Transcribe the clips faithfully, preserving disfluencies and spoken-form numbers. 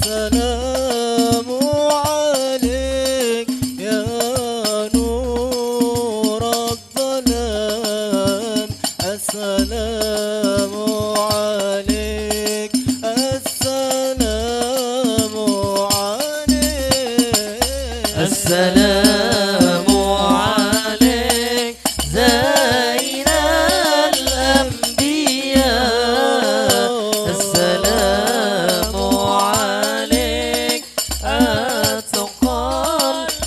السلام عليك يا نور الظلام. السلام عليك. السلام عليك. السلام عليك زين الأنبياء. السلام عليك أتقى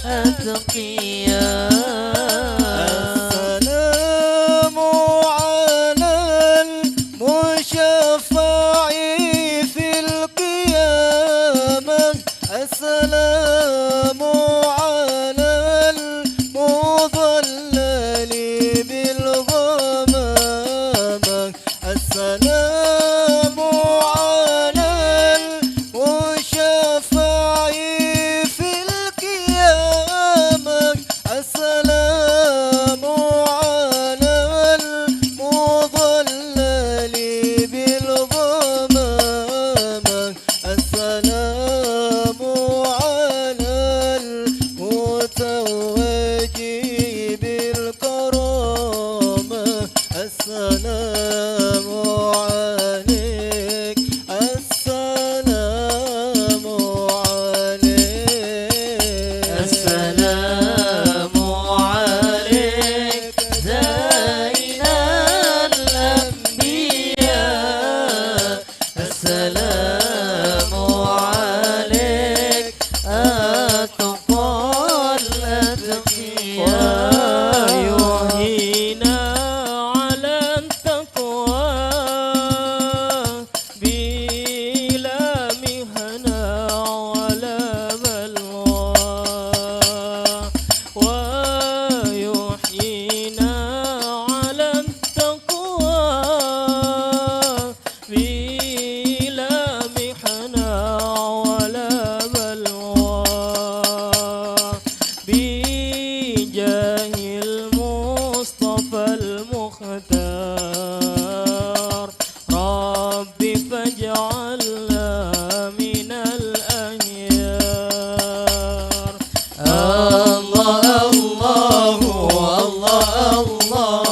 الأتقياء. السلام على المشفع في القيامة. السلام على المضلل بالغمامة. السلام على المشفع في القيامة. السلام على المضلل بالغمامة. السلام على المتوج بالكرامة. السلام عليك. السلام عليك. السلام عليك زين الأنبياء. السلام عليك أتقى الأتقياء. ويحيينا على التقوى بلا محنة ولا بلوى. ويحيينا على التقوى بلا محنة ولا بلوى. بجاه المصطفى المختار رب فاجعلنا من الأخيار. الله، الله، الله، الله. الله،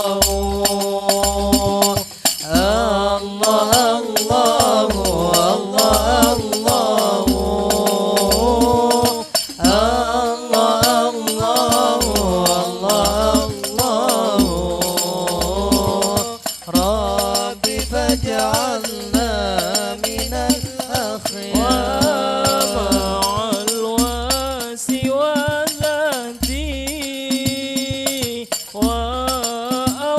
الله، الله، الله. الله، الله، الله، الله. رب فاجعلنا من الأخيار. ومع الواسع ذاتي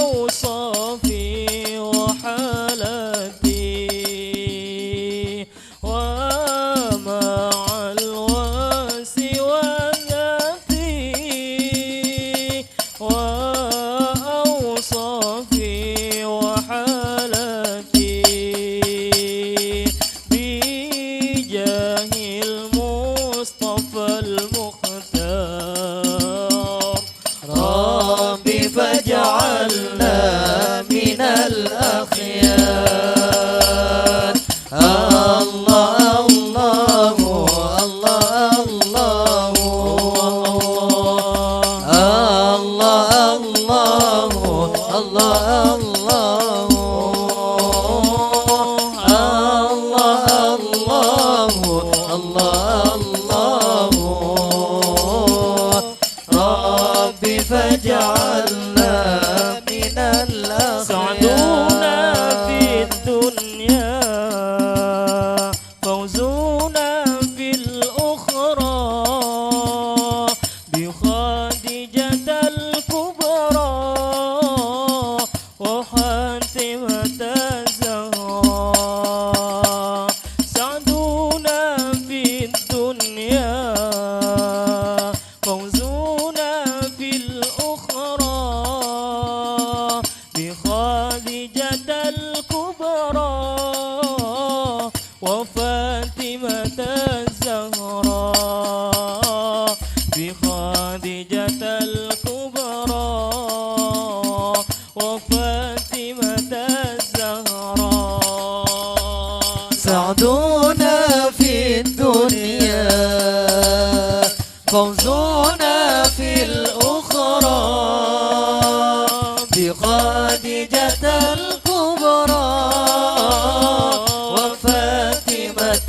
وأوصافي وحالتي. ومع الواسع ذاتي وأوصافي وحالتي. بجاه المصطفى المختار رب فاجعلنا من الأخيار. الله، الله، الله، الله. الله، الله، الله، الله. الله، الله، الله، الله. رب فاجعلنا من الأخيار. سعدنا في الدنيا، فوزنا في الأخرى، بخديجة الكبرى وفاطمة الزهراء. سعدنا في الدنيا، فوزنا في الأخرى، بخديجة الكبرى وفاطمة الزهراء. بخديجة الكبرى وفاطمة الزهراء. سعدنا في الدنيا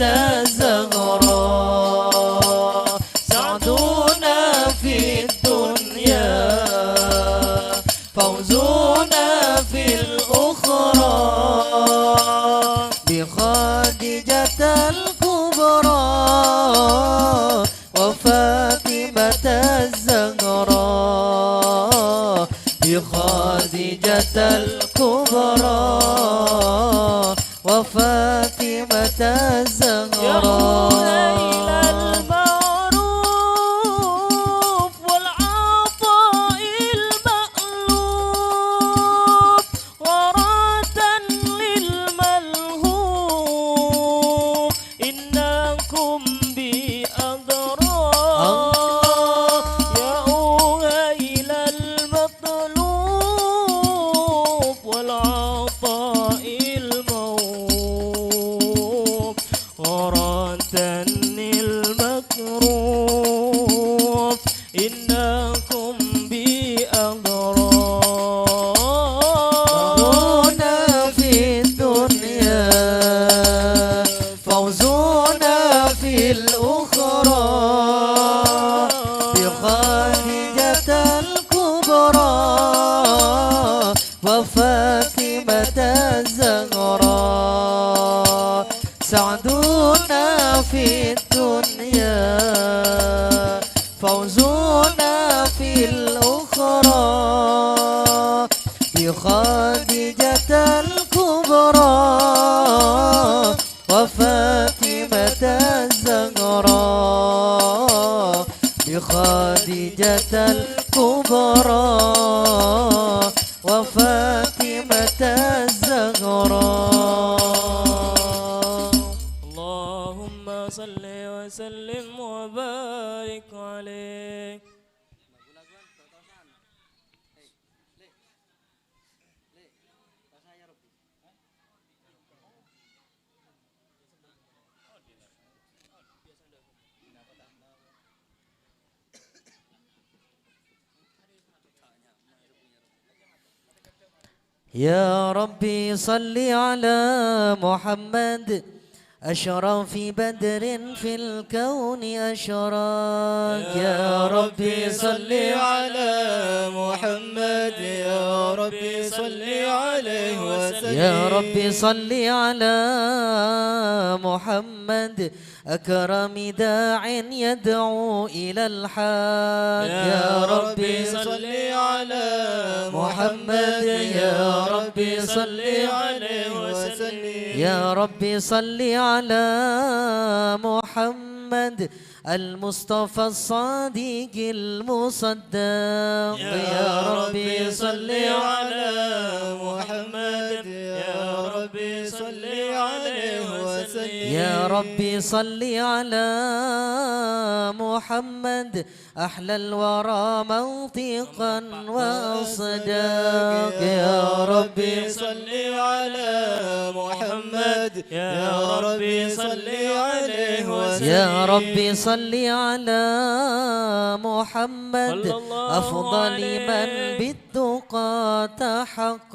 الزهراء. سعدنا في الدنيا، فوزنا في الأخرى، بخديجة الكبرى وفاطمة الزهراء، بخديجة الكبرى وفاطمة الزهراء. يا أهل المعروف والعطاء المألوف، غراة للملهوف، إنكم بأدرى. يا أهل المطلوب والعطاء الموهوب، غراة للمكروب، إنكم بأدرى. فوزنا في الدنيا، فوزنا في الأخرى، بخديجة الكبرى وفاطمة الزهراء. سعدنا في الدنيا، فوزنا في الأخرى، بخديجة الكبرى وفاطمة الزهراء، بخديجة الكبرى وفاطمة الزهراء. اللهم صل وسلم وبارك عليه. يا ربي صل على محمد أشرف بدر في الكون أشرق. يا ربي صل على محمد، يا ربي صل عليه وسلم. يا ربي صل على محمد أكرم داع يدعو إلى الحق. يا ربي صل على محمد، يا ربي صل عليه وسلم. يا ربي صل على محمد المصطفى الصادق المصدق. يا ربي صل على محمد، يا ربي صل عليه وسلم. يا ربي صل على محمد أحلى الورى منطقا وأصدق. يا ربي صل على محمد، يا ربي صل عليه وسلم. يا ربي صل على محمد أفضل من بالتقى تحقق.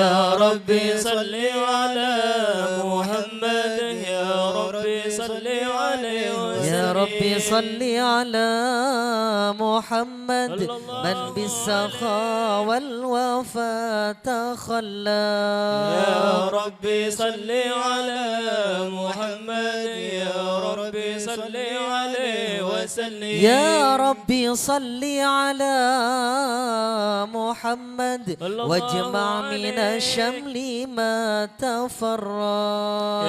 يا ربي صل على محمد، يا ربي صل عليه وسلم. يا ربي صل على محمد من بالسخاء والوفاء تخلق. يا ربي صل على محمد، يا ربي صل عليه وسلم. يا ربي صل على محمد واجمع من الشمل ما تفرق.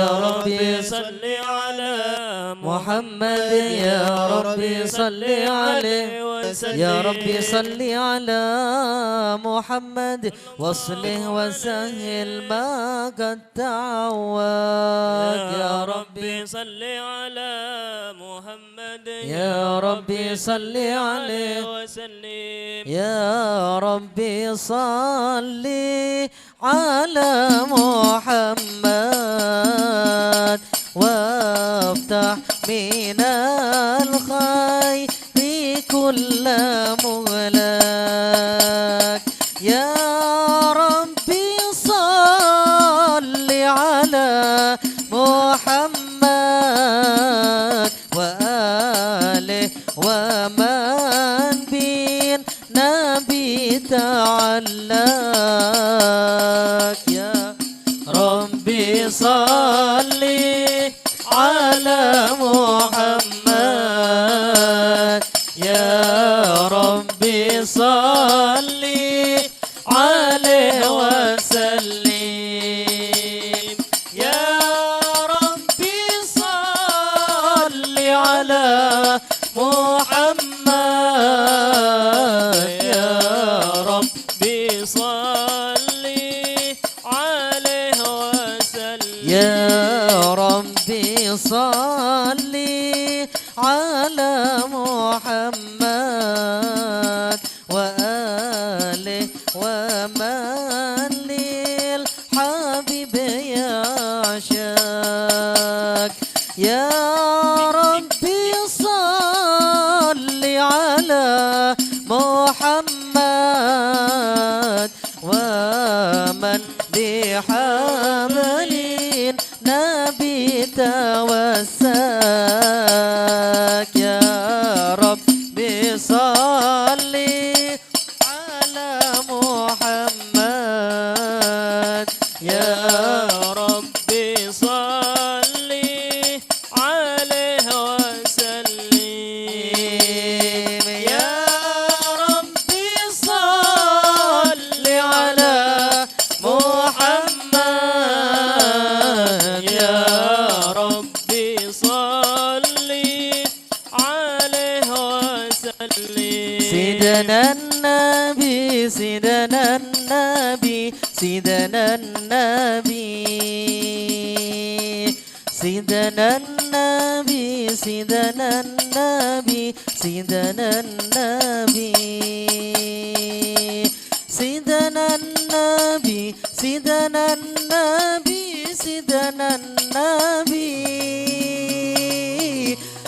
يا ربي صل على محمد، يا ربي صل عليه وسلم. يا ربي صل على محمد واصلح وسهل ما قد تعوج. يا ربي صل على محمد، يا ربي صل عليه وسلم. يا ربي صل على محمد وافتح من الخير كل مغلق. يا ربي صل على محمد رب صل على محمد. يا رب صل عليه وسلم. يا رب صل على محمد. يا رب صل عليه وسلم. يا رب صل على محمد وآله ومن للحبيب يعشق. يا رب صل على محمد ومن بحبل النبي توسك. يا رب صل على محمد. يا رب صل عليه وسلم. يا رب صل على محمد. يا رب صل عليه وسلم. سيدنا النبي، سيدنا النبي، سيدنا النبي. سيدنا النبي، سيدنا النبي، سيدنا النبي. سيدنا النبي، سيدنا النبي، سيدنا النبي.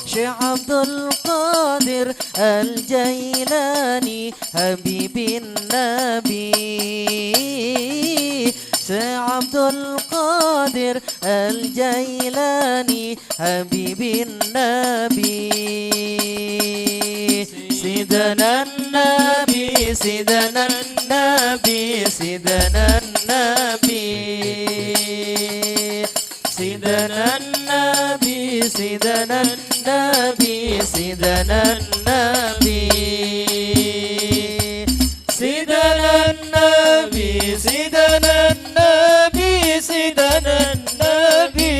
شيخ عبد القادر الجيلاني حبيب النبي. شيخ عبد القادر الجيلاني حبيب النبي. سيدنا النبي، سيدنا النبي، سيدنا النبي. سيدنا النبي، سيدنا النبي، سيدنا النبي. سيدنا النبي، سيدنا النبي، سيدنا النبي.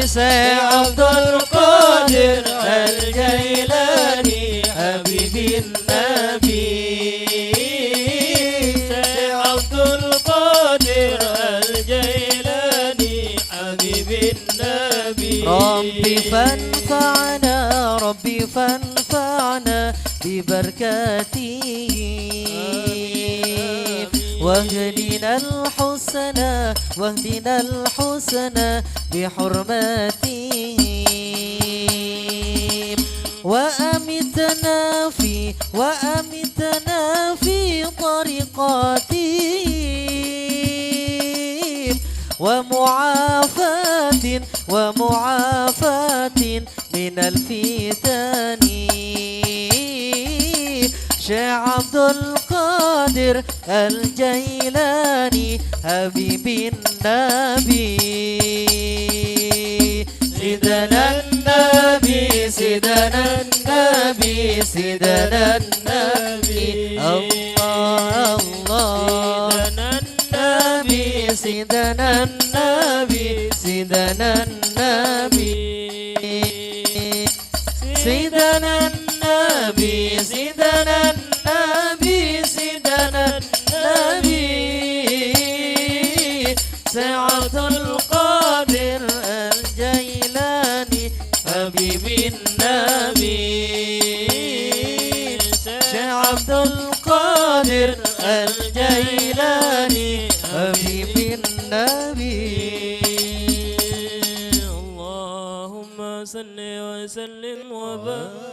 سي عبد القادر الجيلاني حبيب النبي. سي عبد القادر الجيلاني حبيب النبي. ربي فانفعنا، ربي فانفعنا ببركاته. آمين، آمين. واهدنا الحسنى، واهدنا الحسنى بحرمته. وأمتنا في، وأمتنا في طريقته. ومعافاة، ومعافاة من الفتن. شيخ عبد القادر الجيلاني حبيب النبي. سيدنا النبي، سيدنا النبي، سيدنا النبي. الله، الله. سيدنا النبي، سيدنا النبي، سيدنا النبي. سيدنا النبي، سيدنا النبي، سيدنا النبي. سي عبد القادر الجيلاني حبيب النبي. سي عبد القادر الجيلاني حبيب النبي. اللهم صل وسلم وبارك.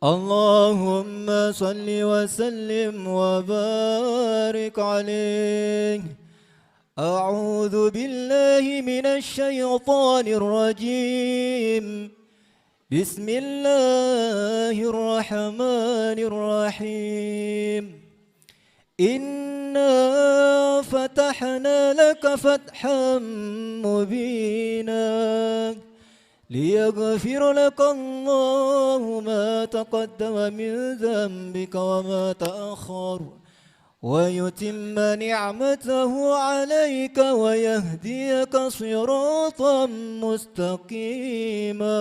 اللهم صل وسلم وبارك عليه. أعوذ بالله من الشيطان الرجيم. بسم الله الرحمن الرحيم. إنا فتحنا لك فتحا مبينا ليغفر لك الله ما تقدم من ذنبك وما تأخر ويتم نعمته عليك ويهديك صراطا مستقيما.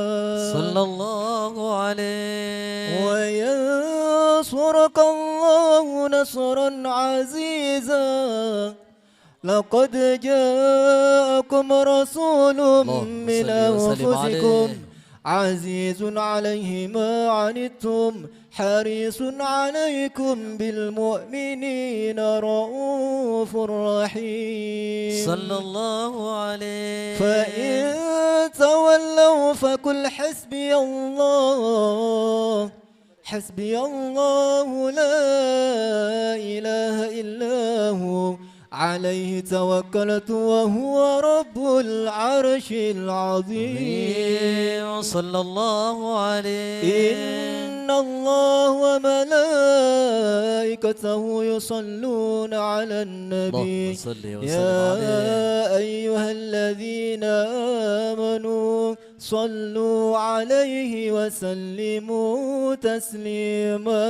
صلى الله عليه. وينصرك الله نصرا عزيزا. لقد جاءكم رسول اللهم من صل وسلم أنفسكم عليه. عزيز عليه ما عنتم حريص عليكم بالمؤمنين رءوف رحيم. صلى الله عليه. فإن تولوا فقل حسبي الله، حسبي الله لا إله إلا هو، عليه توكلت وهو رب العرش العظيم. صلى الله عليه. إن الله وملائكته يصلون على النبي. اللهم صل وسلم عليه. يا أيها الذين آمنوا صلوا عليه وسلموا تسليما.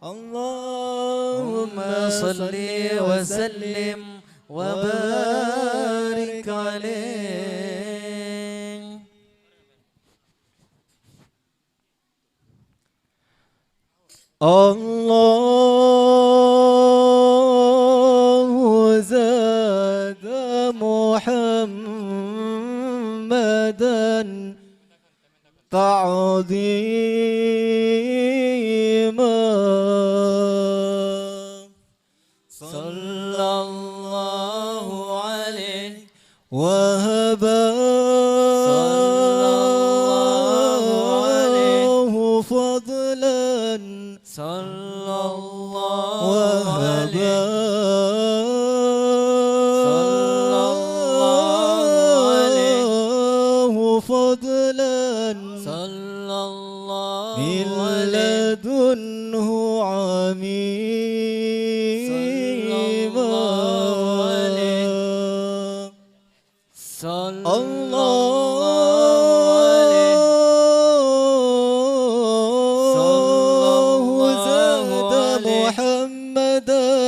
اللهم صل وسلم وبارك عليه. الله زاد محمدا تعظيما. صلى الله عليه. وهباه صلى الله عليه. فضلا. صلى الله عليه. وهباه صلى الله عليه. فضلا. صلى الله من عليه. لدنه عظيما. صلى الله عليه. صلى الله عليه. صلى الله زاد عليه. محمدا.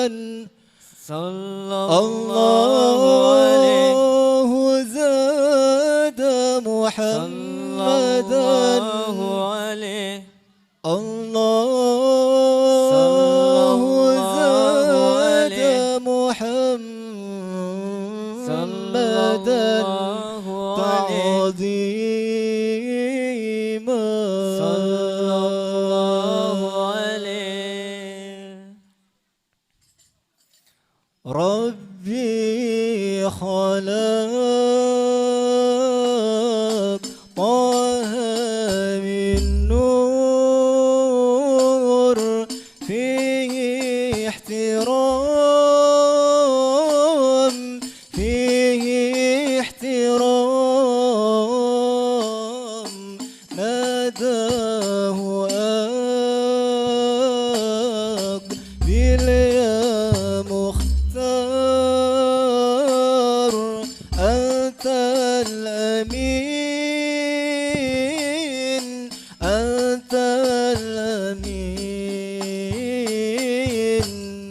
صلى الله عليه. الله زاد محمدا. صلى الله عليه. الله صلى الله زاد عليه. محمدا صلى الله عليه. تعظيما. صلى الله عليه. ربي خلق طه من نور، فيه احترام، فيه احترام. ناداه أقبل يا مختار، أنت الأمين، أنت الأمين.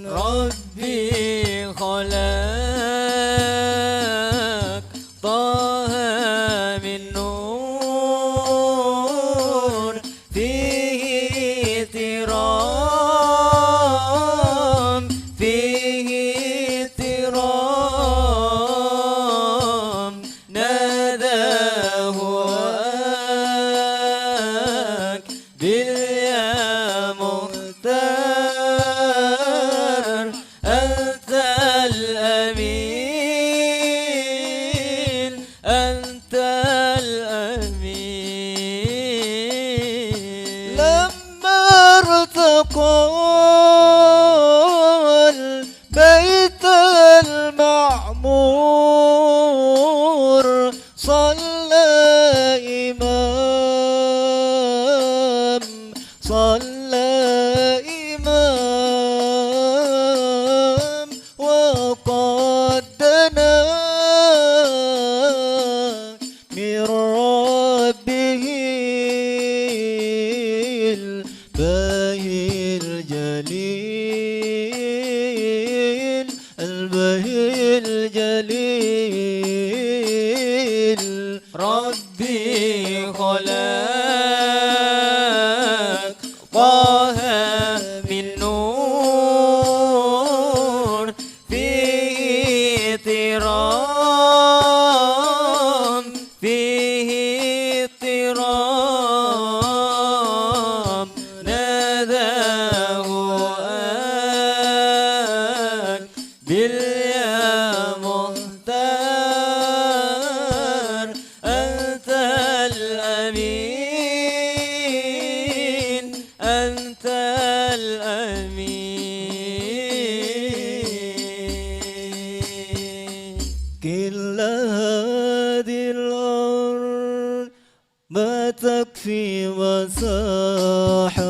ربي خلق طه من نور، فيه احترام، فيه احترام. ناداه أقبل يا مختار، أنت الأمين، أنت الأمين. لما ارتقى البيت المعمور، صلى إمام البهي الجليل، البهي الجليل. ربي خلق طه من نور، فيه اضطراب، فيه اضطراب. ناداه أقبل يا مختار، أنت الأمين، أنت الأمين. كل هذه الأرض ما تكفي مساحة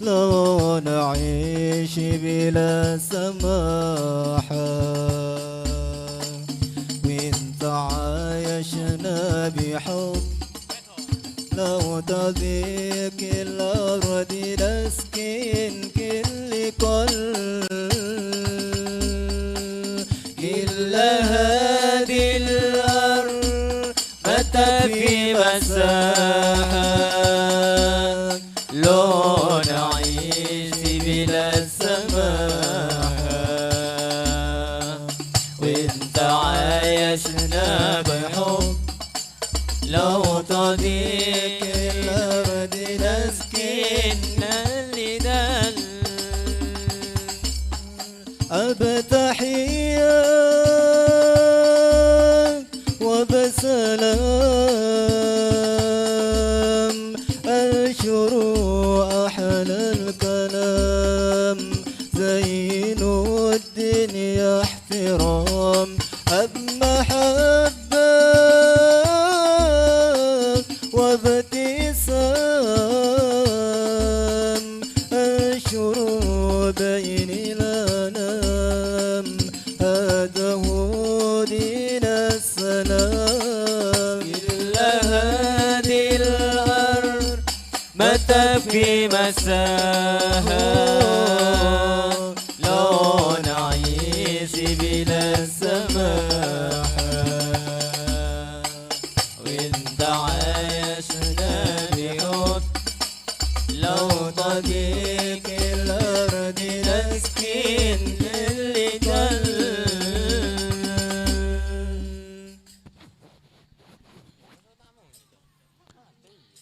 لو نعيش بلا سماحة. وإنت عايشنا بحب، لو تضيق الأرض نسكن كل قلب. كل هذه الأرض ما تكفي مساحة لو نعيش بلا سماحة. وإنت عايشنا بحب، لو تضيق الأرض نسكن لدل. أبتحية وبسلام، أنشر أحلى الكلام، زينوا الدنيا احترام، بمحبة وابتسام، انشروا بين الأنام، هذا هو دين السلام. إلا هذه الأرض ما تكفي مساحة لو نعيش بلا سماحة. وإنت عايشنا بحب، لو تضيق الأرض نسكن للجل.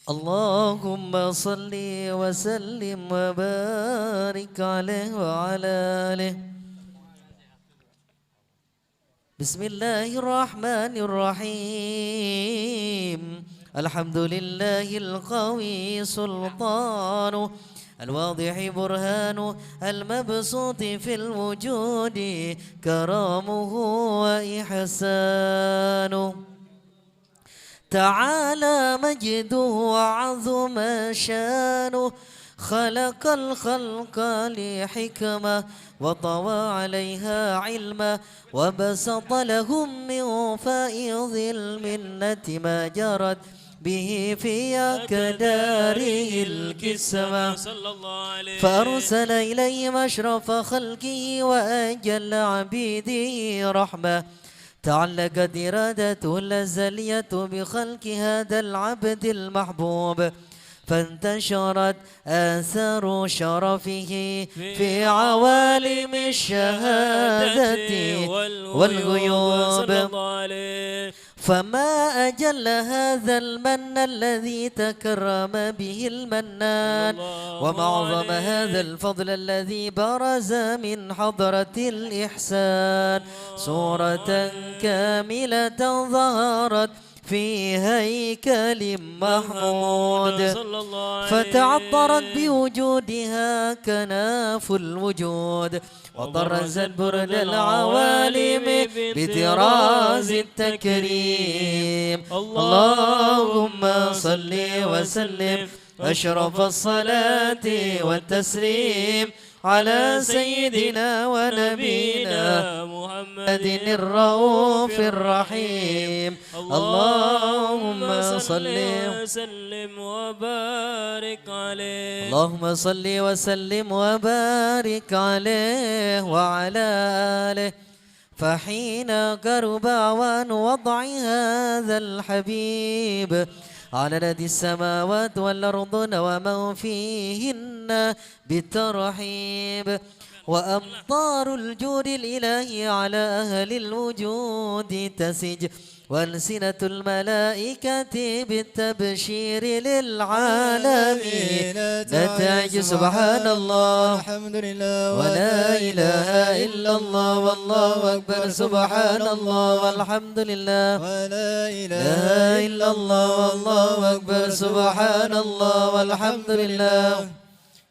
اللهم صل وسلم وبارك عليه وعلى آله. بسم الله الرحمن الرحيم. الحمد لله القوي سلطانه، الواضح برهانه، المبسوط في الوجود كرمه وإحسانه. تعالى مجده وعظم شانه، خلق الخلق لحكمة، وطوى عليها علمة، وبسط لهم من فيض المنة ما جرت به في أقداره القسمة. صلى الله عليه. فأرسل إليهم أشرف خلقه وأجل عبيده رحمة، تعلقت إرادته الأزلية بخلق هذا العبد المحبوب، فانتشرت آثار شرفه في عوالم الشهادة والغيوب. صلى الله عليه. فما أجل هذا المن الذي تكرم به المنان، الله وما أعظم عليه. هذا الفضل الذي برز من حضرة الإحسان، صورة كاملة ظهرت في هيكل محمود، صلى الله عليه. فتعطرت بوجودها كناف الوجود، وطرزت برد العوالم بطراز التكريم. اللهم صل وسلم أشرف الصلاة والتسليم على سيدنا ونبينا محمد الرؤوف الرحيم. اللهم صل وسلم وبارك عليه. اللهم صل وسلم وبارك عليه وعلى آله. فحين قرب أوان وضع هذا الحبيب على الذي السماوات والأرض ومن فيهن بالترحيب، وأمطار الجود الإلهي على أهل الوجود تسج، وألسنة الملائكة بالتبشير للعالمين نتاج. سبحان الله، الحمد لله، ولا إله إلا الله، والله أكبر. سبحان الله، والحمد لله، ولا إله إلا الله، والله أكبر. سبحان الله، والحمد لله.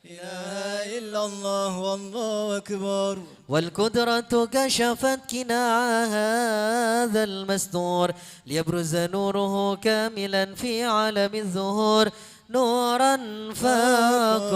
إله إلا الله والله أكبر. والقدرة كشفت قناع هذا المستور ليبرز نوره كاملا في عالم الظهور، نورا فاق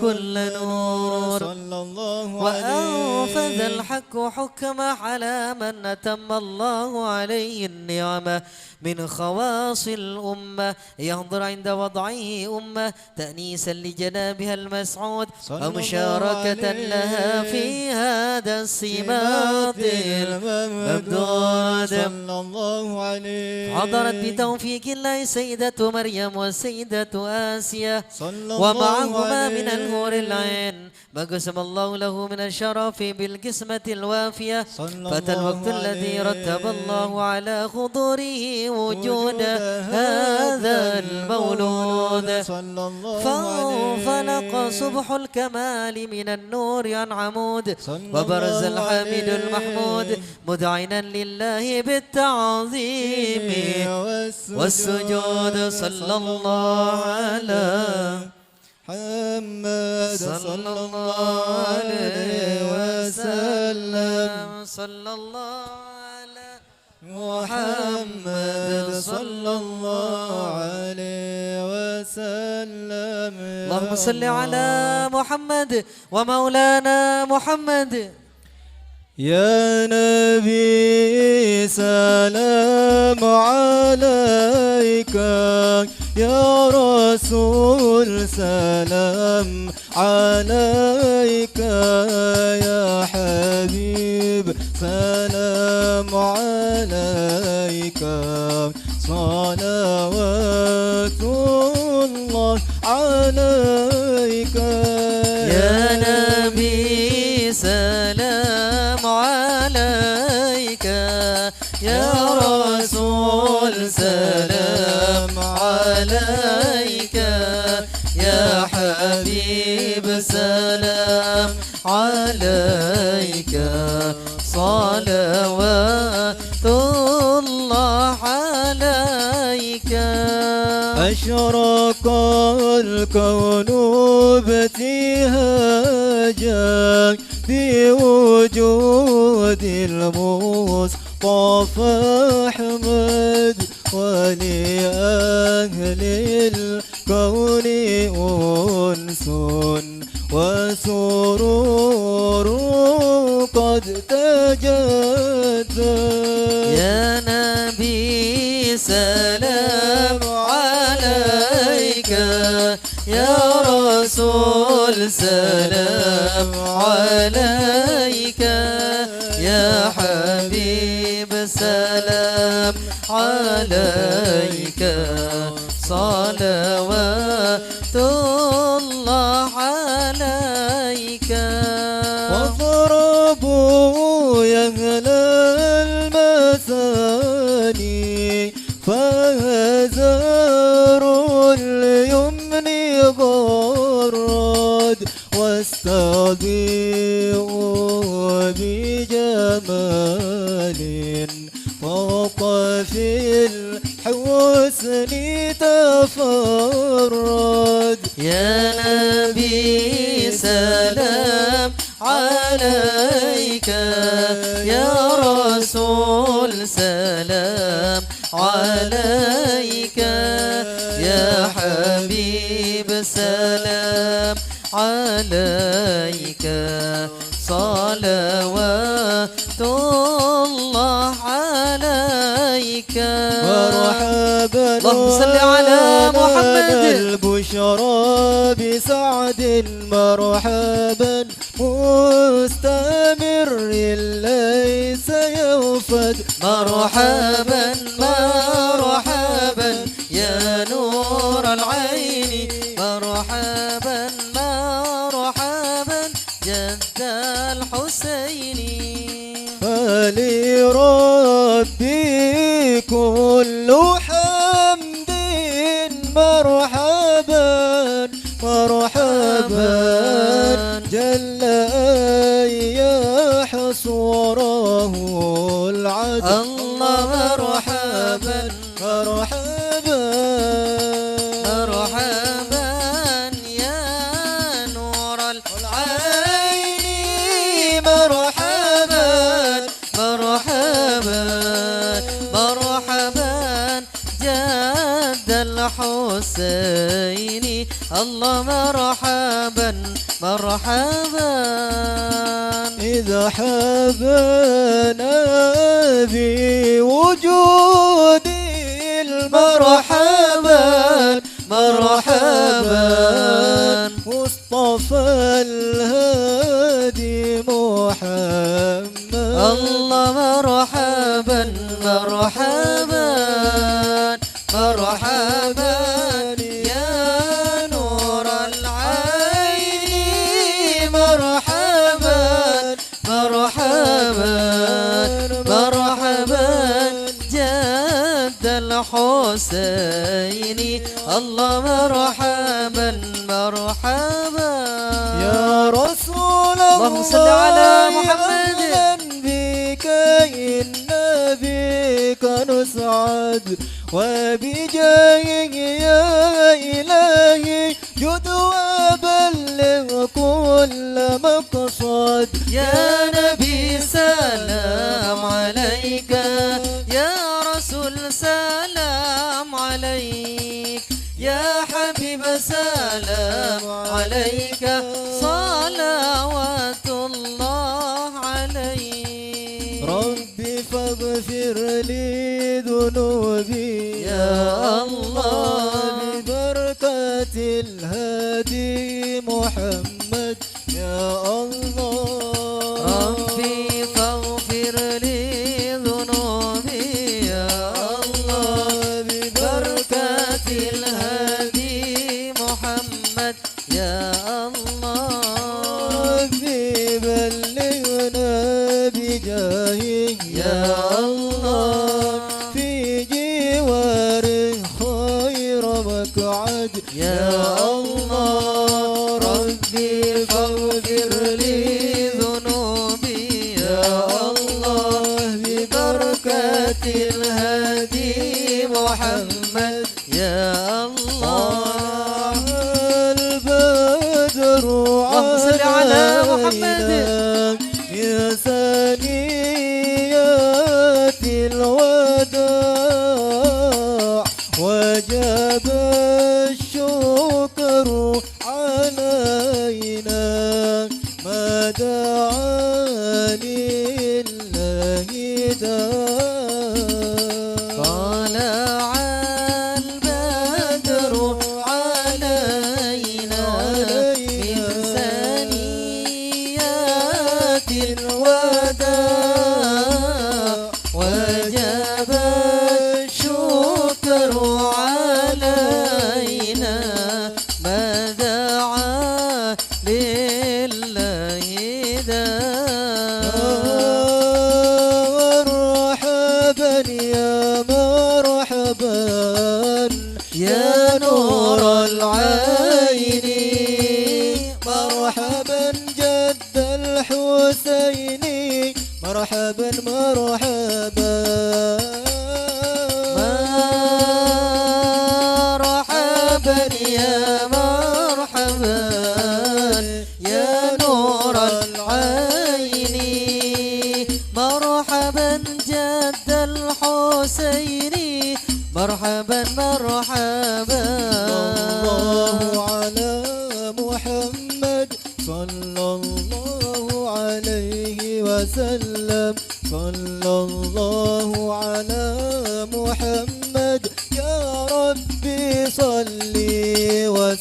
كل نور. صلى الله عليه. وأنفذ الحق حكمه على من أتم الله عليه النعمة من خواص الأمة، يحضر عند وضعه أمة تأنيسا لجنابها المسعود، صلى الله عليه، ومشاركة لها في هذا السماط الممدود. صلى الله عليه. حضرت بتوفيق الله السيدة مريم والسيدة آسيا، صلى الله عليه، ومعهما من الحور العين ما قسم الله له من الشرف بالقسمة الوافية. صلى الله عليه. فأتى الوقت الذي رتب الله على حضوره وجود هذا المولود. صلى الله عليه. فانفلق صبح الكمال من النور عن عمود، صلى الله عليه، وبرز الحميد المحمود مذعنا لله بالتعظيم والسجود. صلى الله على محمد صلى الله عليه وسلم. صلى الله على محمد صلى الله عليه وسلم. اللهم صل على محمد ومولانا محمد. يا نبي سلام عليك، يا رسول سلام عليك، يا حبيب سلام عليك، صلوات الله عليك. يا نبي سلام عليك، يا رسول سلام عليك، يا حبيب سلام عليك، صلوات الله عليك. أشرق الكون ابتهاجا بوجود المصطفى أحمد، ولأهل الكون أنس وسرور قد تجدد. يا نبي سلام عليك، يا رسول سلام عليك، يا حبيب سلام عليك، صلوات الله عليك. واضربوا يا أهل المثاني فهزار اليمن غرد، واستضيء بجمال فوق في الحسن تفرد. يا نبي سلام عليك، يا رسول سلام عليك، يا حبيب سلام عليك، صلوات الله عليك. مرحبا، اللهم صل على محمد. البشرى بسعد، مرحبا مستمر ليس ينفد. مرحبا، مرحبا يا نور العين، مرحبا، مرحبا جد الحسين. فلربي كل حمد، مرحبا، مرحبا جل أن يحصره العد. الله مرحبا، مرحبا، مرحبا يا نور العين، مرحبا، مرحبا، مرحبا جد الحسين. الله مرحبا، مرحبا. إذ حبانا بوجود المرحبا، مرحبا مصطفى الهادي محمد. الله مرحبا، مرحبا، مرحبا يا نور العين، مرحبا، مرحبا، مرحبا جد الحسين. الله مرحبا، مرحبا. يا رسول الله، اللهم صل على محمد. أهلا بك، إن بك نسعد، وبجاهه يا إلهي جد وبلغ كل مقصد. يا نبي سلام عليك، يا رسول سلام عليك، يا حبيب سلام عليك، صلوات الله عليك. رب فاغفر لي ذنوبي يا الله، ببركة الهادي محمد يا الله. ربي فاغفر لي ذنوبي يا الله، ببركة الهادي محمد يا الله. ربي بلغنا بجاهه يا الله، في جواره خير مقعد يا الله. ربي فاغفر لي ذنوبي يا الله، ببركة الهادي محمد يا الله. طلع البدر، اللهم صل على محمد، علينا من ثنيات الوداع، وجب الشكر علينا ما دعا لله داع. طلع البدر علينا من ثنيات الوداع، وجب الشكر علينا ما دعا لله داع. مرحبا يا مرحبا يا نور العين، مرحبا جد الحسين، مرحبا، مرحبا. مرحبا يا مرحبا يا نور العين، مرحبا جد الحسين، مرحبا، مرحبا. صلى الله على محمد.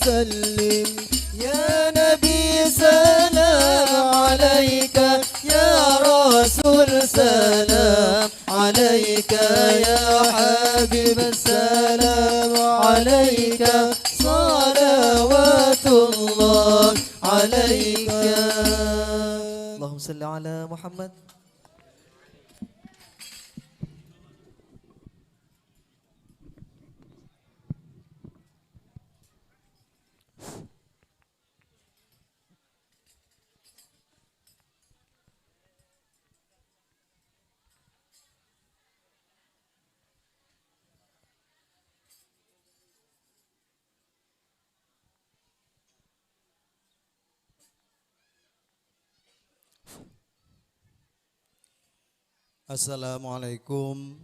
وسلم. يا نبي سلام عليك، يا رسول سلام عليك، يا حبيب سلام عليك، صلوات الله عليك. اللهم صل على محمد. Assalamualaikum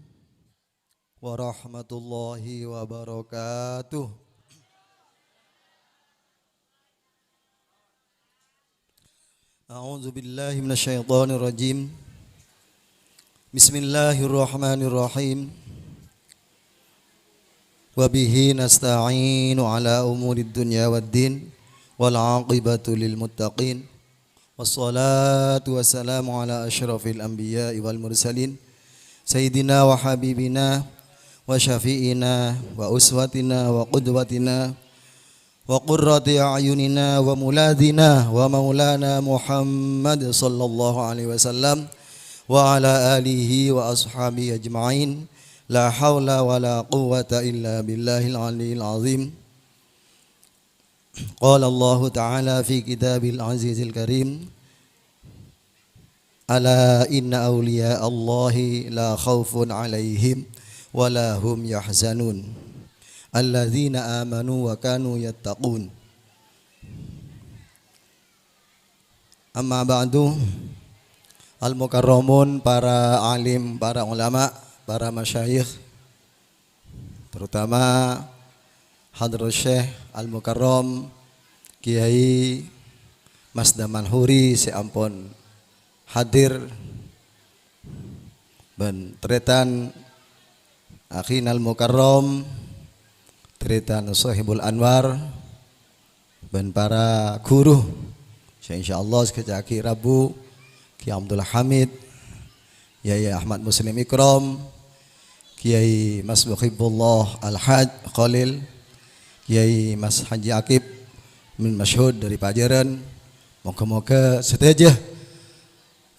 warahmatullahi wabarakatuh. A'udzubillahi minasyaitonirrajim. Bismillahirrahmanirrahim. Wa bihi nasta'inu ala umurid dunya waddin, wal aqibatu lil muttaqin. Wassalatu wassalamu ala asyrafil anbiya'i wal mursalin, sayyidina wa habibina wa syafi'ina wa uswatina wa qudwatina wa qurrati a'yunina wa muladina wa maulana Muhammad sallallahu alaihi wasallam, wa ala alihi wa ashabihi ajma'in. La haula wa la quwwata illa billahil aliyyil azim. Qala Allahu ta'ala fi kitabil azizil karim, "Ala inna awliya Allahi la khaufun alaihim wa la hum yahzanun, alladzina amanu wa kanu yattaqun." Amma ba'du, al-mukarramun, para alim, para ulama, para masyayikh, terutama Hadratus Syekh Al-Mukarram Kiai Mas Damanhuri sè ampon hadir, bân tarètan Akhinal Mukarram, tarètan Sohibul Anwar, bân para ghuru sè insyaallah sakejjhâ' aghi' rabu, Kiai Abdul Hamid, Yai Ahmad Muslim Ikram, Kiai Mas Muhibbullah Al-Haj Khalil, Kiai Mas Haji Akib bin Masyhud dâri Pajârân. Moghâ-moghâ sadhâjâ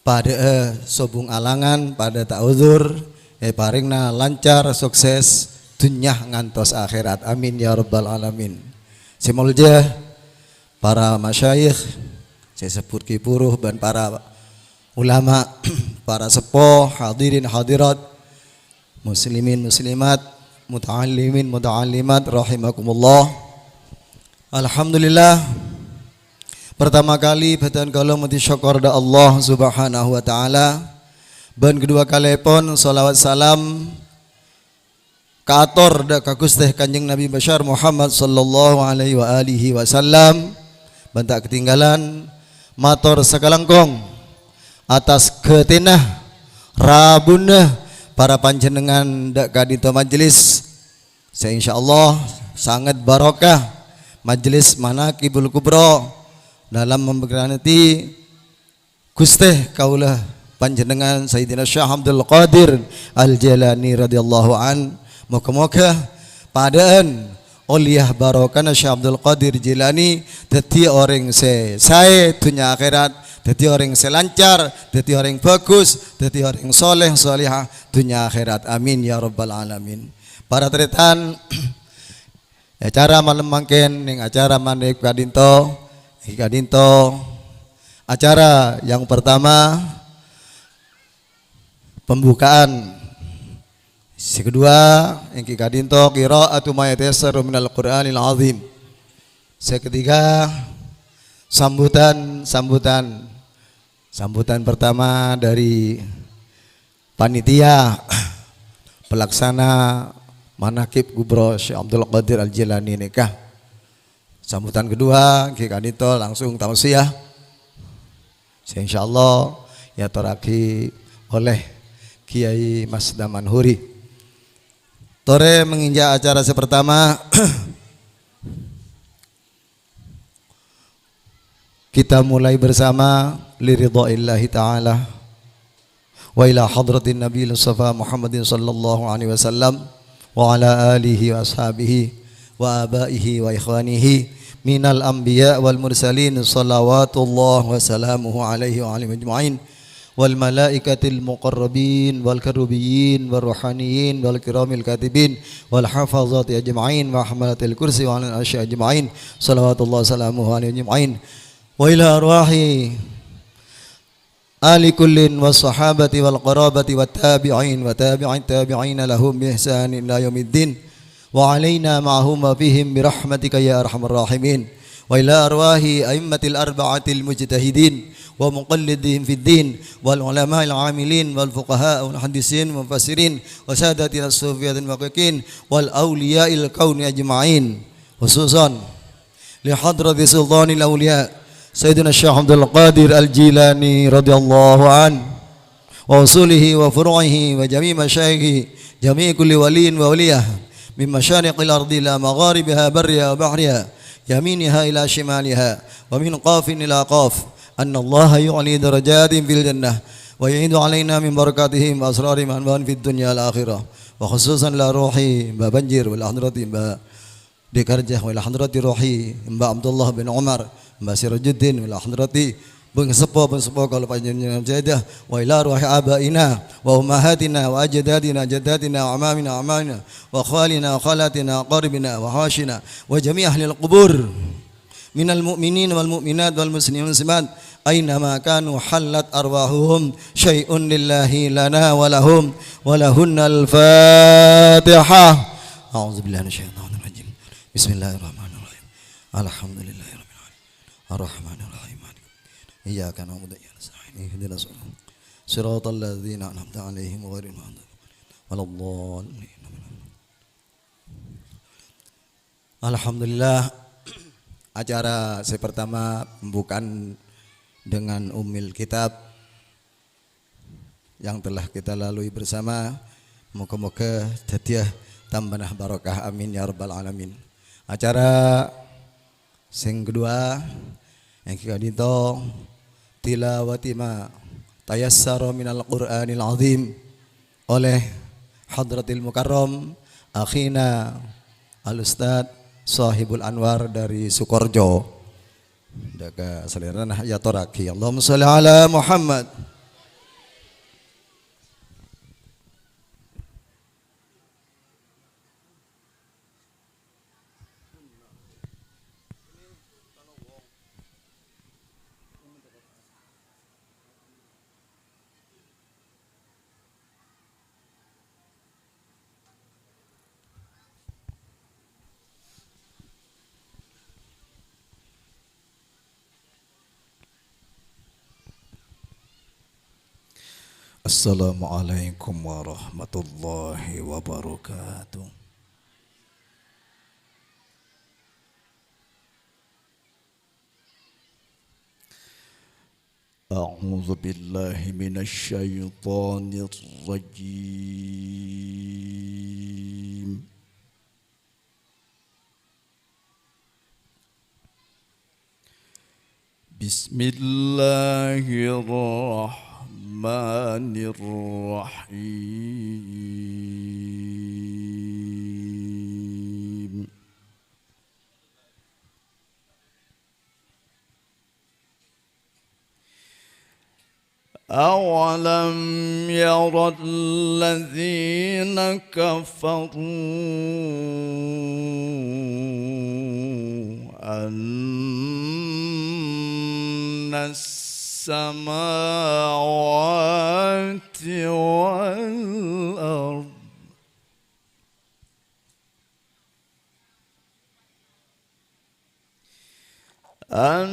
padâ'â sobung alangan, padâ ta' ozur, èparèngana lancar, sukses, dhunnya ngantos akhèrat. Amin, ya rabbal alamin. Sè molja para masyayikh, sè sebbhut ghi' bhuru, bân para ulama, para seppo, hadirin hadirat, muslimin muslimat, muta'allimin muta'allimat, rahimakumullah. Alhamdulillah. Pertama kali bhâdhân kaulâ mojhi sokkor dâ' Allah Subhanahu wa Ta'ala. Bân kedua kalèpon, shalawat salam kaator dâ' ka Ghustè Kanjeng Nabi Besar Muhammad sallallahu alaihi wa alihi wasallam. Bân ta' katinggalan mator sakalangkong atas ghâtèna, rabuna para panjhennengngan dâ' ka'dinto majelis sè insyaallah sanget barokah, Majelis Manaqibul Kubra, dalam memperingati Ghustè kaulâ panjhennengngan Sayyidina Syekh Abdul Qadir Al-Jailani radhiyallahu an. Moghâ-moghâ padâ'ân ollèya barokana Syekh Abdul Qadir Jailani dhâddhi orèng sè saè dhunnya akhèrat, dhâddhi orèng sè lancar, dhâddhi orèng bhâghus, dhâddhi orèng sholèh sholèhah dhunnya akhèrat. Amin ya rabbal alamin. Para tarètan, acara malem mangkèn, neng acara manèka ka'dinto, èngghi ka'dinto acara yang pertama, pembukaan. Sè kedua, èngghi ka'dinto qira'atu ma yatayassaru minal Qur'anil Azim. Sè ketiga, sambutan, sambutan, sambutan pertama dari panitia pelaksana Manaqib Kubra Syekh Abdul Qadir Al-Jailani nèka. Sambutan kedua, èngghi ka'dinto langsung tausiah. Sè insyaallah èyatorraghi olè Kiai Mas Damanhuri. Torè menginjak acara sè pertama, Kita mulai bersama liridha'illahi ta'ala. Wa ila hadratin Nabi Mustafa Muhammadin sallallahu alaihi wasallam wa ala alihi wa ashabihi wa abaihi wa ikhwanihi minal anbiya wal mursalin, salawatullah wa salamuhu alaihi wa alaihim ajma'in, wal malaikatil muqarrabin wal karubiyyin wal ruhaniyin wal kiramil katibin wal hafazati ajma'in wa hamalatil kursi wa alal arsy ajma'in, salawatullah salamuhu alaihim ajma'in, wa ila arwahi ali kullin was sahabati wal qarabati wat tabi'in wa tabi'it tabi'ina lahum bi ihsanin ila yaumiddin, wa alaina ma'ahum wa fihim bi rahmatika ya arhamar rahimin, wa ila arwahi a'immatil arba'atil mujtahidin wa muqallidihim fid din wal ulama'il amilin wal fuqaha wal muhaddisin mufassirin wa sadatina sufiyatil muhaqqiqin wal auliya'il kauni ajma'in, khususan li hadrati sultanil auliya Sayyidina Syekh Abdul Qadir Al-Jilani radhiyallahu an, wa usulihi wa furu'ihi wa jami' masyayikhi, jami' kulli waliyin wa waliyah, min masyariqil ardi ila magharibiha barriha wa bahriha, yaminiha ila shimaliha, wa min qafin ila qaf, annallaha yu'li darajatin fil jannah, wa yu'idu alaina min barakatihim wa asrarihim anwa'an fid dunya wal akhirah, wa khususan la ruhi Mbah Banjir wal hadrati Mbah Dikarjah, wa ila hadrati ruhi Mbah Abdullah bin Umar, Mbah Sirajuddin, wa ila hadrati bun seppo, bun seppo kaula panjenengan sadhâjâ, wa ila ruhi abaina, wa ummahatina, wa ajdadina, jaddatina, wa amamina, amamina, wa khalina, wa khalatina, wa qaribina, wa hawashina, wa jami' ahlil qubur, minal mu'minin wal mu'minat wal muslimin wal muslimat, aina ma kanu hallat arwahuhum, syai'un lillahi lana wa lahum wa lahunnal Fatihah. A'udzubillahi minasyaitonir rajim. Bismillahirrahmanirrahim. Alhamdulillahirabbil alamin. Arrahmanirrahim. Maliki yaumiddin. Iyyaka na'budu wa iyyaka nasta'in. Ihdinas siratal ladzina an'amta 'alaihim ghairil maghdubi 'alaihim waladdallin. Alhamdulillah, acara sè pertama pembukaan dengan Ummil Kitab yang telah kita lalui bersama. Moga-moga dhâddhiyâ tambâna barokah. Amin ya rabbal alamin. Acara sè kedua, èngghi ka'dinto tilawati ma tayassara minal Qur'anil Azim oleh Hadratil Mukarram Akhina Al Ustadz Sohibul Anwar dari Sukorejo. Dâ' ka salèrana èyatorraghi. Allahumma sholli ala Muhammad. Assalamualaikum warahmatullahi wabarakatuh. أعوذ بالله من الشيطان الرجيم. بسم الله الرحمن الرحيم. أولم ير الذين كفروا أن السماوات والأرض أن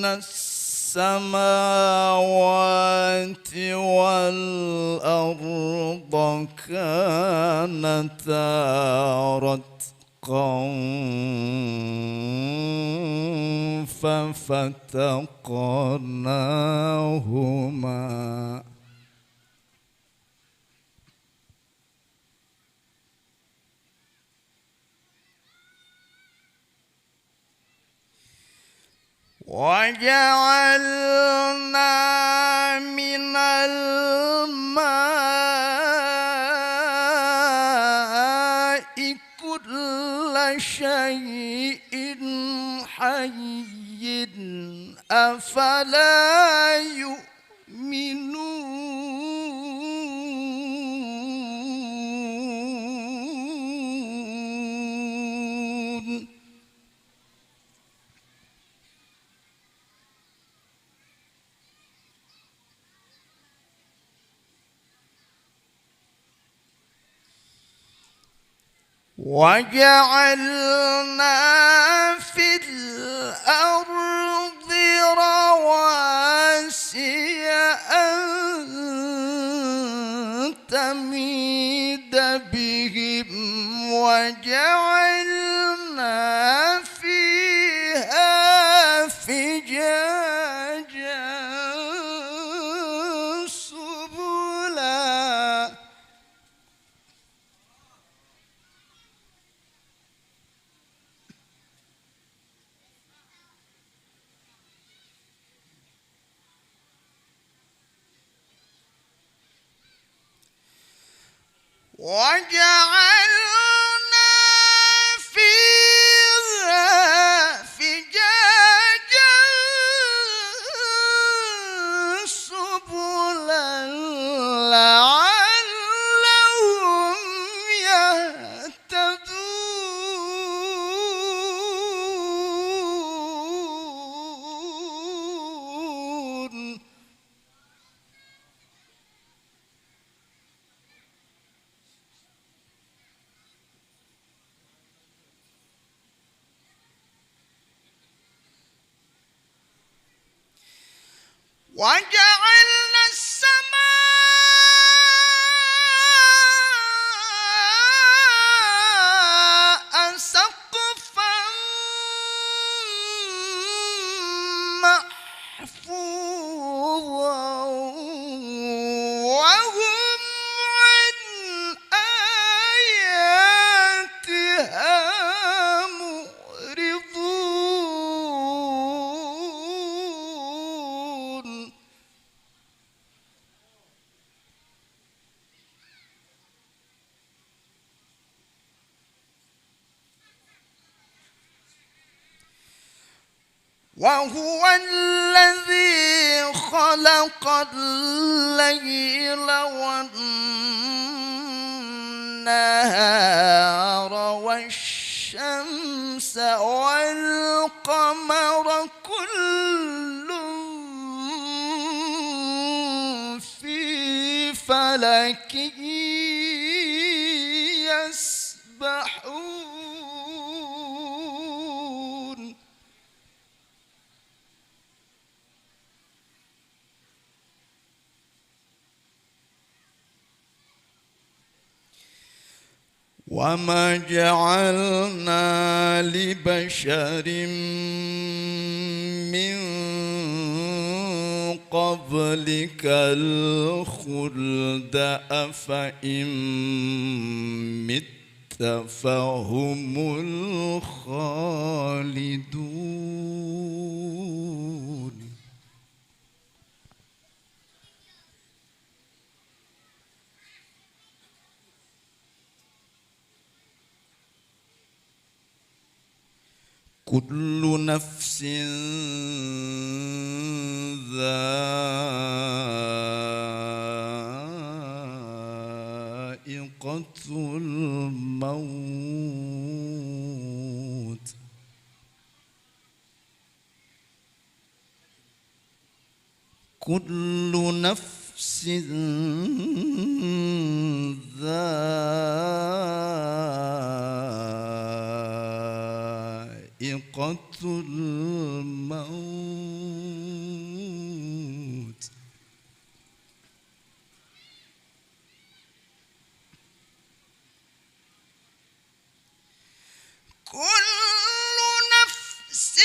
السماوات والأرض كانتا رتقا ففتقناهما وجعلنا من الماء كل شيء حي، أفلا يؤمنون. وجعلنا في الأرض رواسي أن تميد بهم وجعلنا فيها فجاجا سبلا. وجعلنا فيها فجاجا سبلا لعلهم يهتدون. وجعلنا السماء سقفا محفوظا وهم عن آياتها معرضون. وهو الذي خلق الليل والنهار والشمس والقمر كل في فلك يسبحون. وما جعلنا لبشر من قبلك الخلد أفإن مت فهم الخالدون. كل نفس ذائقة الموت. كل نفس ذائقة الموت. كل نفس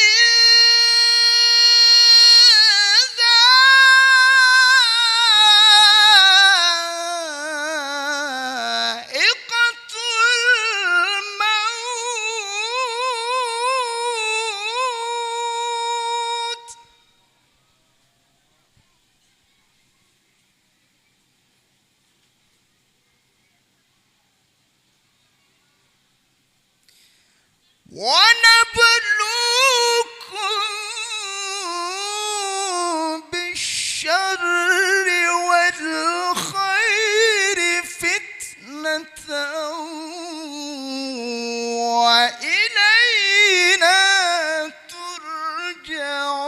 ذائقة الموت. ونبلوكم بالشر والخير فتنة وإلينا ترجعون.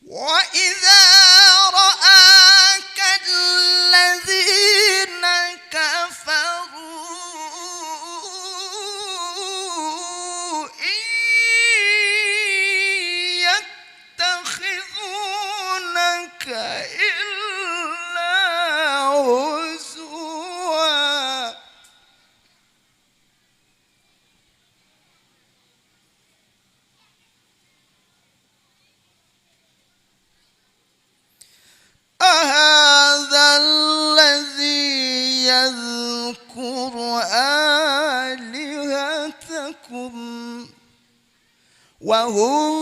وإذا رآك الذين كفروا إن يتخذونك إلا هزوا. أهذا الذي يذكر آلهتكم وهم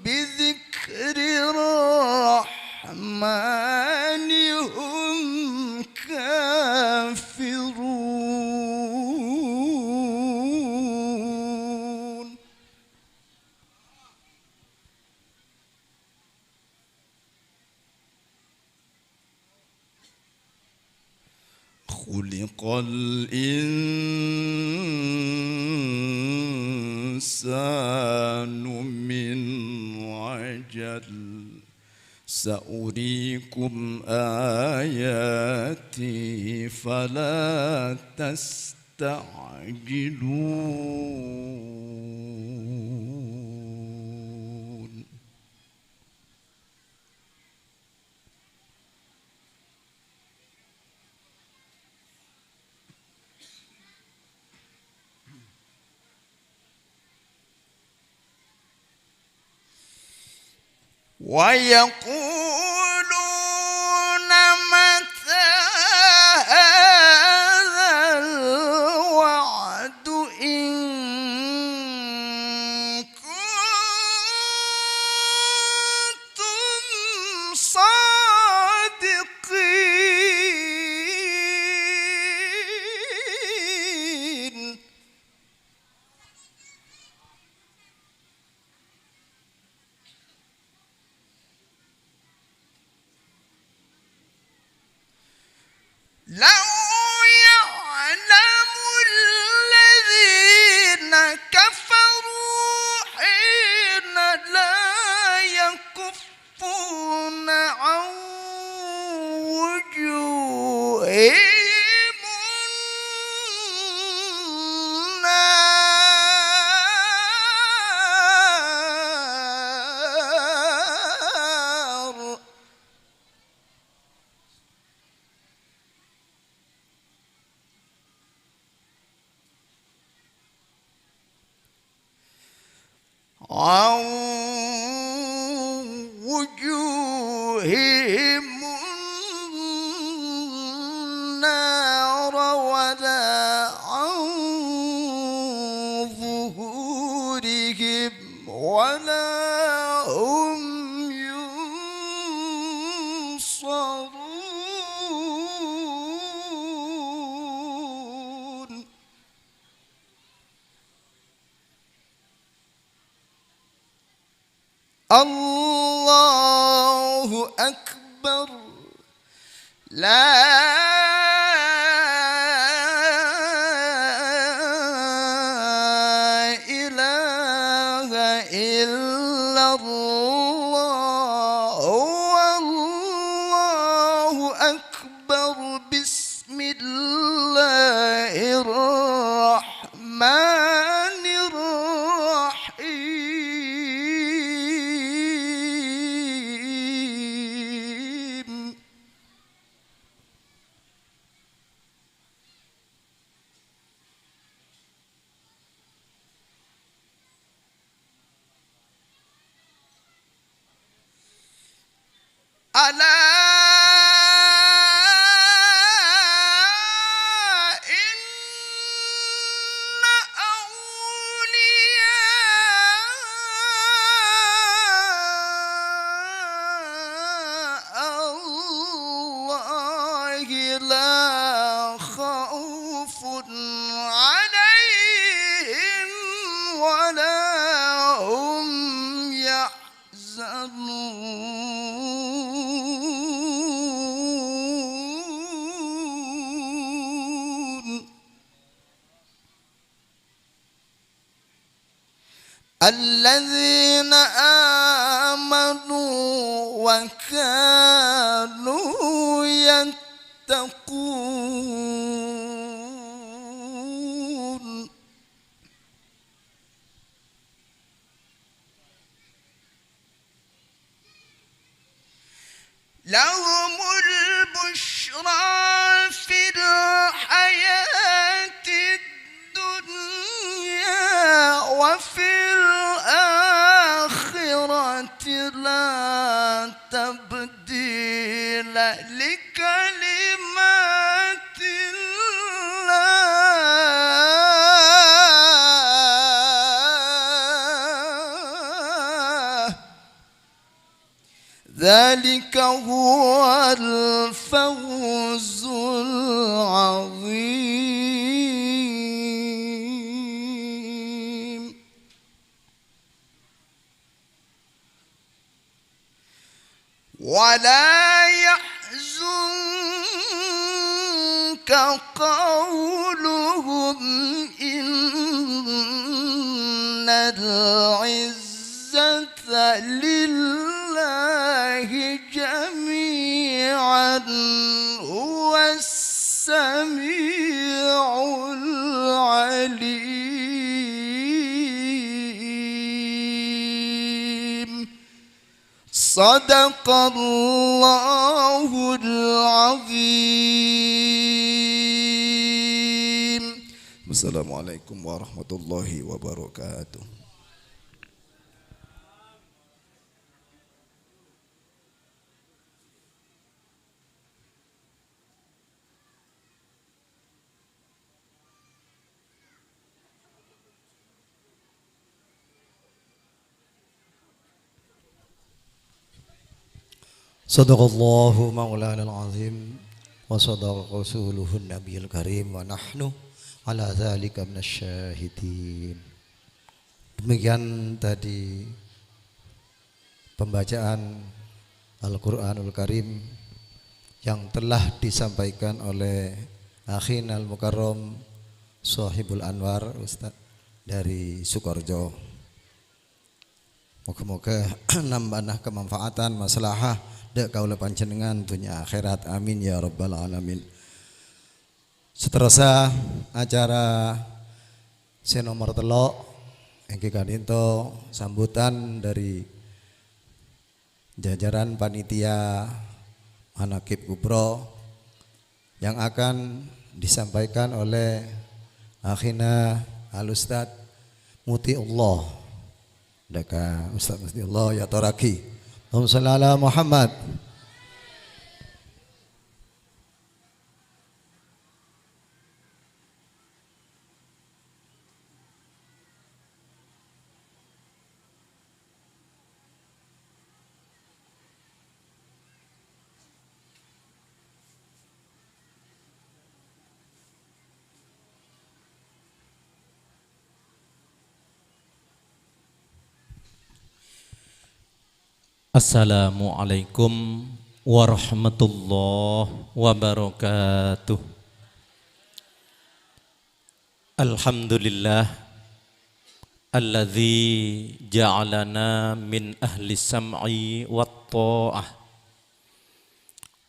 بذكر الرحمن هم كافرون. خلق الإنسان من عجل. سأريكم آياتي فلا تستعجلون. ويقولون متى هذا الوعد إن كنتم صادقين. لو يعلم الذين كفروا حين لا يكفون عن وجوههم النار. عن وجوههم النار ولا عن ظهورهم ولا هم ينصرون. الله أكبر. لا إله إلا الله. والله أكبر. بسم الله الرحمن الرحيم. ألا الذين آمنوا وكانوا يتقون. لهم البشرى في الحياة الدنيا وفي الآخرة لا تبديل لكلمات الله. ذلك هو الفوز العظيم. ولا يحزنك قولهم، إن العزة لله جميعا، هو السميع العليم. صدق الله العظيم. السلام عليكم ورحمة الله وبركاته. صدق الله مولانا العظيم، وصدق رسوله النبي الكريم، ونحن على ذلك من الشاهدين. Demikian tadi pembacaan Al-Qur'anul Karim yang telah disampaikan oleh Akhina Al-Mukarram Sohibul Anwar, Ustaz dari Sukorejo. Moga-moga nambana kamanfaatan, maslahah, dâ' kaulâ panjhennengngan dhunnya akhèrat. Amin ya rabbal alamin. Saterrossa acara sè nomer tello', èngghi ka'dinto sambutan dhâri jajaran panitia Manaqib Kubro yang akan disampaikan oleh akhina Al-Ustadz Mutiullah. Dâ' ka Ustadz Mutiullah, èyatorraghi. Allahumma shalli ala Muhammad. Assalamualaikum warahmatullahi wabarakatuh. Alhamdulillah, alladzi ja'alana min ahli sam'i wat tha'ah,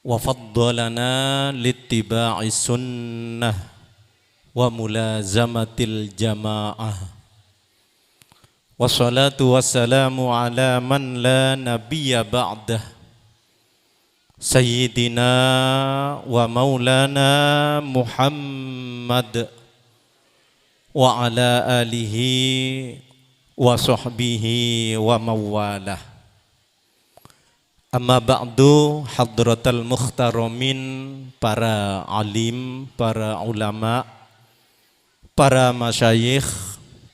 wa faddalana littiba'i sunnah wa mulazamatil jama'ah. Wassalatu wassalamu ala man la nabiyya ba'dah, Sayyidina wa Maulana Muhammad wa ala alihi wa sahbihi wa mawalah. Amma ba'du, hadratal muhtaramin, para alim, para ulama, para masyayikh,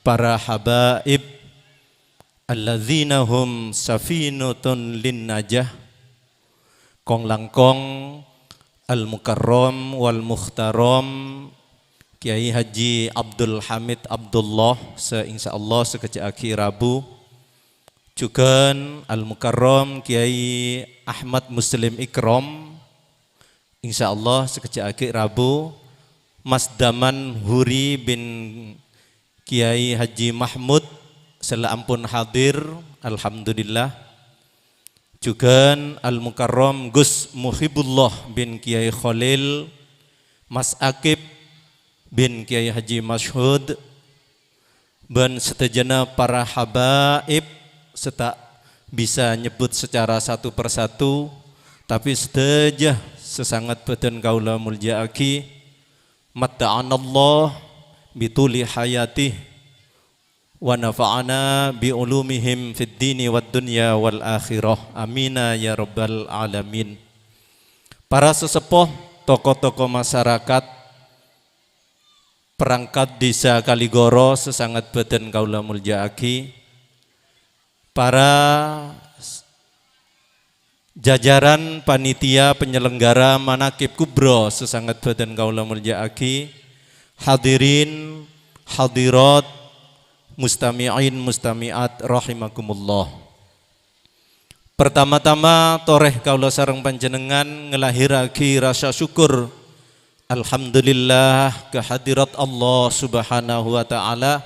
para habaib, alladzina hum safinatun lin najah, kong-langkong al-mukarram wal muhtaram Kiai Haji Abdul Hamid Abdullah, sè insyaallah sakejjhâ' aghi' Rabu, jhughân al-mukarram Kiai Ahmad Muslim Ikram, insyaallah sakejjhâ' aghi' Rabu, Mas Daman Huri bin Kiai Haji Mahmud, sè la ampon hadir, alhamdulillah. Jhughân Al-Mukarram Gus Muhibullah bin Kiai Kholil, Mas Akib bin Kiai Haji Masyhud, bân sadhâjâna para habaib sè ta' bisa nyebbhut sacara satu persatu, tapè sadhâjâ sè sanget bhâdhân kaulâ molja'aghi, matta'anallah bituli hayatih, wa nafa'ana bi ulumihim fid dini wad dunya wal akhirah. Amina ya rabbal alamin. Para sesepuh, tokoh-tokoh masyarakat, perangkat Dhisa Kaligoro sè sanget bhâdhân kaulâ molja'aghi, para s-, jajaran panitia penyelenggara Manaqib Kubro sè sanget bhâdhân kaulâ molja'aghi, hadirin, hadirat, mustami'in, mustami'at rahimakumullah. Pertama-tama, torè kaulâ sareng panjhennengngan ngalahèrraghi rasa syukur, alhamdulillah, ka hadirat Allah Subhanahu wa Ta'ala,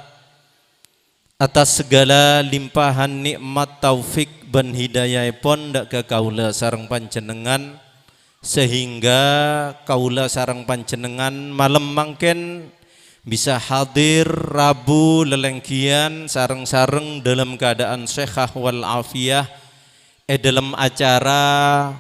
atas segala limpahan nikmat, taufik, bân hidayaèpon dâ' ka kaulâ sareng panjhennengngan, sehingga kaulâ sareng panjhennengngan malem mangkèn bisa hadir rabu lèlènggiyân sareng-sareng dalam keadaan sehah wal afiyah è dalam acara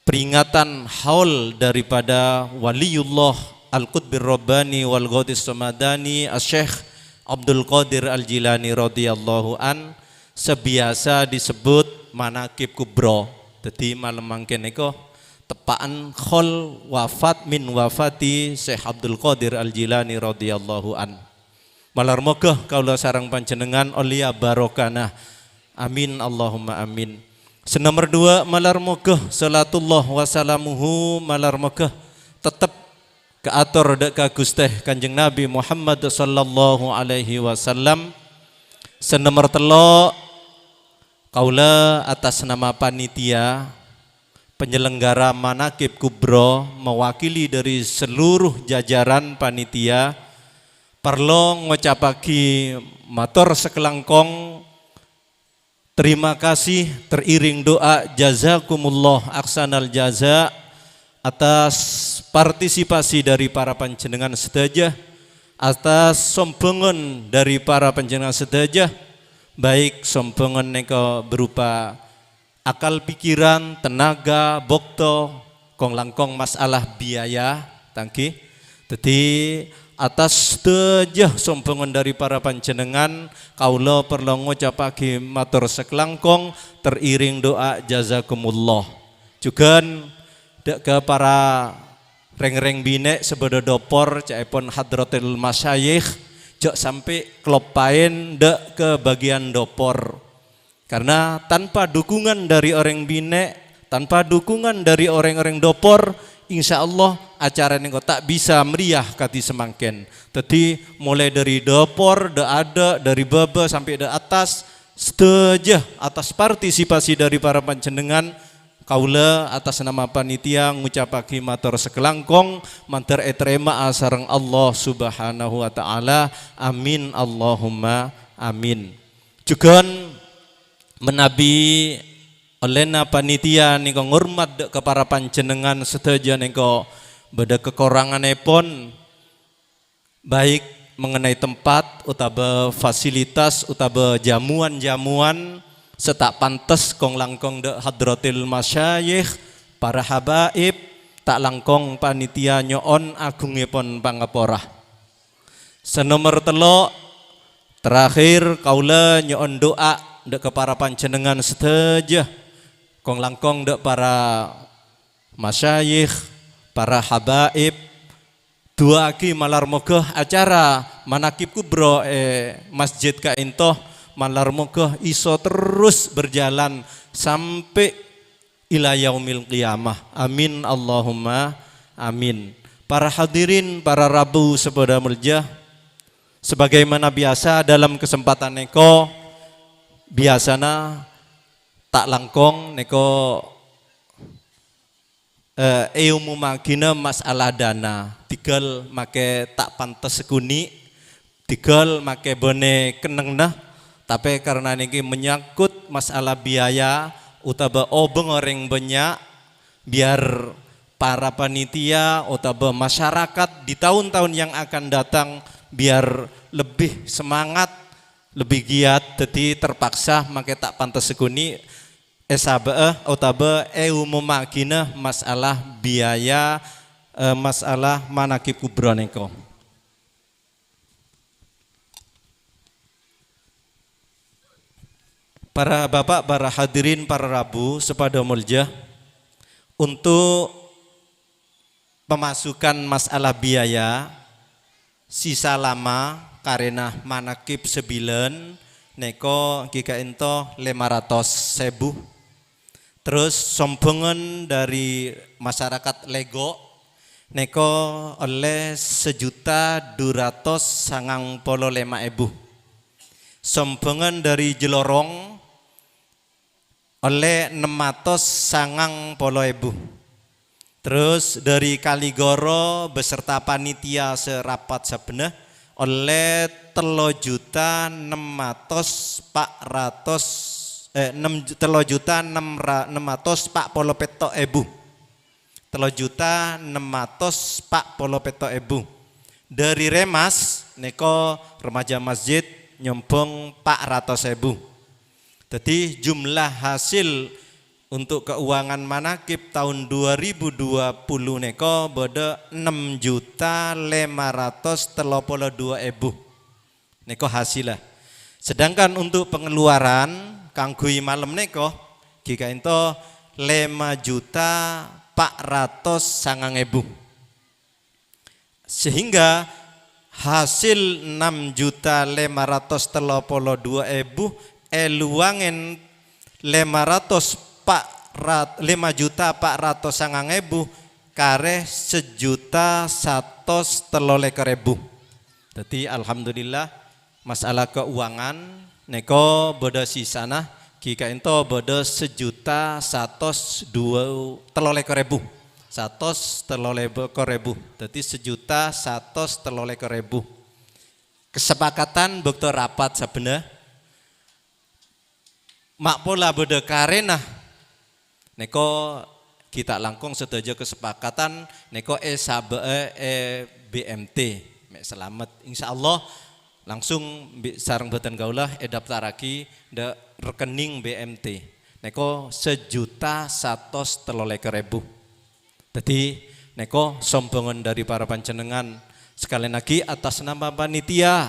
peringatan haul daripada Waliyullah Al-Qutbir Rabbani wal Ghaudhis Samadani Asy-Syaikh Abdul Qadir Al-Jilani radhiyallahu an, sè biyasa disebut Manaqib Kubro. Dhâddhi, malem mangkèn nèko teppa'an haul wafat min wafati Syekh Abdul Qadir Al-Jilani radhiyallahu an. Malar moghâ kaulâ sareng panjhennengngan ollèya barokana. Amin, Allahumma amin. Sè nomer duwâ', malar moghâ salatullah wa salamuhu, malar moghâ tettep kaator dâ' ka Ghustè Kanjeng Nabi Muhammad sallallahu alaihi wasallam. Sè nomer tello', kaulâ atas nama panitia penyelenggara Manaqib Kubro, mewakili dari seluruh jajaran panitia, parlo ngocappaghi mator sakalangkong terima kasih teriring doa jazakumullah ahsanal jaza atas partisipasi dari para panjhennengngan sadhâjâ, atas sombhângan dari para panjhennengngan sadhâjâ, baik sombhângan nèko berupa akal pikiran, tenaga, bâkto, kong-langkong masalah biaya, tangghi. Dhâddhi, atas sadhâjâ sombhângan dari para panjhennengngan, kaulâ parlo ngocappaghi mator sakalangkong, teriring doa jazakumullah. Jhughân dâ' ka para rèng-orèng binè' sè bâdâ dopor, ca'èpon Hadratil Masyayikh, jhâ' sampè' kaloppaèn dâ' ka bâgiyân dopor. Karena tanpa dukungan dari orèng binè', tanpa dukungan dari orèng-orèng dopor, insya Allah acara nèko ta' bisa meriah kadhi samangkèn. Dhâddhi, molaè dâri dopor, dâ'-adâ', dâri bâbâ sampè' dâ' attas, sadhâjâ atas partisipasi dâri para panjhennengngan, kaulâ atas nama panitia ngocappaghi mator sakalangkong, mandhâr ètarèma'a sareng Allah Subhanahu wa Ta'ala. Amin, Allahumma amin. Jhughân manabi ollèna panitia nèko ngormat dâ' ka para panjhennengngan sadhâjâ nèko bâdâ kakorangannèpon, baik mengenai tempat otabâ fasilitas otabâ jamuan-jamuan sè ta' pantes kong-langkong dâ' hadratil masyayikh, para habaib, ta' langkong panitia nyo'on agungngèpon pangapora. Sè nomer tello', terakhir, kaulâ nyo'on du'a dâ' ka para panjhennengngan sadhâjâ, kong-langkong dâ' para masyayikh, para habaib, du'aaghi malar moghâ acara Manaqib Kubro è masjid ka'ènto malar moghâ iso terros berjalan sampè' ila yaumil qiyamah. Amin, Allahumma amin. Para hadirin, para rabu sè bâdâ molja, sebagaimana biasa dalam kesempatan nèko, biyasana ta' langkong nèko, eh, èomomaghina masalah dana. Dhigâl makè ta' pantes ghundi', dhigâl makè bânnè kennengnganna, Tapè karena nèkè menyangkut masalah biaya otabâ obâng orèng bânnya', biar para panitia otabâ masyarakat di tahun-tahun yang akan datang biar lebih semangat, lebih giat, dhâddhi terpaksa mangkè ta' pantes ghunnè èsabâ'â otabâ èumummaghina masalah biaya, eh, masalah Manaqib Kubra nèko. Para bapak, para hadirin, para rabu sè paḍâ molja, untuk pemasukan masalah biaya, sisa lama karena Manaqib sabulân nèko ghi' ka'ènto lèma ratos èbu. Terros sombhângan ḍâri masyarakat Lego nèko ollè sajuta ḍu ratos sangang polo lèma èbu. Sombhângan ḍâri Jhâlorong ollè ennem atos sangang polo èbu. Terros ḍâri Kaligoro beserta panitia sè rapat sabbhânna ollè tello juta ennem atos pa' ratos, eh, ennem ju-, tello juta ennem ra-, ennem atos pa' polo pètto' èbu. Tello juta ennem atos pa' polo pètto' èbu. Ḍâri Remas nèko remaja masjid nyombhâng pa' ratos èbu. Dhâddhi, jumlah hasil untuk keuangan Manaqib taon dua ribu dua puluh nèko bâḍâ ennem juta lèma ratos tello polo ḍuwâ èbu. Nèko hasilla. Sedangkan untuk pengeluaran kaangghuy malem nèko, ghi' ka'ènto lèma juta pa' ratos sangang èbu. Sehingga hasil ennem juta lèma ratos tello polo ḍuwâ èbu èluwangèn lèma ratos pa' rat-, lèma juta pa' ratos sangang èbu karè sajuta satos tello lèkor èbu. Dhâddhi, alhamdulillah, masalah keuangan nèko bâḍâ sisana, ghi' ka'ènto bâḍâ sajuta satos ḍuwâ-, tello lèkor èbu. Satos tello lèkor èbu. Dhâddhi, sajuta satos tello lèkor èbu. Kesepakatan bâkto rapat sabbhânna, ma' pola bâḍâ karèna. Nèko ghi' ta' langkong sadhâjâ kasepakatan nèko èsabâ'â è B M T. Mè' salamet. Insyaallah langsung bi-, sareng bhâdhân kaulâ èdaftarraghi ḍâ' rekening B M T. Nèko sajuta satos tello lèkor èbu. Dhâddhi, nèko sombhângan ḍâri para panjhennengngan. Sakalèyan aghi atas nama panitia,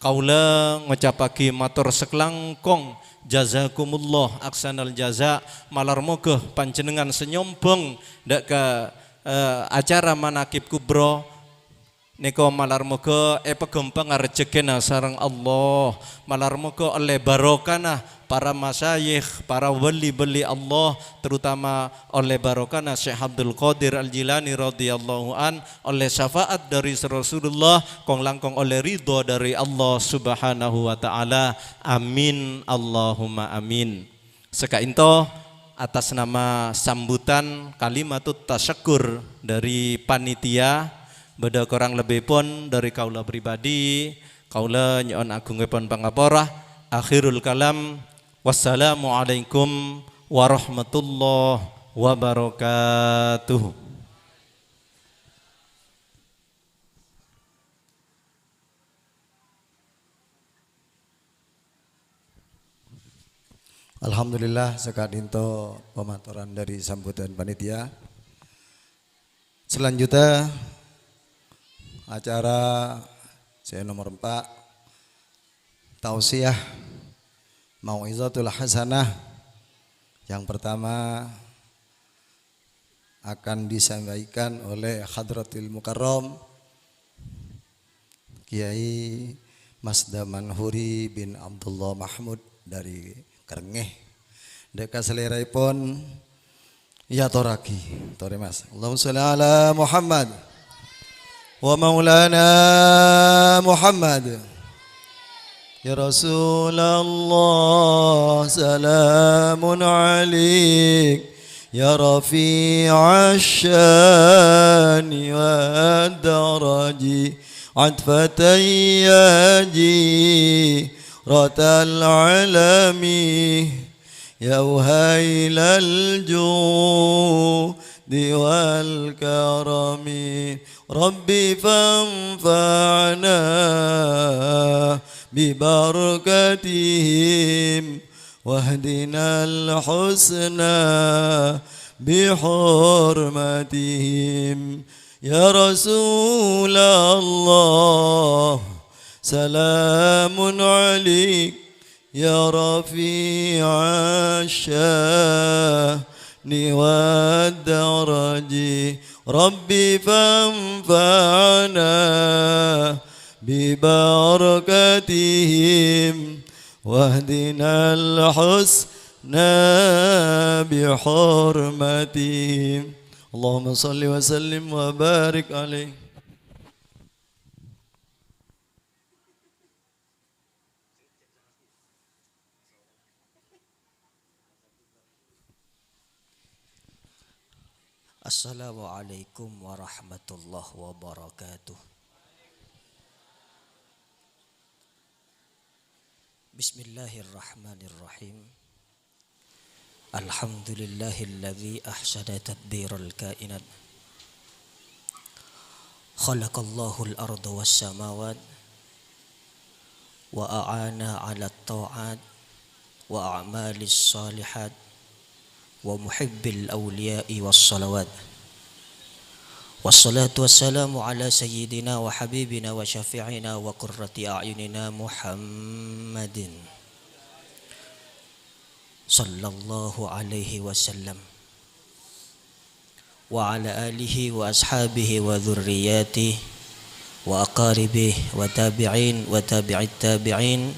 kaulâ ngocappaghi mator sakalangkong, jazakumullah ahsanal jaza, malar moghâ panjhennengngan sè nyombhâng ḍâ' ka, eh, acara Manaqib Kubra nèko malar moghâ èpaghâmpanga rejhekkèna sareng Allah. Malar moghâ ollè barokana para masyayikh, para wali-wali Allah, terutama ollè barokana Syekh Abdul Qadir Al-Jilani radhiyallahu an, ollè syafaat ḍâri Rasulullah, kong-langkong ollè ridho ḍâri Allah Subhanahu wa Ta'ala. Amin, Allahumma amin. Saka'ènto, atas nama sambutan kalimatut tasyakkur ḍâri panitia, bâḍâ korang lebbipon ḍâri kaulâ pribadi, kaulâ nyo'on agungngèpon pangapora. Akhirul kalam, wassalamualaikum warahmatullahi wabarakatuh. Alhamdulillah, saka'ḍinto pamatoran ḍâri sambutan panitia. Selanjutnya, acara sè nomor empat, tausiah mau'izatul hasanah. Yang pertama, akan disampaikan oleh Hadratil Mukarram Kiai Mas Daman Huri bin Abdullah Mahmud dari Kerengeh. Ḍâ' ka salèraèpon, èyatorraghi. Torè, Mas. Allahumma shalli ala Muhammad wa maulana Muhammad. يا رسول الله سلام عليك، يا رفيع الشان والدرج، عطفة يجي رة العلم يا وهيل الجود والكرم. رب فانفعنا ببركتهم واهدنا الحسنى بحرمتهم. يا رسول الله، سلام عليك يا رفيع الشان والدرج. رب فانفعنا ببركتهم واهدنا الحسنى بحرمتهم. اللهم صل وسلم وبارك عليه. Assalamualaikum warahmatullahi wabarakatuh. Bismillahirrahmanirrahim. Alhamdulillahilladzi ahsana tadbiral kainat. Khalaqallahul arda was samawat wa a'ana 'alat ta'at wa a'malis shalihat wa muhibbil awliya'i was salawat. Wassalatu wassalamu ala sayyidina wa habibina wa syafi'ina wa qurrati a'yunina Muhammadin sallallahu alaihi wasallam, wa ala alihi wa ashabihi wa dzurriyyatihi wa aqaribihi wa tabi'in wa tabi'it tabi'in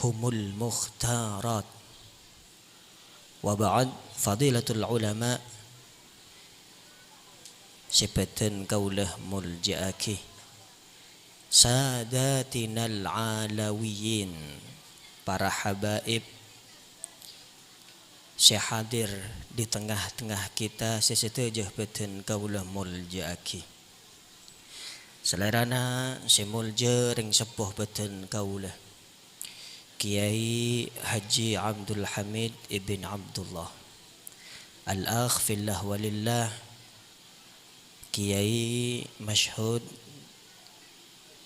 humul mukhtarat. Wa ba'd, fadilatul ulama sè bâdhân kaulâ molja'aghi, sadatinal alawiyyin, para habaib sè hadir di tengah-tengah kita sè sadhâjâ bâdhân kaulâ molja'aghi. Salèrana sè molja rèng seppo bâdhân kaulâ, Kiai Haji Abdul Hamid ibn Abdullah, Al-Akh fillah walillah, Kiai Masyhud,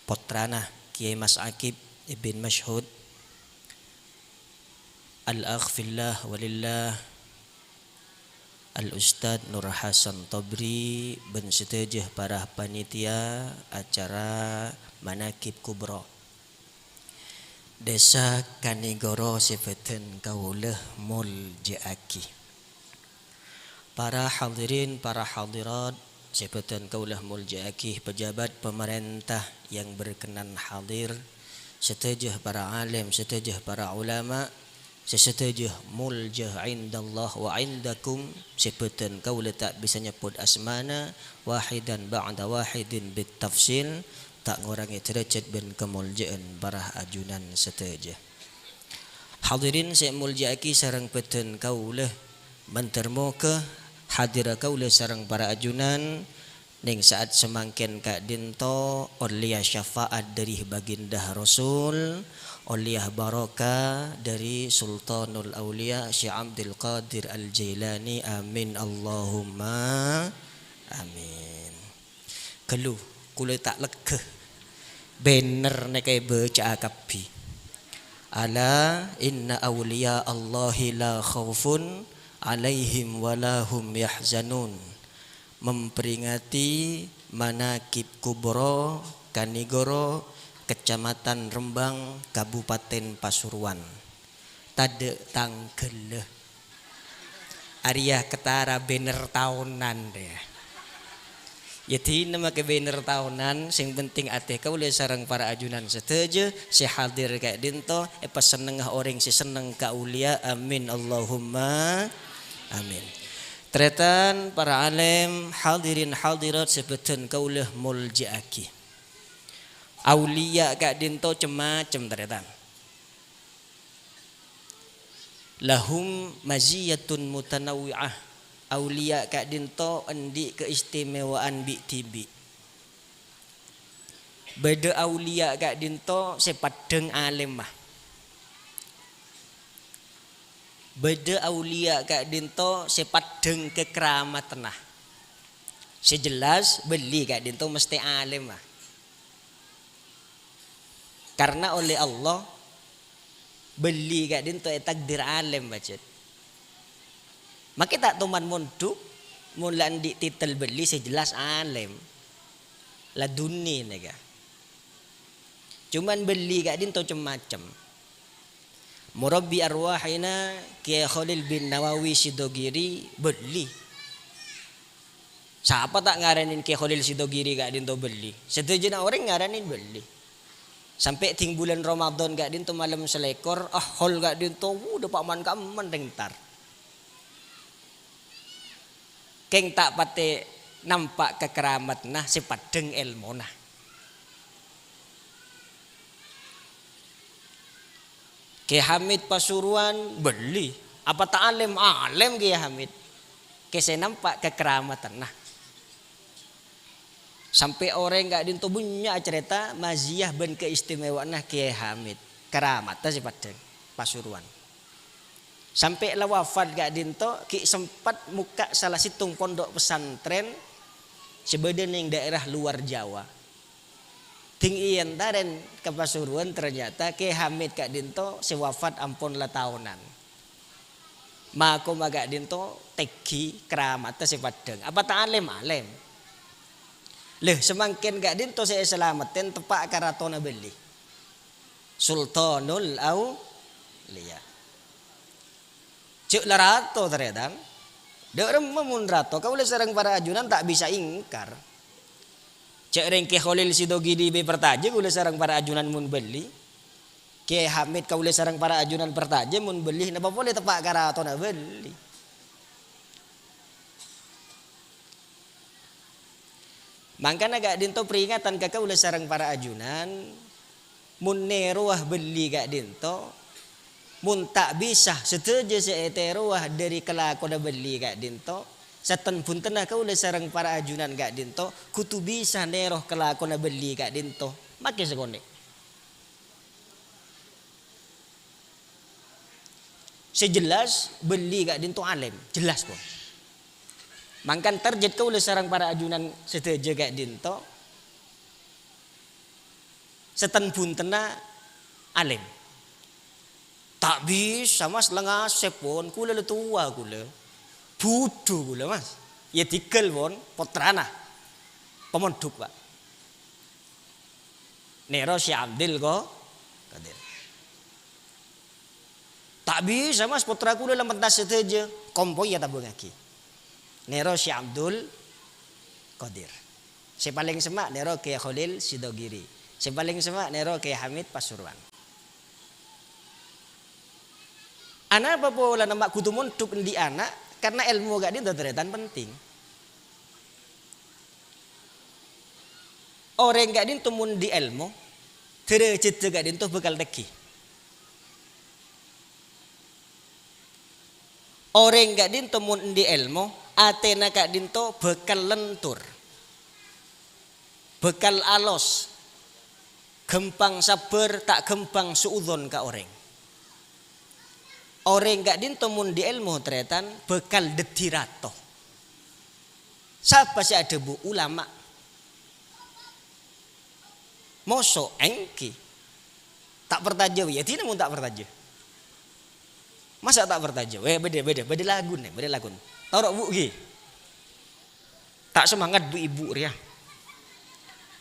pottrana Kiai Mas Akib ibn Masyhud, Al-Akh fillah walillah, Al-Ustadz Nur Hasan Tabri bân sadhâjâ para panitia acara Manaqib Kubra Dhisa Kanigoro sè bâdhân kaulâ molja'aghi. Para hadirin, para hadirat sè bâdhân kaulâ molja'aghi, pejabat pemerintah yang berkenan hadir, sadhâjâ para alim, sadhâjâ para ulama, sè sadhâjâ molja indallah wa indakum, sè bâdhân kaulâ ta' bisa nyebbhut asmana, wahidan ba'da wahidin bit tafsil, ta' ngorangè dârâjhât bân kamoljâ'ân para ajunan sadhâjâ. Hadirin sè èmolja'aghi sareng bâdhân kaulâ, mandhâr moghâ hadirra kaulâ sareng para ajunan neng sa'at samangkèn ka'dinto ollèya syafa'at dhâri Baginda Rasul, ollèya barokah dhâri Sultanul Auliya Syekh Abdul Qadir Al-Jailani. Amin, Allahumma amin. Ghâllu, kaulâ ta' leggâ. Bannèr nèka èbâca'a kabbhi. Ala inna awliya Allahi la khaufun alaihim wa la hum yahzanun. Memperingati Manaqib Kubra Kanigoro, Kecamatan Rembang, Kabupaten Pasuruan. Tadâ' tangghâllâ. Arèya ketara bannèr taonan, rèya. Yâ, dinah makè bannèr taonan, sè penting atè kaulâ sareng para ajunan sadhâjâ sè hadir ka'dinto, èpasennengnga orèng sè senneng ka auliya. Amin, Allahumma amin. Tarètan, para alim, hadirin hadirat sè bâdhân kaulâ molja'aghi. Auliya ka'dinto cem-macem, tarètan. Lahum maziyatun mutanawwi'ah. Auliya ka'dinto andi' keistimewaan bi'-dhibi'. Bâdâ auliya' ka'dinto sè paddhâng alèmma. Bâdâ auliya' ka'dinto sè paddhâng kakaramatanna. Sè jelas, bâli ka'dinto mestè alèmma. Karna ollè Allah, bâli ka'dinto ètakdir alèm, bâjât. Makè ta' toman mondhuk, mon la andi' titel bâli sè jelas alèm. Ladunni nèka. Cuman bâli ka'dinto cem-macem. Murabbi arwahina Kiai Kholil bin Nawawi Sidogiri bâli. Sapa ta' ngaranè Kiai Kholil Sidogiri ka'dinto bâli? Sadhâjâna orèng ngaranè bâli. Sampè' dhing bulân Ramadan ka'dinto malem salèkor, ah, hol ka'dinto, wuh, dâpa' man-kamman dhing entar. Kèng ta' patè nampa' kakaramatanna sè paddhâng èlmona. Kè Hamid Pasuruan bâli. Apa ta' alèm? Alèm Kè Hamid. Kè sè nampa' kakaramatanna. Sampè' orèng ka'dinto bânnya' acarèta maziyah bân kaistimewaanna Kè Hamid. Karamatta sè paddhâng Pasuruan. Sampè' la wafat ka'dinto ghi' sempat mokka' sala sèttong pondhuk pesantren sè bâdâ neng daerah luar Jawa. Dhing èyèntarèn ka Pasuruan, ternyata Kè Hamid ka'dinto sè wafat ampon la taonan. Makoma ka'dinto tèngghi karamatta sè paddhâng. Apa ta' alèm? Alèm. Lè, samangkèn ka'dinto sè èsalamettè teppa' ka ratona bâli. Sultanul Auliya. Jhâ' la rato, tarètan. Dâ' remma mon rato, kaulâ sareng para ajunan ta' bisa ingkar. Jhâ' rèng Kè Kholil Sidogiri bhâi partajâ kaulâ sareng para ajunan mon bâli. Kè Hamid kaulâ sareng para ajunan partajâ mon bâli, napa polè teppa' ka ratona bâli. Mangkana ka'dinto peringatan ka kaulâ sareng para ajunan, mon nèrowa bâli ka'dinto, mon ta' bisa sadhâjâ sè ètèrowa dâri kalakowanna bâli ka'dinto, saten-bhuntenna kaulâ sareng para ajunan ka'dinto kodhu bisa nèro kalakowanna bâli ka'dinto. Makè sakonè'. Sè jelas, bâli ka'dinto alèm, jelas, pon. Mangkana tarjhât kaulâ sareng para ajunan sadhâjâ ka'dinto, saten-bhuntenna alèm. Ta' bisa, Mas, la ngasèp, pon. Kaulâ la towa, kaulâ. Budhu kaulâ, Mas. Iyâ, dhigghâl, pon, pottrana. Pamondhuk, Pak. Nèro Syekh Abdul Qo-, Qadir. Ta' bisa, Mas, pottra kaulâ la pentas sadhâjâ. Kompoyya tabângngaghi. Nèro Syekh Abdul Qadir. Sè palèng semma' nèro Kè Kholil Sidogiri. Sè palèng semma' nèro Kè Hamid Pasuruan. Anapa polana ma' kodhu mondhuk andi' ana'? Karna èlmo ka'dinto tarètan penting. Orèng ka'dinto mon andi' èlmo, dârâjhâddhâ ka'dinto bhâkal tèngghi. Orèng ka'dinto mon andi' èlmo, atèna ka'dinto bhâkal lentur. Bhâkal alos, ghâmpang sabbhâr, ta' ghâmpang su'udzon ka orèng. Orèng ka'dinto mon andi' èlmo, tarètan, bhâkal dhâddhi rato. Sapa sè adhâbu? Ulama. Moso, èngghi. Ta' partajâ, yâ, dina mon ta' partajâ. Masa' ta' partajâ? Wè, bâdâ, bâdâ, bâdâ laguna, bâdâ laguna. Toro' bu' ghi. Ta' semangat bu-ibu rèya.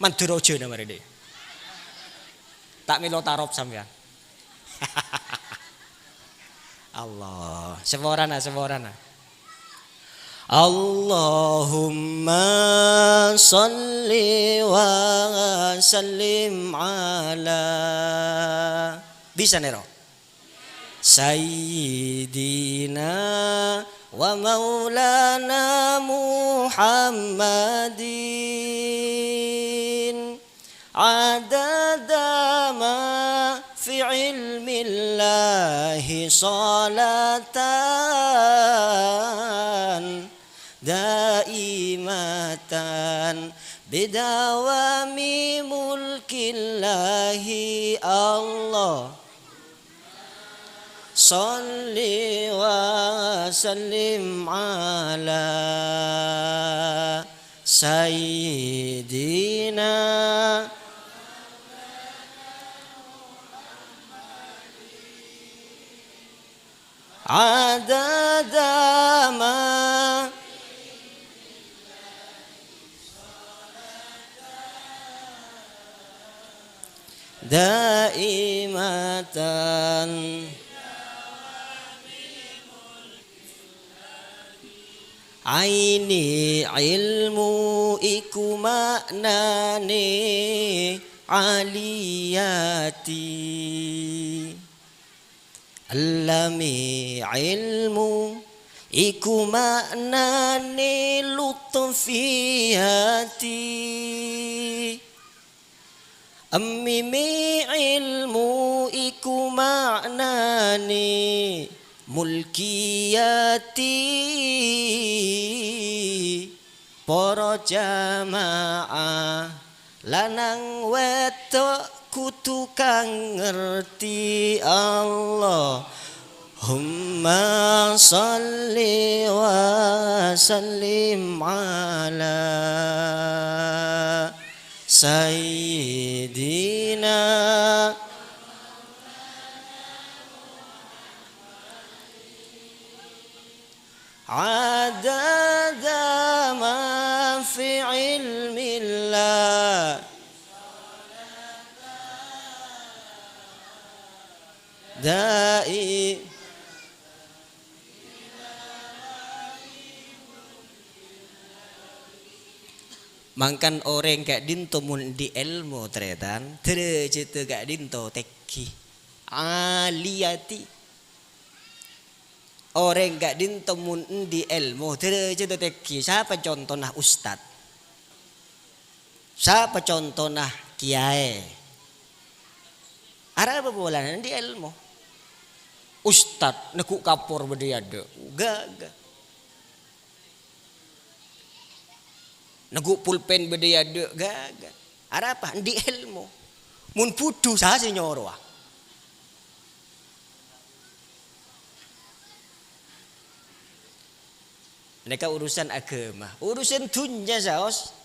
Mandhâr ojhâna marè dhi. Ta' mèlo tarop sampèyan. Allah. Saporana, saporana. Allahumma shalli wa sallim ala. Bisa nèro. Sayyidina wa maulana Muhammadin. Adada ma fi ilmillahi salatan daimatan bidawami mulki Ilahi Allah, sholli wa sallim ala Sayyidina adada ma daimatan. Aini ilmu iku ma'nane aliyati. Allami ilmu iku ma'nane lutfiyati. Emmimi ilmu iku ma'nane mulkiyati. Para jamaah lanang wedok kudu kang ngerti. Allahumma shalli wa sallim ala Sayyidina adada ma fi ilmillah. Dai. Mangkan orèng ka'dinto mon andi' èlmo, tarètan, dârâjâddhâ ka'dinto tèngghi. Aliyati. Orèng ka'dinto mon andi' èlmo, dârâjâddhâ tèngghi. Sapa contona ustad? Sapa contona kiyaè? Arapa polana andi' èlmo? Ustad, neggu' kapor bâdâ è adâ'. Ghâghâ. Neggu' pulpen bâdâ è adâ', ghâghâ. Arapa? Andi' èlmo. Mon budhu, sapa sè nyorowa? Nèka urusan aghâma. Urusan dhunnya, saos.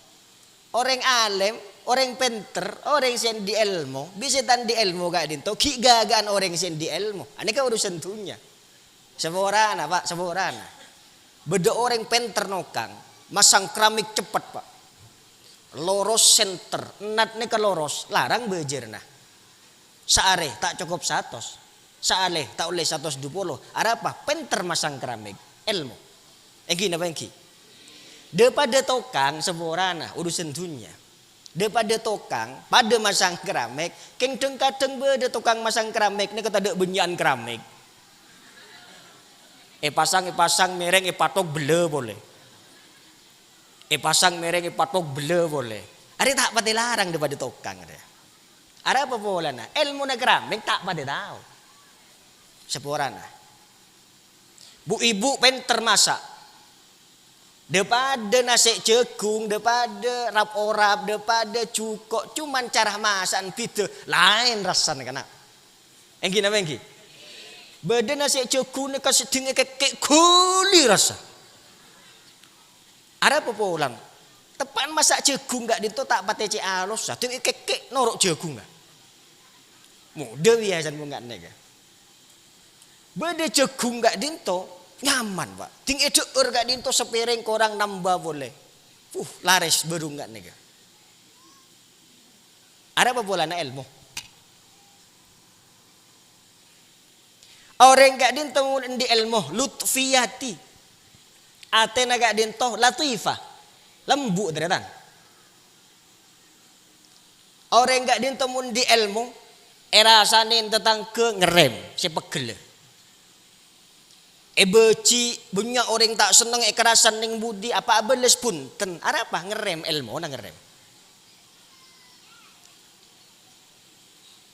Orèng alèm, orèng pènter, orèng sè andi' èlmo, bisa ta' andi' èlmo ka'dinto, ghi' ghâghâ'ân orèng sè andi' èlmo. Anèka urusan dhunnya. Saporana, Pak, saporana. Bâdâ orèng pènter nokang, masang keramik cepet, Pak. Loros senter, ennat nèka loros, larang bâjârna. Saarè ta' cokop satos, saalè ta' ollè satos dupolo. Arapa? Pènter masang keramik, èlmo. Èngghi napa èngghi? Dâ-padâ tokang saporana urusan dhunnya. Dâ-padâ tokang, padâ masang keramik, kèng dhâng-kadhâng bâdâ tokang masang keramik nèka tadâ' bânnya'an keramik. Èpasang, èpasang, mèrèng, èpatok, bellâ polè. Èpasang, mèrèng, èpatok, bellâ polè. Arè ta' patè larang dâ-padâ tokang, rè. Arapa polana? Èlmona keramik ta' patè tao. Saporana. Bu'-ibu' pènter masa'. Dâ-padâ nasè' jhâghung, dâ-padâ rap-orap, dâ-padâ jhuko', cuman cara masa'an bhidhâ, laèn rassana, kana'. Èngghi napa èngghi? Bâdâ nasè' jhâghung nèka sè dhing èkèkkè' ghuli rassa. Arapa polana? Teppa'an masa' jhâghung ka'dinto ta' patè cè' alossa, dhing èkèkkè' noro' jhâghungnga. Modâ biyasana mon nga' nèka. Bâdâ jhâghung ka'dinto, nyaman, Pak. Dhing èdhâ'âr ka'dinto sapèrèng korang nambâ polè. Puh, larès bârung nga' nèka. Arapa polana èlmo? Orèng ka'dinto mon andi' èlmo, lutfiyati. Atèna ka'dinto latifah, lembu', tarètan. Orèng ka'dinto mon andi' èlmo, èrasanè tatangghâ ngerrèm sè peggella. Èbâji', bânnya' orèng ta' senneng èkarasan neng budi, apa abâles bhunten. Arapa? Ngerrèm, èlmona ngerrèm.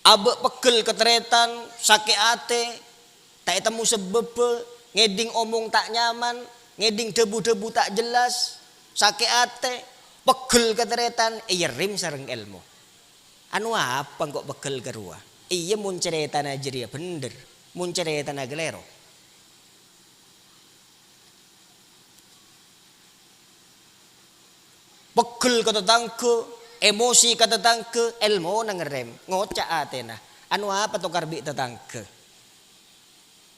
Abâ' peggel ka tarètan, sakè' atè, ta' ètemmo sabâbbhâ, ngèdhing omong ta' nyaman, ngèdhing dhâbu-dhâbu ta' jelas, sakè' atè, peggel ka tarètan, èyerrim sareng èlmo. Anu apa engko' pegghel ka rowa? Iyâ, mon carètana jârèya bhendher, mon carètana kalèro. Pegghel ka tatangghâ, emosi ka tatangghâ, èlmona ngarèm, ngoca' atèna. Anu apa tokar bi' tatangghâ?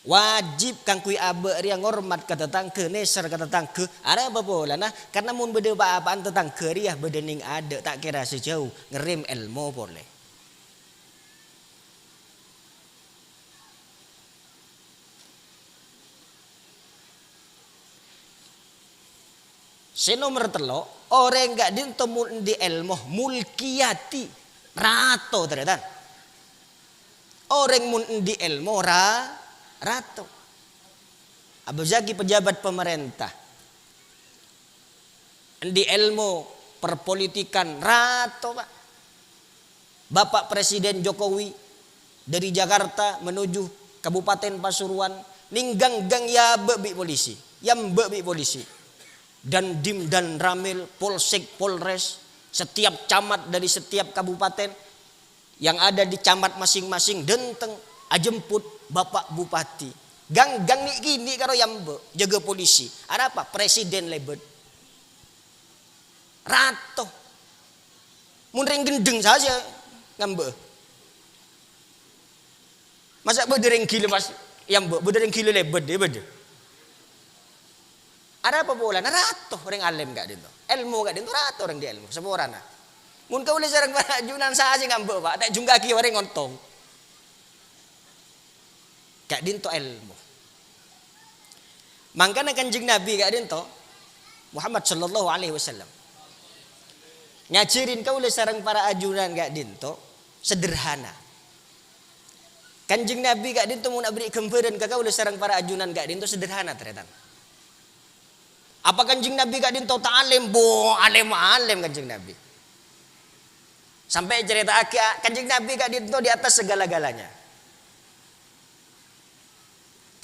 Wajib kaangghuy abâ' rèya ngormat ka tatangghâ, nèser ka tatangghâ. Arapa polana? Karna mon bâdâ pa-apa'an tatangghâ rèya bâdâ neng adâ', ta' kèra sajâu, ngarèm èlmo polè. Sè nomer tello', orèng ka'dinto mon andi' èlmo, mulkiyati, rato, tarètan. Orèng mon andi' èlmo, ra-, rato. Abâsaghi pejabat pemerintah. Andi' èlmo perpolitikan, rato, Pak. Bapak Presiden Jokowi dari Jakarta menuju Kabupaten Pasuruan, neng gang-gang èabâ' bi' polisi, èambâ' bi' polisi. Dandim dan Ramil, Polsek, Polres, setiap camat dari setiap kabupaten yang ada di camat masing-masing dânteng ajemput Bapak Bupati. Gang-gang nè'-kènè' karo èambâ', jâgâ polisi. Arapa? Presiden lèbât. Rato. Mon rèng ghendheng sasè ngambâ'â. Masa' bâdâ rèng ghilâ pas èambâ', bâdâ rèng ghilâ lèbât, yâ bâdâ. Arapa polana rato rèng alèm ka'dinto. Èlmo ka'dinto rato rèng andi' èlmo, saporana. Mon kaulâ sareng para ajunan sasè ngambâ'â, Pak, ta' jungka'aghi orèng ontong. Ka'dinto èlmo. Mangkana Kanjeng Nabi ka'dinto, Muhammad sallallahu alaihi wasallam, ngajhârin kaulâ sareng para ajunan ka'dinto sederhana. Kanjeng Nabi ka'dinto mon aberri' ghâmbhârân ka kaulâ sareng para ajunan ka'dinto sederhana, tarètan. Apa Kanjeng Nabi ka'dinto ta' alèm? Bo, alèm-alèm Kanjeng Nabi. Sampè' ècarèta'aghi, a, Kanjeng Nabi ka'dinto di atas segala-galanya.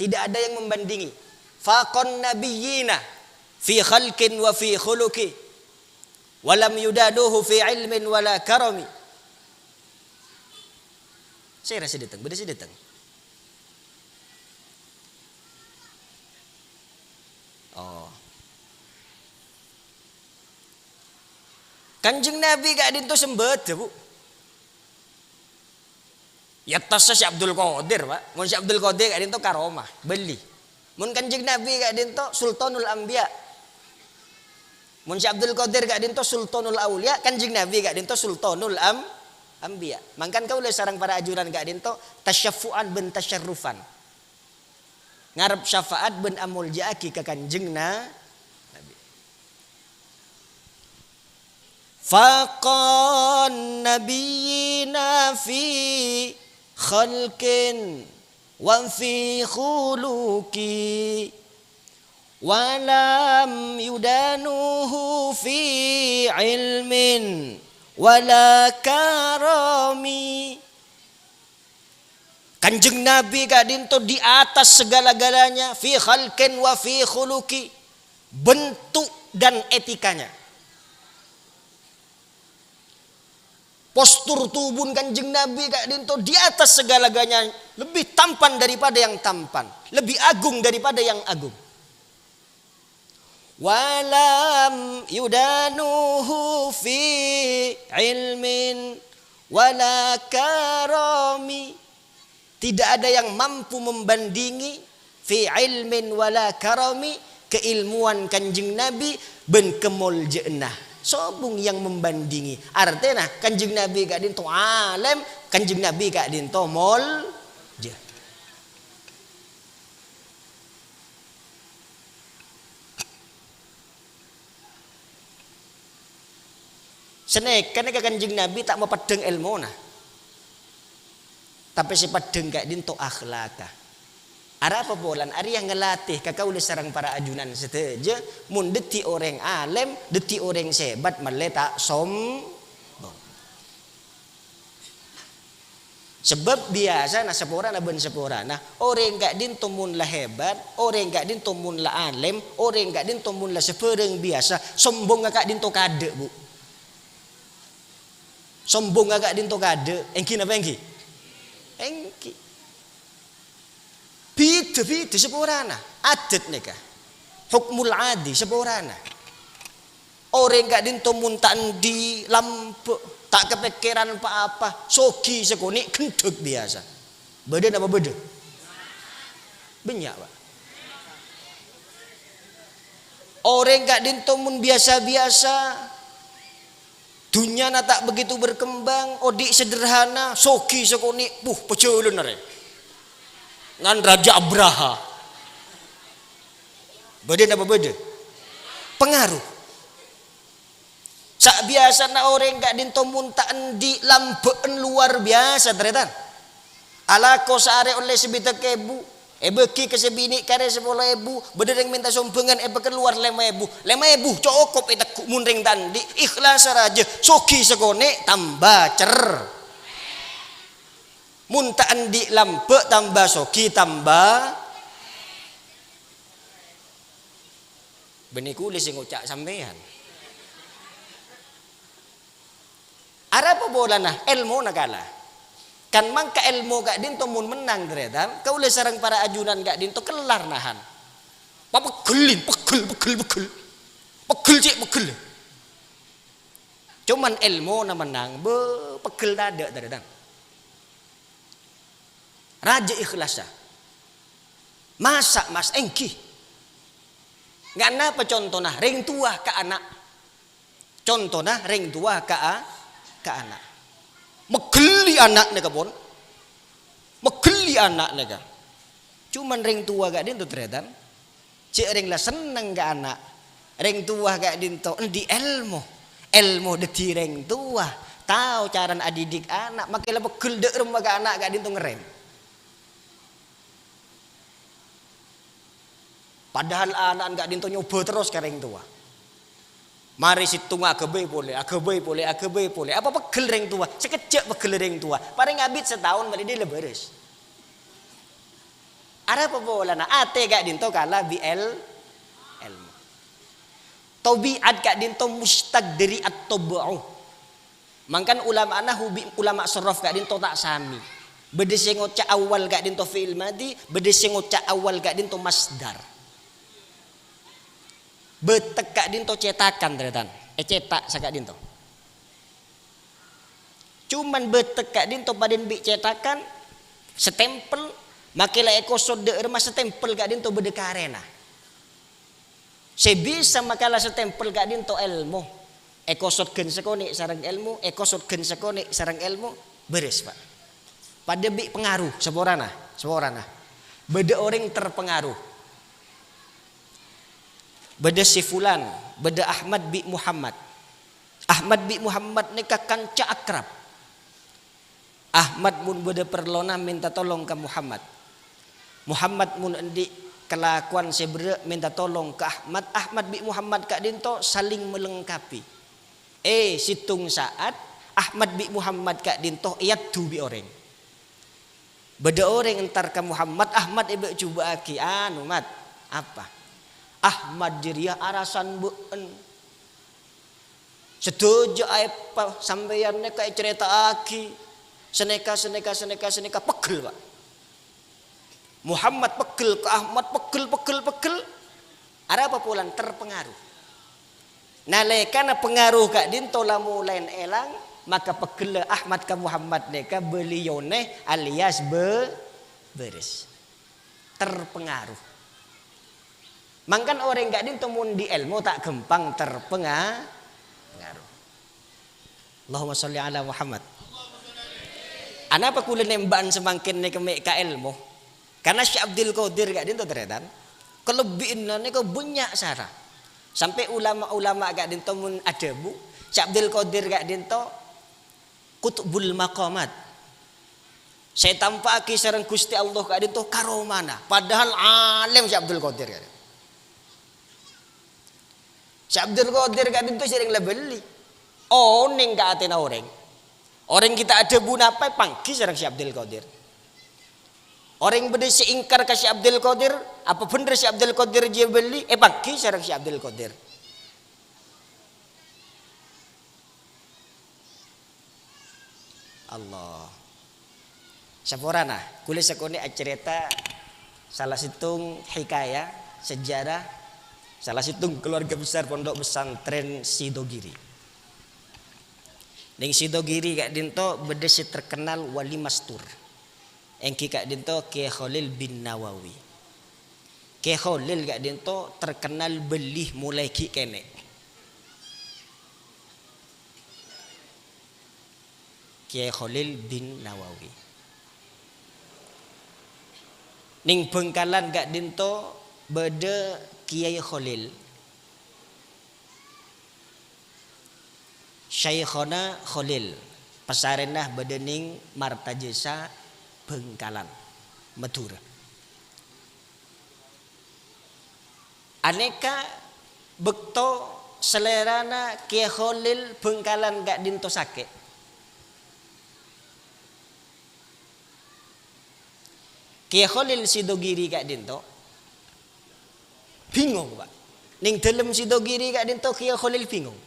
Tidak ada yang membandingi. Faqan nabiyyina fi khalqin wa fi khuluqi, wa lam yudanuhu fi ilmin wa la karami. Sèra sè dâteng, bâdâ sè dâteng. Oh. Kanjeng Nabi ka'dinto sembada, Bu. Èattassa Syekh Abdul Qadir, Pak. Mon Syekh Abdul Qadir ka'dinto karomah, bâli. Mon Kanjeng Nabi ka'dinto Sultanul Anbiya. Mon Syekh Abdul Qadir ka'dinto Sultanul Auliya, Kanjeng Nabi ka'dinto Sultanul Am-, Anbiya. Mangkana kaulâ sareng para ajunan ka'dinto tasyaffu'an bân tasyarrufan. Ngarep syafaat bân amoljâ'aghi ka Kanjeng Na-, Nabi. Faqan nabiyyina fi khalqin wa fi khuluqi, wa lam yudanuhu fi ilmin wa la karami. Kanjeng Nabi ka'dinto di atas segala-galanya, fi khalqin wa fi khuluqi, bentuk dan etikanya. Postur tubun Kanjeng Nabi ka'dinto di atas segala-galanya, lebih tampan daripada yang tampan, lebih agung daripada yang agung. Wa lam yudanuhu fi ilmin wa la karami. Tidak ada yang mampu membandingi fi ilmin wa la karami, keilmuan Kanjeng Nabi bân kamoljâ'ânna. Sobung yang membandingi. Artèna Kanjeng Nabi ka'dinto alèm, Kanjeng Nabi ka'dinto moljâ. Sanèka nèka Kanjeng Nabi ta' mapeddhâng èlmona, tapè sè peddhâng ka'dinto akhlaka. Arapa polana arèya ngalatè ka kaulâ sareng para ajunan sadhâjâ, mon dhâddhi orèng alèm, dhâddhi orèng sè hebat, mellè ta' sombong. Sabâb biyasana saporana bân saporana, orèng ka'dinto mon la hebat, orèng ka'dinto mon la alèm, orèng ka'dinto mon la sabârâng biyasa, sombongnga ka'dinto kaadâ', Bu. Sombongnga ka'dinto kaadâ', ènggi napa ènggi? Ènggi. Bhidhâ-bhidhâ saporana. Adat nèka. Hukmul adi saporana. Orèng ka'dinto mon ta' andi' lambâ', ta' kapèkkèran pa-apa, soghi sakonè' ghendhek biyasa. Bâdâ napa bâdâ? Bânnya', Pak. Orèng ka'dinto mon biyasa-biyasa, dhunnyana ta' begitu berkembang, odi' sederhana, soghi sakonè', puh, pajhâlân arè. Ngan Raja Abraha. Bâdâ napa bâdâ? Pengaruh. Sabiyasana orèng ka'dinto mon ta' andi' lambâ'ân luar biyasa, tarètan. Alako saarè ollè sabidhâk èbu, èbâgi ka sè binè' karè sapolo èbu, bâdâ rèng mènta sombhângan èpakalowar lèma èbu. Lèma èbu cokop ètegghu' mon rèng ta' andi', ikhlas saraja, soghi sakonè' tamba cer. Mon ta' andi' lambâ' tamba soghi tamba Bânnè kulâ sè ngoca' sampèyan. Arapa polana? Èlmona kala. Kan mangka èlmo ka'dinto mon mennang, tarètan, kaulâ sareng para ajunan ka'dinto kellar nahan. Papeggellin, peggel, peggel, peggel. Peggel, cè', peggel. Cuman èlmona mennang, bâ, peggel tadâ', tarètan. Rajâ ikhlasa. Masa', Mas, ènggi. Nga' napa contona? Rèng towa ka ana'. Contona rèng towa ka a-, ka ana'. Meghelli ana' nèka, pon. Meghelli ana' nèka. Cuman rèng towa ka'dinto, tarètan. Cè' rèng la senneng ka ana'. Rèng towa ka'dinto andi' èlmo. Èlmo dhâddhi rèng towa. Tao carana adidik ana'. Makkè la peggel dâ' remma ka ana' ka'dinto ngerrèm. Padahal ana'na ka'dinto nyoba terros ka rèng towa. Marè sèttongnga aghâbây polè, aghâbây polè, aghâbây polè. Apa peggel rèng towa? Sakejjhâ' peggel rèng towa. Parèng abit sataon marè dhâlâ bârâs. Arapa polana? Atè ka'dinto kala bi' èl-, èlmo. Tabi'at ka'dinto mustaq dhâri at-tab'u. Mangkana ulama nahwu bi' ulama sorof ka'dinto ta' samè. Bâdâ sè ngoca' awwal ka'dinto fi'il madhi, bâdâ sè ngoca' awwal ka'dinto masdar. Bâtek ka'dinto cetakan, tarètan. Ècètak saka'dinto. Cuman bâtek ka'dinto padâna bi' cetakan, stempel, makkè la èkosot dâ' remma stempel ka'dinto bâdâ karèna. Sè bisa makala stempel ka'dinto èlmo. Èkosot ghân sakonè' sareng èlmo, èkosot ghân sakonè' sareng èlmo, bârâs, Pak. Padâ bi' pengaruh, saporana, saporana. Bâdâ orèng terpengaruh. Bâdâ si Fulan, bâdâ Ahmad bi' Muhammad. Ahmad bi' Muhammad nèka kanca akrab. Ahmad mon bâdâ parlona mènta tolong ka Muhammad. Muhammad mon andi' kalakowan sè berrâ' mènta tolong ka Ahmad. Ahmad bi' Muhammad ka'dinto saling melengkapi. Eh, sèttong sa'at, Ahmad bi' Muhammad ka'dinto èaddu bi' orèng. Bâdâ orèng entar ka Muhammad, Ahmad èbâ-, jhubâ'âghi, "Anu, Mat, apa?" Ahmad jârèya arasan bâ'en. Sadhâjâ aèbba sampèyan nèka ècarèta'aghi, sanèka, sanèka, sanèka, sanèka, peggel, Pak. Muhammad peggel ka Ahmad, peggel, peggel, peggel. Arapa polana? Terpengaruh. Nalèkana pengaruh ka'dinto la molaè èlang, maka peggella Ahmad ka Muhammad nèka bâliyonè alias bâ-, bârâs. Terpengaruh. Mangkana orèng ka'dinto mon andi' èlmo ta' ghâmpang terpenga-, pengaruh. Allahumma shalli ala Muhammad. Anapa kaulâ nèmbâ'ân samangkèn nèka mè' ka èlmo? Karna Syekh Abdul Qadir ka'dinto, tarètan, kalebbiyanna nèka bânnya' sara. Sampè' ulama-ulama ka'dinto mon adhâbu, Syekh Abdul Qadir ka'dinto Qutbul Maqamat. Sè ètampa'aghi sareng Ghustè Allah ka'dinto karomana, padahal alèm Syekh Abdul Qadir. Syekh Abdul Qadir ka'dinto sèrèng la bâli. Onèng ka atèna orèng. Orèng ghi' ta' adhâbu napa èpangghi sareng Syekh Abdul Qadir. Orèng bâdâ sè èngkar ka Syekh Abdul Qadir, apa bhendher Syekh Abdul Qadir jiyâ bâli, èpangghi sareng Syekh Abdul Qadir. Allah. Saporana, kaulâ sakonè' acarèta sala sèttong hikayah, sejarah, sala sèttong keluarga besar Pondok Pesantren Sidogiri. Neng Sidogiri ka'dinto bâdâ sè terkenal wali mastur, èngghi ka'dinto Kiai Kholil bin Nawawi. Kiai Kholil ka'dinto terkenal bâli molaè ghi' kènè'. Kiai Kholil bin Nawawi. Neng Bhângkalan ka'dinto bâdâ Kiai Kholil, Syaikhona Kholil, pasarèna bâdâ neng Martajasa, Bhângkalan, Madhurâ. Anèka bâkto salèrana Kiai Kholil Bhângkalan ka'dinto sakè'. Kiai Kholil Sidogiri ka'dinto bingong, Pak. Neng dâlem Sidogiri ka'dinto Kiai Kholil bingong.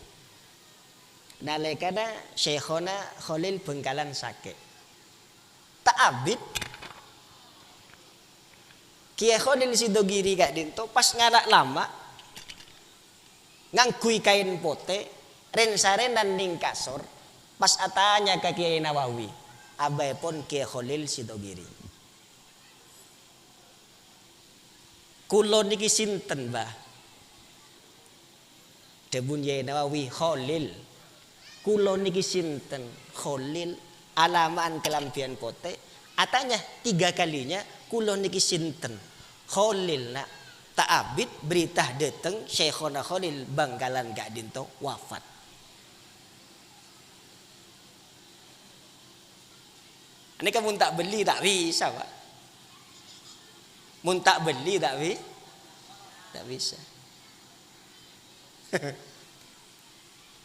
Nalèkana Syaikhona Kholil Bhângkalan sakè'. Ta' abit, Kiai Kholil Sidogiri ka'dinto pas ngala' lama, ngangghuy kaèn potè, rèn-sarènan neng kasor, pas atanya ka Kiai Nawawi, abâèpon Kiai Kholil Sidogiri. "Kaulâ nèkè sinten, Bâh?" Dhâbuna Kiai Nawawi, "Kholil." "Kaulâ nèkè sinten?" "Kholil." Alama'an kalambhiyân potè, atanya tiga kalinya, "Kaulâ nèkè sinten?" "Kholil, Na'." Ta' abit berita dâteng, Syaikhona Kholil Bhângkalan ka'dinto wafat. Nèka mon ta' bâli ta' bisa, Pak. Mon ta' bâli ta' bi-, ta' bisa.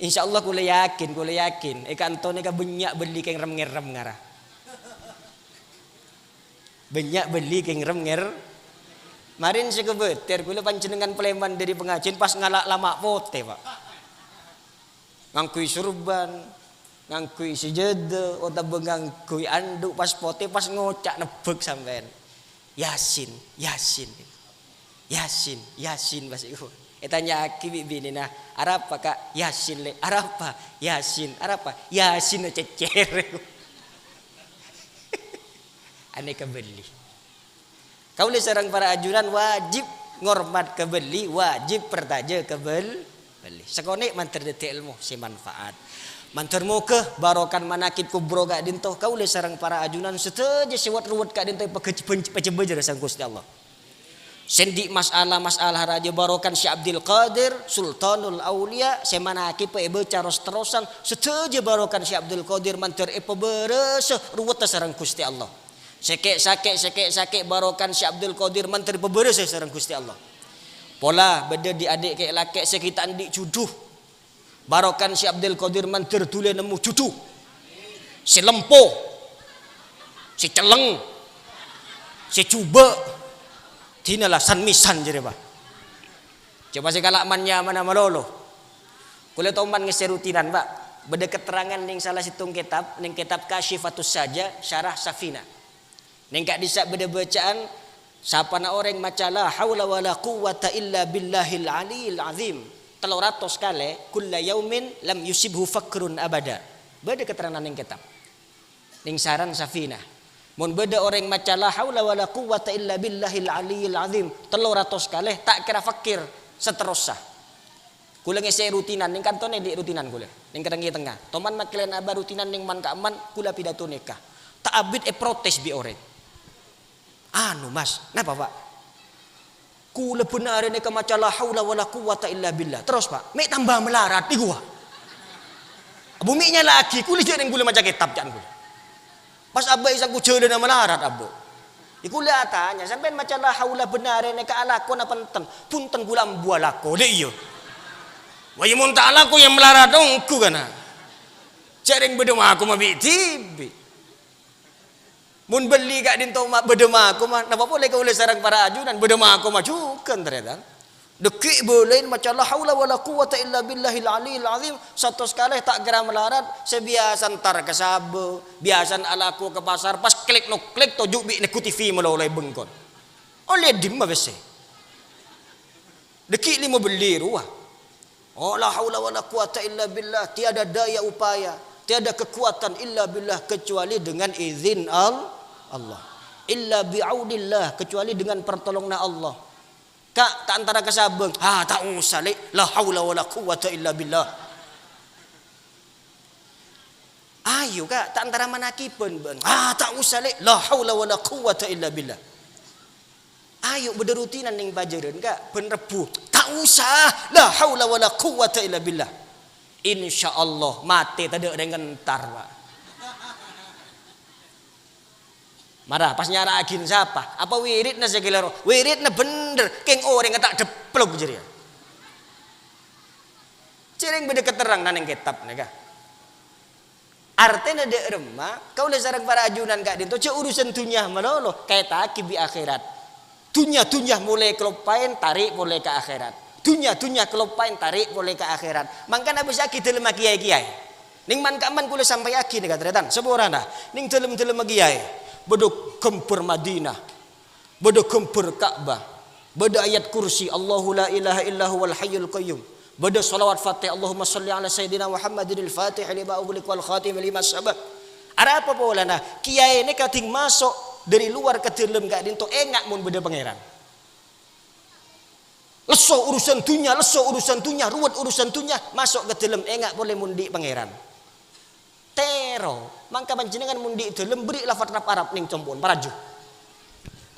Insyaallah, kaulâ yakin, kaulâ yakin, è ka'anto nèka bânnya' bâli kèng rem-ngèrem ngara. Bânnya' bâli kèng rem-ngèr-, marèn sè kobâtèr, kaulâ panjhennengngan palèman dâri pangajiân pas ngala' lama' potè, Pak. Ngangghuy sorban, ngangghuy sajâdâ, otabâ ngangghuy andhu' pas potè, pas ngoca' nebbhâk sampèyan, "Yasin, Yasin, Yasin, Yasin," pas iku. Ètanya'aghi bi' binèna, "Arapa, Ka'?" "Yasin, Lè'." "Arapa?" "Yasin." "Arapa?" "Yasin cècèr." Anèka bâli. Kaulâ sareng para ajunan wajib ngormat ka bâli, wajib parcajâ ka bâl-, bâli. Sakonè' mandhâr dhâddhi èlmo sè manfaat. Mandhâr moghâ barokana Manaqib Kubro ka'dinto, kaulâ sareng para ajunan sadhâjâ sè wet-ruwet ka'dinto èpagâj-, pajâ-, pajâbâjâr sareng Ghustè Allah. Sè andi' masalah-masalah rajâ barokana Syekh Abdul Qadir, Sultanul Auliya, sè manaqib èbâca ros-terrosan, sadhâjâ barokana Syekh Abdul Qadir mandhâr èpabârâsa ruwetta sareng Ghustè Allah. Sè kè'-sakè', sè kè'-sakè' barokana Syekh Abdul Qadir mandhâr pabârâsa sareng Ghustè Allah. Pola bâdâ dhi'-adhi' kè'-lakè' sè ghi' ta' andi' judhu. Barokana Syekh Abdul Qadir mandhâr dhuliyâ nemmo judhu. Sè lempo. Sè celleng. Sè jhubâ'. Dina la san-mèsan jârèya, Pak. Coba sè kala' man-nyamana malolo. Kaulâ toman ngèssè rutinan, Pak. Bâdâ keterangan neng sala sèttong kètab, neng kètab Kasyifatus Saja, Syarah Safinah. Neng ka'dissa' bâdâ bâcaan, "Sapana orèng maca la haula wala quwwata illa billahil aliyil azim tello ratos kalè, kulla yaumin lam yusibhu fakrun abada." Bâdâ keterangan neng kètab. Neng Syarah Safinah. Mon bâdâ orèng maca la haula wala quwwata illa billahil aliyil azim tello ratos kalè, ta' kèra fakir saterrossa. Kaulâ ngèssè rutinan, neng kantona andi' rutinan kaulâ, neng Karanggi Tengnga. Toman makkèlèyan abâ' rutinan neng man-ka'emman, kaulâ pidato nèka. Ta' abit èprotes bi' orèng. "Anu, Mas, napa, Pak?" "Kaulâ bân arè nèka maca la haula wala quwwata illa billah. Terros, Pak, mè' tamba malarat, ghuwâ." Abu mè' nyala'aghi, kaulâ jhâ' neng kaulâ maca kètab, ca'na kaulâ. Pas abâ' èsangghu jhâlâna malarat, abâ'. Iku la atanya, "Sampèyan maca la haula bân arè nèka alako napa enten?" "Bhunten, kaulâ ambu alako." "Lè' iyâ. Wah, iyâ mon ta' alako iyâ malarat ongghu kana'." Jhâ' rèng bâdâ makoma bi' dhibi'. Mon bâli ka'dinto ma-, bâdâ makoma, napa polè kaulâ sareng para ajunan bâdâ makoma jhughân, tarètan. Dhâggi' bâlâi maca la haula wala quwwata illa billahil aliyil azim satos kalè ta' kèra malarat, sè biyasa entar ka sabâ, biyasa alako ka pasar, pas klik-noklèk toju' bi' neggu T V malolo è bengkona. Ollè dimma pèssè? Dhâggi' lèma bellè rowa. Oh, la haula wala quwwata illa billah, tiada daya upaya, tiada kekuatan illa billah, kecuali dengan izin Al-, Allah. Illa bi'aunillah, kecuali dengan pertolonganna Allah. Ka', ta' entara ka sabâ, ah, ta' osa, Lè', la haula wala quwwata illa billah. Ayo, Ka', ta' entara manakiban bâ'na. Ah, ta' osa, Lè'. La haula wala quwwata illa billah. Ayo, bâdâ rutinan neng Pajârân, Ka', bân Rebbhu. Ta' osa. La haula wala quwwata illa billah. Insyaallah, matè tadâ' rèng entar, Pak. Mara, pas nyara'aghin sapa? Apa wiridna sè kalèro? Wiridna bhender, kèng orèngnga ta' depplok jârèya. Cèrèng bâdâ katerranganna neng kètab nèka. Artèna dâ' remma, kaulâ sareng para ajunan ka'dinto jhâ' urusan dhunnya malolo, kaètaghi bi' akhèrat. Dhunnya-dhunnya molè kaloppaèn, tarè' polè ka akhèrat. Dhunnya-dhunnya kaloppaèn, tarè' polè ka akhèrat. Mangkana abâssaghi dhâlemma kèyaè-kèyaè. Neng man-ka'emman kaulâ sampèyaghi nèka, tarètan, saporana. Neng dhâlem-dhâlemma kèyaè. Bâdâ ghâmbhâr Madinah. Bâdâ ghâmbhâr Ka'bah, bâdâ ayat kursi, "Allahu la ilaha illa huwal hayyul qayyum." Bâdâ shalawat Fatihah, "Allahumma shalli ala sayyidina Muhammadinil fatih lima ughliq wal khatim lima sabaq." Arapa polana? Kèyaè nèka dhing maso' dâri lowar ka dhâlem ka'dinto, enga' mon bâdâ Pangèran. Lesso urusan dhunnya, lesso urusan dhunnya, ruwet urusan dhunnya, maso' ka dhâlem, enga' polè mon andi' Pangèran. Tèro, mangka panjhennengngan mon andi' dhâlem, bherri' lafat Arab-Arab neng compo'na, parajâ.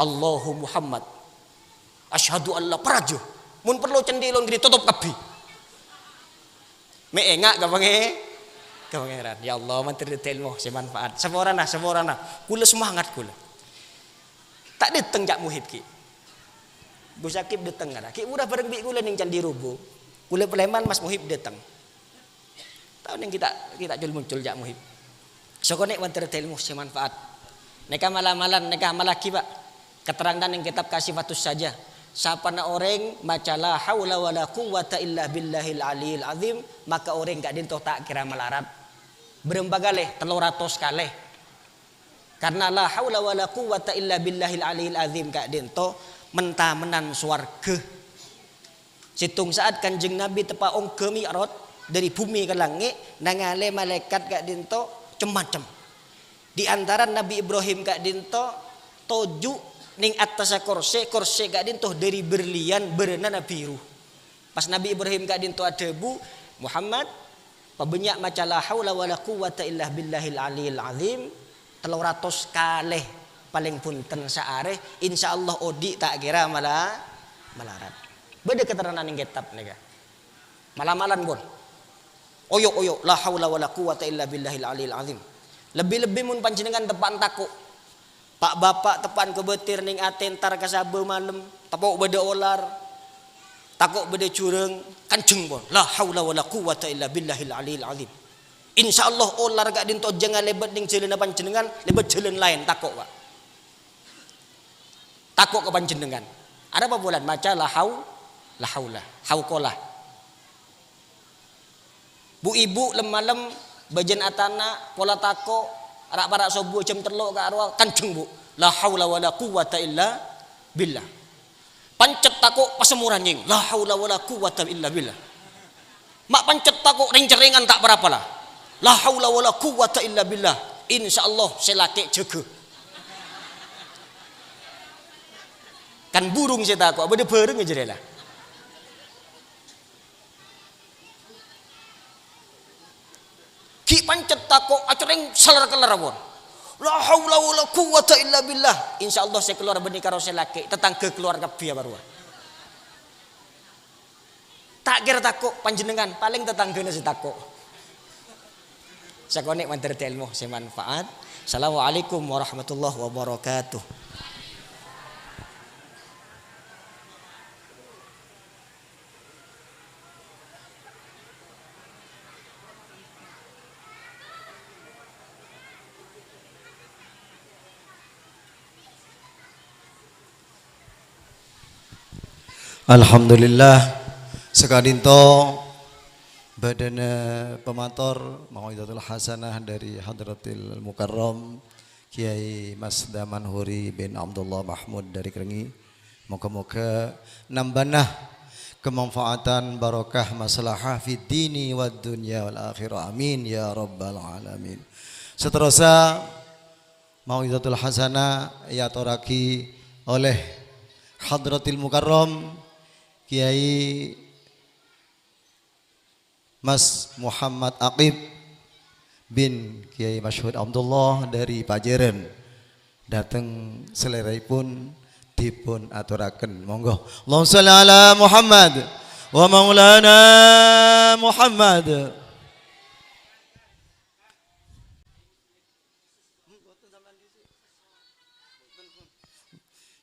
Allahu Muhammad. Asyhadu alla, parajâ. Mon parlo candhi lon ghi' totop kabbhi. Mè' enga' ka Pangè-, ka Pangèran. Ya Allah, mandhâr dhâddhi èlmo sè manfaat. Saporana, saporana. Kaulâ semangat kaulâ. Ta' dâteng Cak Muhib ghi'. Bu Sakib dâteng, ngara. Ghi' mora bhâreng bi' kaulâ neng Candhi Robo. Kaulâ palèman, Mas Muhib dâteng. Tao neng kita, kita cul-muncul, Cak Muhib. Sakonè' mandhâr dhâddhi èlmo sè manfaat. Nèka mala-malan, nèka amallaghi, Pak. Katerrangan neng kètab Kasyifatus Sajah. Sapana orèng maca la haula wala quwwata illa billahil aliyil azim, maka orèng ka'dinto ta' kèra malarat. Bârâmpa kalè? Tello ratos kalè. Karna la haula wala quwwata illa billahil aliyil azim ka'dinto men-tamennan sowarghâ. Sèttong sa'at Kanjeng Nabi teppa' ongghâ mi'raj dâri bhumè ka langngè', nangalè malaèkat ka'dinto cem-macem. Di antara Nabi Ibrahim ka'dinto toju' neng attassa korsè, korsè ka'dinto dâri berlian bârâna biru. Pas Nabi Ibrahim ka'dinto adhâbu, "Muhammad, pabânnya' maca la haula wala quwwata illa billahil aliyil azim tello ratos kalè, palèng bhunten saarè, insyaallah odi' ta' kèra mala-, malarat." Bâdâ katerrangan neng kètab nèka. Mala-malan, pon. Oyo'-oyo', la haula wala quwwata illa billahil aliyil azim. Lebbi-lebbi mon panjhennengngan teppa'an tako'. Pa'-bapa' teppa'an kobâtèr neng atè entar ka sabâ malem, teppo' bâdâ olar. Tako' bâdâ jhurâng, kanjeng, pon. La haula wala quwwata illa billahil aliyil azim. Insyaallah olar ka'dinto jhâ' ngalèbât neng jhâlânna panjhennengngan, lèbât jhâlân laèn, tako', Pak. Tako' ka panjhennengngan. Arapa polana maca la hau-, la haula, hauqalah. Bu'-ibu' lem-malem, bâjâna atana', pola tako', ra'-para' sobbhu jam tello' ka arowa, kanjeng, Bu'. La haula wala quwwata illa billah. Pancet tako', pas moranyèng. La haula wala quwwata illa billah. Ma' pancet tako', rèng-cerrèngan ta' parapala. La haula wala quwwata illa billah. Insyaallah sè lakè' jâgâ. Kan burung sè tako', bâdâ bhâreng jârèya la. Ghi' pancet tako', acorèng salar-keller, pon. La haula wala quwwata illa billah. Insyaallah sè kalowar bânnè karo sè lakè', tatangghâ kalowar kabbhi, ya, bârowa. Ta' kèra tako' panjhennengngan, palèng tatangghâna sè tako'. Sakonè' mandhâr èlmo sè manfaat. Assalamualaikum warahmatullahi wabarakatuh. Alhamdulillah, saka'dinto bâdâna pamator mau'izatul hasanah dâri Hadratil Mukarram Kiai Mas Damanhuri bin Abdullah Mahmud dâri Krèngi. Moghâ-moghâ nambâna kamanfaatan barokah maslahah fid dini wad dunya wal akhirah. Amin ya rabbal alamin. Saterrossa, mau'izatul hasanah èyatorraghi oleh Hadratil Mukarram Kiai Mas Muhammad Aqib bin Kiai Masyhur Abdullah dâri Pajârân. Dâteng salèraèpon dipun aturaken. Monggo. Allahumma shalli ala Muhammad wa maulana Muhammad.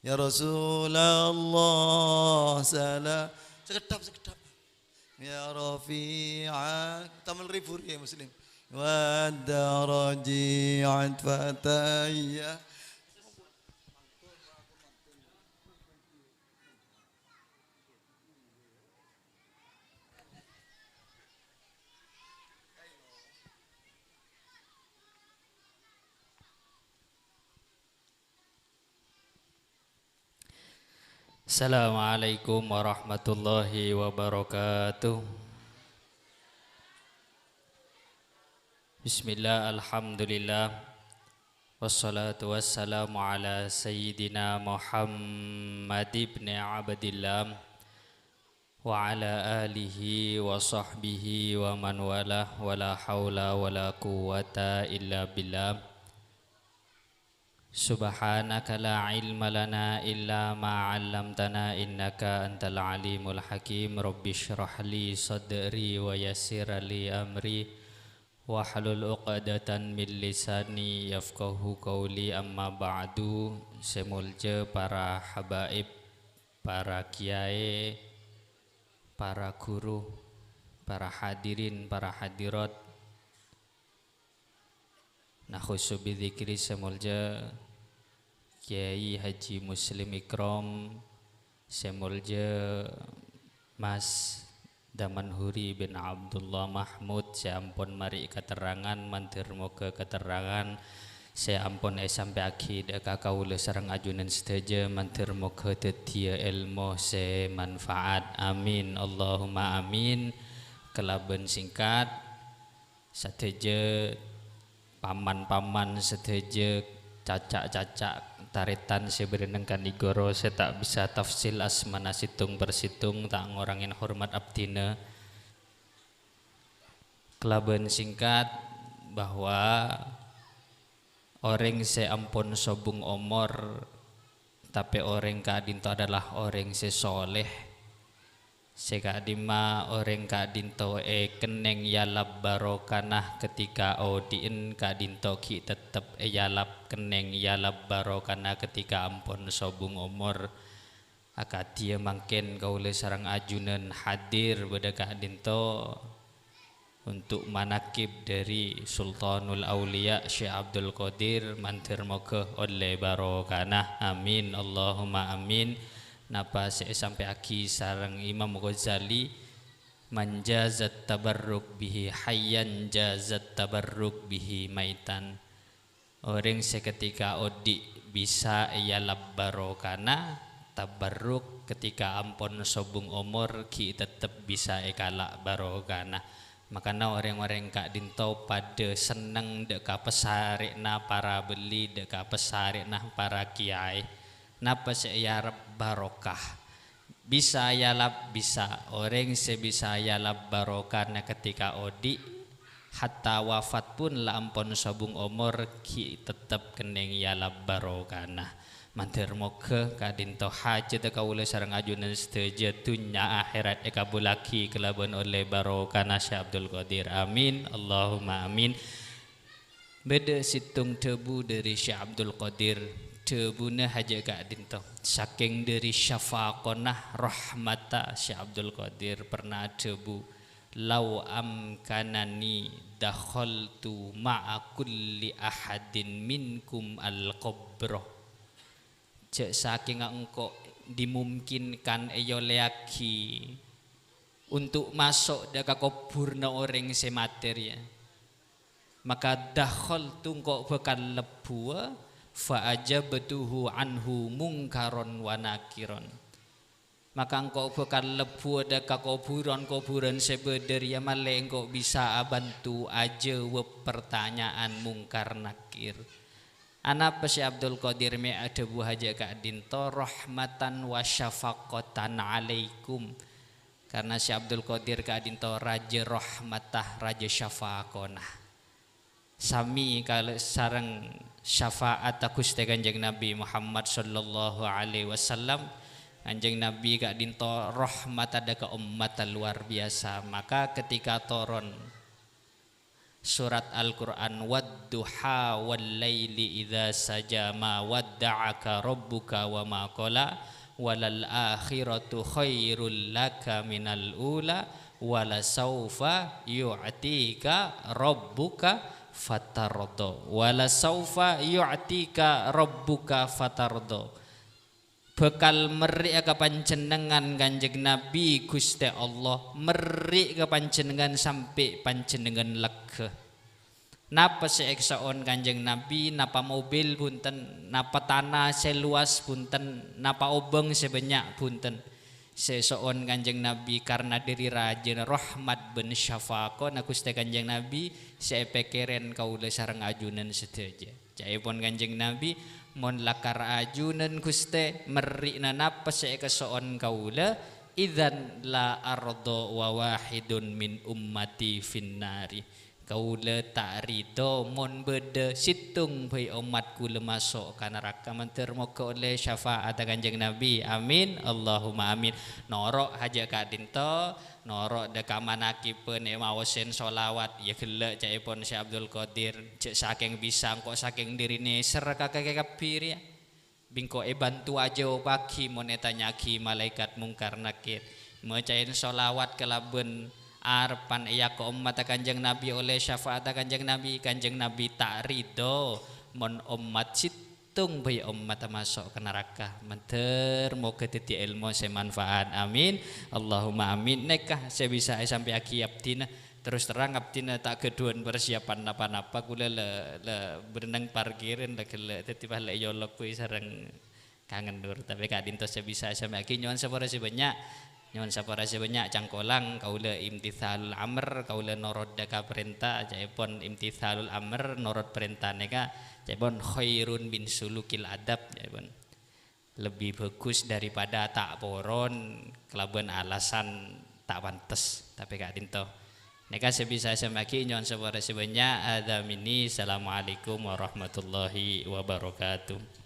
Ya Rasulullah, salam. Sekedap, sekedap. Ya Rafi'a, tambah ribur ya Muslim. Wa daraji'at fatayya. Assalamualaikum warahmatullahi wabarakatuh. Bismillah, alhamdulillah. Wassalatu wassalamu ala sayyidina Muhammad ibni Abdillah wa ala alihi wa sahbihi wa man walah, wa la haula wa la quwwata illa billah. Subhanaka la ilma lana illa ma 'allamtana innaka antal alimul hakim. Rabbi shrah li sadri wa yassir li amri wahlul 'uqdatan min lisani yafqahu qawli, amma ba'du. Sè molja para habaib, para kiyaè, para guru, para hadirin, para hadirat, nakhusu bidzikri sè molja Kiai Haji Muslim Ikrom, sè molja Mas Damanhuri bin Abdullah Mahmud sè ampon marè katerrangan, mandhâr moghâ katerrangan sè ampon èsampèyaghi dâ' ka kaulâ sareng ajunan sadhâjâ, mandhâr moghâ dhâddhiyâ èlmo sè manfaat. Amin, Allahumma amin. Kalabân singkat, sadhâjâ paman-paman sadhâjâ, caca'-caca' tarètan sè bârâ' neng kanigoro sè ta' bisa tafsil asmana sèttong per sèttong, ta' ngorangè hormat abdhina. Kalabân singkat, bahwa orèng sè ampon sobung omor, tapè orèng ka'dinto adalah orèng sè soleh. Sè ka'dimma orèng ka'dinto èkennèng èalap barokana ketika odi'en, ka'dinto ghi' tettep èalap kennèng èalap barokana ketika ampon sobung omor. Akadhiyâ mangkèn kaulâ sareng ajunan hadir bâdâ ka'dinto untuk manakib dâri Sultanul Auliya Syekh Abdul Qadir, mandhâr moghâ ollè barokana. Amin, Allahumma amin. Napa sè èsampèyaghi sareng Imam Ghazali, "Man jazat tabarruk bihi hayyan, jazat tabarruk bihi maitan." Orèng sè ketika odi' bisa èalap barokana, tabarruk, ketika ampon sobung omor ghi' tettep bisa èkala' barokana. Makana orèng-orèng ka'dinto padâ senneng dâ' ka pasarè'na para bellî, dâ' ka pasarè'na para kiyaè. Napa sè èarep? Barokah. Bisa èalap, bisa. Orèng sè bisa èalap barokana ketika odi', hatta wafat pon la ampon sobung omor, ghi' tettep kennèng èalap barokana. Mandhâr moghâ ka'dinto hajhâddhâ kaulâ sareng ajunan sadhâjâ dhunnya akhèrat èkabhullaghi kalabân ollè barokana Syekh Abdul Qadir. Amin, Allahumma amin. Bâdâ sèttong dhâbu dâri Syekh Abdul Qadir, dhâbuna hajâ ka'dinto. Sakèng dâri syafaqona rahmata Syekh Abdul Qadir pernah adhâbu, "Lau amkanani dakhaltu ma'a kulli ahadin minkum al-qabra." Jhâ' sakènga engko' dimumkinkan èyolèyaghi untuk maso' dâ' ka kobhurna orèng sè matè rèya. Maka dakhaltu, engko' bhâkal lebbhuwâ, fa ajabtuhu anhu mungkaron wa nakiron. Maka engko' bhâkal lebbhuwâ dâ' ka kobhurân-kobhurân sè bâdâ rèya, malè engko' bisa abhânto ajâwâb partanya'an Mungkar Nakir. Anapa sè Abdul Qadir mè' adhâbu hajâ ka'dinto, rahmatan wa syafaqatan alaikum? Karna sè Abdul Qadir ka'dinto rajâ rahmata, rajâ syafaqona. Sami kal-, sareng syafa'atta Ghustè Kanjeng Nabi Muhammad sallallahu alaihi wasallam. Kanjeng Nabi ka'dinto rahmata dâ' ka ommatta luar biasa. Maka ketika toron surat Al-Qur'an, "Wadduha wal laili idza saja, ma wadda'aka rabbuka wa ma qala, walal akhiratu khairul laka minal ula, wala saufa yu'tika rabbuka fatardo, wala saufa yu'tika rabbuka fatardo." Bhâkal merri'â ka panjhennengngan Kanjeng Nabi, Ghustè Allah merri' ka panjhennengngan sampè' panjhennengngan legghâ. Napa sè èkaso'on Kanjeng Nabi? Napa mobil bhunten, napa tana sè luas bhunten, napa obâng sè bânnya' bhunten. Sè èso'on Kanjeng Nabi karna dâri rajâna rahmat bân syafaqona Ghustè Kanjeng Nabi, sè èpèkkèrè kaulâ sareng ajunan sadhâjâ. Ca'èpon Kanjeng Nabi, "Mon lakar ajunan, Ghustè, merri'na napa sè èkaso'on kaulâ, idzan la ardo wa wahidun min ummati finnari." Kaulâ ta' ridho mon bâdâ sèttong bhâi ommat kaulâ maso' ka naraka. Mandhâr mogâ ollè syafa'atta Kanjeng Nabi. Amin. Allahumma amin. Noro' hajâ ka'dinto. Noro' dâ' ka manakibhân è maosen sholawat, iyâ ghellâ' ca'èpon Syekh Abdul Qadir, jhâ' sakèng bisa, engko' sakèng diri nèser ka kakè kabbhi rèya. Bi' engko' èbhânto ajâwâbbhâghi mon ètanya'aghi malaèkat Mungkar Nakir. Maca'èn sholawat kalabân arebbhân èyako ommatta Kanjeng Nabi ollè syafa'atta Kanjeng Nabi, Kanjeng Nabi ta' ridho mon ommat sèt- tong bhâi ommatta maso' ka naraka. Mandhâr mogâ dhâddhi èlmo sè manfaat. Amin. Allahumma amin. Nèka sè bisa èsampèyaghi abdhina. Terus terang, abdhina ta' ghâdhuwân parsiyapan napa-napa. Kaulâ la, la bârneng parkiran la ghellâ'. Dhâddhi pas la èyolok bhâi sareng Kangen Nur. Tapè ka'dinto sè bisa èsampèyaghi. Nyo'on sapora sè bânnya'. Nyo'on sapora sè bânnya', cangkolang kaulâ imtithalul amr, kaulâ norot dâ' ka parènta, ca'èpon imtithalul amr, norot parènta nèka, ca'èpon khairun min sulukil adab, ca'èpon. Lebbi bhâghus daripada ta' poron kalabân alasan ta' pantes, tapè ka'dinto. Nèka sè bisa èsampèyaghi, nyo'on sapora sè bânnya', hadza minni, assalamualaikum warahmatullahi wabarakatuh.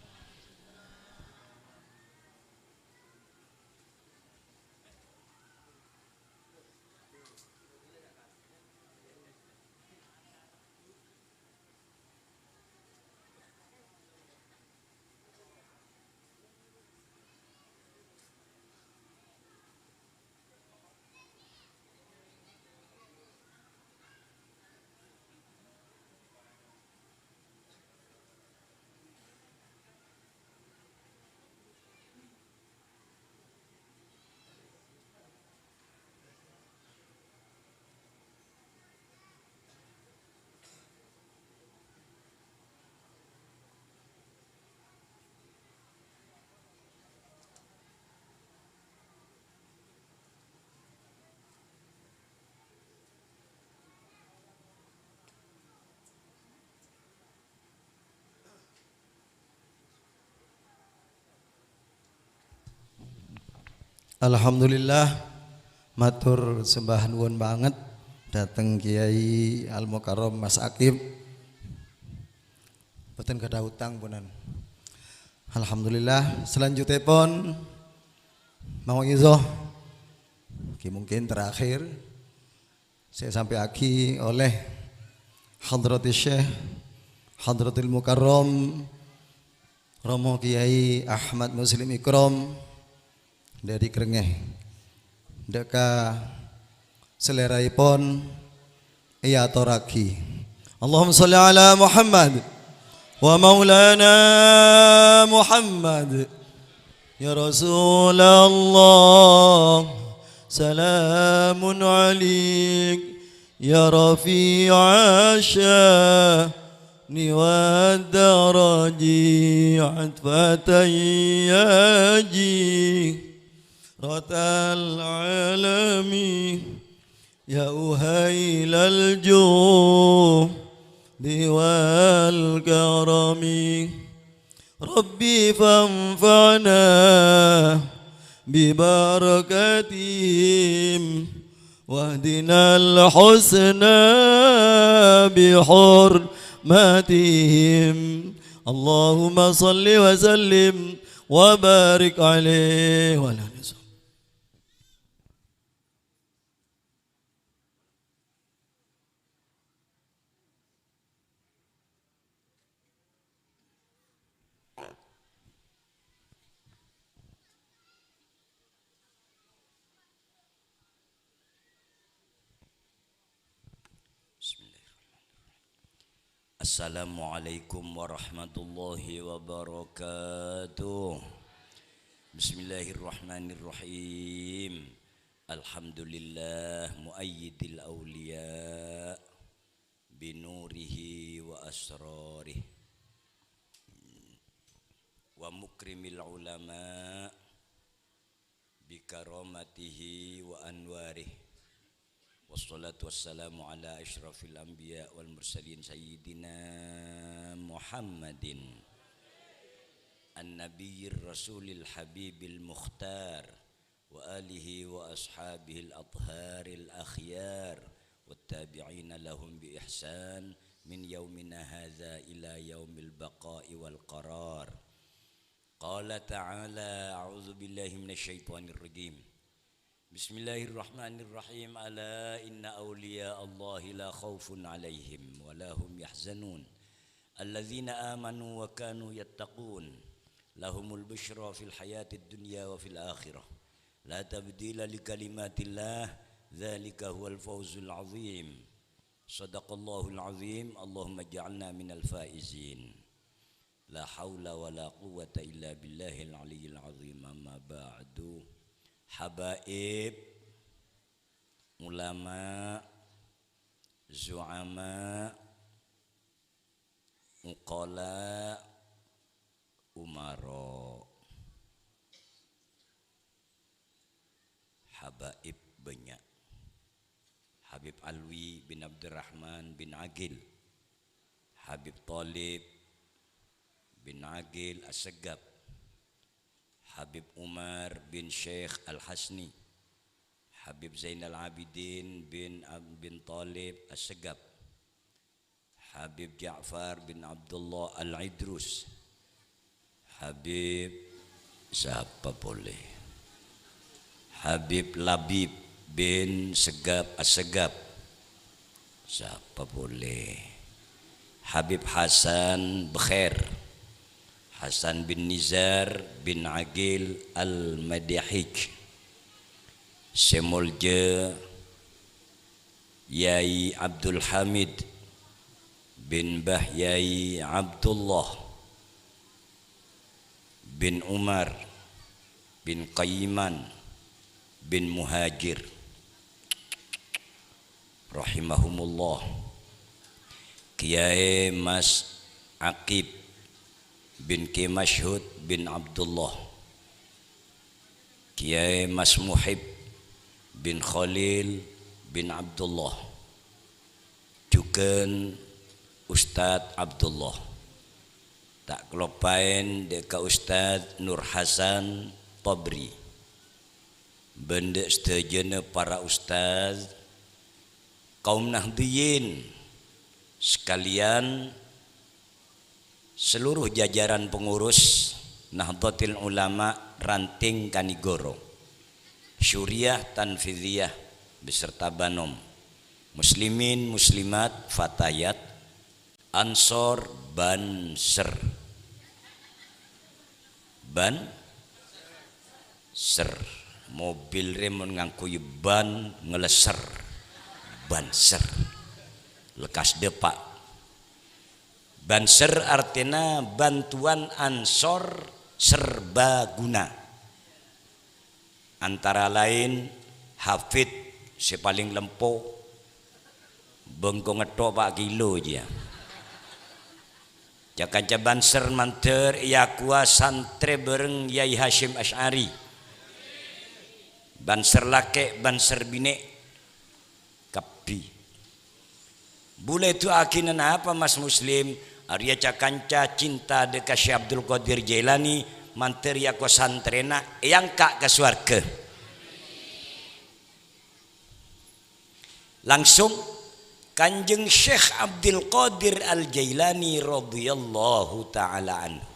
Alhamdulillah, matur sembah nuwun banget dhateng Kiai Al Mukarram Mas Akib. Mboten gadhah utang, ponan. Alhamdulillah, selanjutipun mau'izah, ki mungkin terakhir. Sè èsampèyaghi oleh Hadratus Syekh Hadratul Mukarram Romo Kiai Ahmad Muslim Ikram dâri Krengngè. Dâ' ka salèraèpon èyatorraghi. Allahumma shalli ala Muhammad wa maulana Muhammad. يا رسول الله، سلام عليك، يا رفيع الشأن والدرج، عطفة يا جيرة العالم. يا أهيل الجود والكرم، رب فانفعنا ببركتهم، واهدنا الحسنى بحرمتهم. اللهم صل وسلم وبارك عليه وعلى آله وصحبه. Bismillahirrahmanirrahim. Assalamualaikum warahmatullahi wabarakatuh. Bismillahirrahmanirrahim. Alhamdulillah, muayyidil auliya binurihi wa asrarih, wa mukrimil ulama bikaramatihi wa anwarih. Wassalatu wassalamu ala asyrafil anbiya wal mursalin, sayyidina Muhammadin, an-nabiyyir rasulil habibil mukhtar, wa alihi wa ashabihil atharil akhyar, wat tabi'ina lahum bi ihsan min yaumina hadza ila yaumil baqa'i wal qarar. Qala ta'ala, a'udzu billahi minasy syaithanir rajim. Bismillahirrahmanirrahim. Ala inna awliya Allahi la khaufun alaihim wa la hum yahzanun. Alladzina amanu wa kanu yattaqun. Lahumul busyra fil hayatid dunya wa fil akhirah. La tabdila li kalimatillah, dzalika huwal fawzul azim. Shadaqallahul azim. Allahumma ij'alna minal faizin. La haula wa la quwwata illa billahil aliyyil azim. Amma ba'du. Habaib, ulama, zu'ama, uqala, umaro. Habaib banyak. Habib Alwi bin Abdurrahman bin Aqil, Habib Thalib bin Aqil Assegaf, Habib Umar bin Syekh Al-Hasni, Habib Zainal Abidin bin Ab-, bin Thalib Assegaf, Habib Ja'far bin Abdullah Al-Idrus, Habib sapa polè? Habib Labib bin Segaf Assegaf, sapa polè? Habib Hasan Bekhair, Hasan bin Nizar bin Aqil Al-Madahij, sè molja Yai Abdul Hamid bin Bah Yai Abdullah bin Umar bin Qaiman bin Muhajir rahimahumullah, Kiai Mas Aqib bin Ki Masyhud bin Abdullah, Kiai Mas Muhib bin Khalil bin Abdullah, jhughân Ustadz Abdullah. Ta' kaloppaèn dâ' ka Ustadz Nur Hasan Tabri, bân dâ' sadhâjâna para ustadz, kaum Nahdliyin sakaliyan, seluruh jajaran pengurus Nahdlatul Ulama Ranting Kanigoro, Syuriah Tanfidiyah beserta Banom, muslimin, muslimat, fatayat, Ansor, Banser. Ban-, ser. Mobil rè mon ngangghuy ban ngelesser. Banser. Lekkas dâpa'. Banser artèna bantuan ansor serbaguna. Antara laèn Hafid sè palèng lempo, bengkona tho' pa' kilo jiyâ. Ca-kanca Banser mandhâr èyakowa santrè bhâreng Yai Hasyim Asy'ari. Banser lakè', Banser binè', kabbhi. Bulâ èdu'aaghina napa, Mas Muslim? Arèya ca-kanca cinta dâ' ka Syekh Abdul Qadir Jailani, mandhâr èyakowa santrèna, èangka' ka sowarghâ. Langsung, Kanjeng Syekh Abdul Qadir Al-Jailani radhiyallahu ta'ala anhu.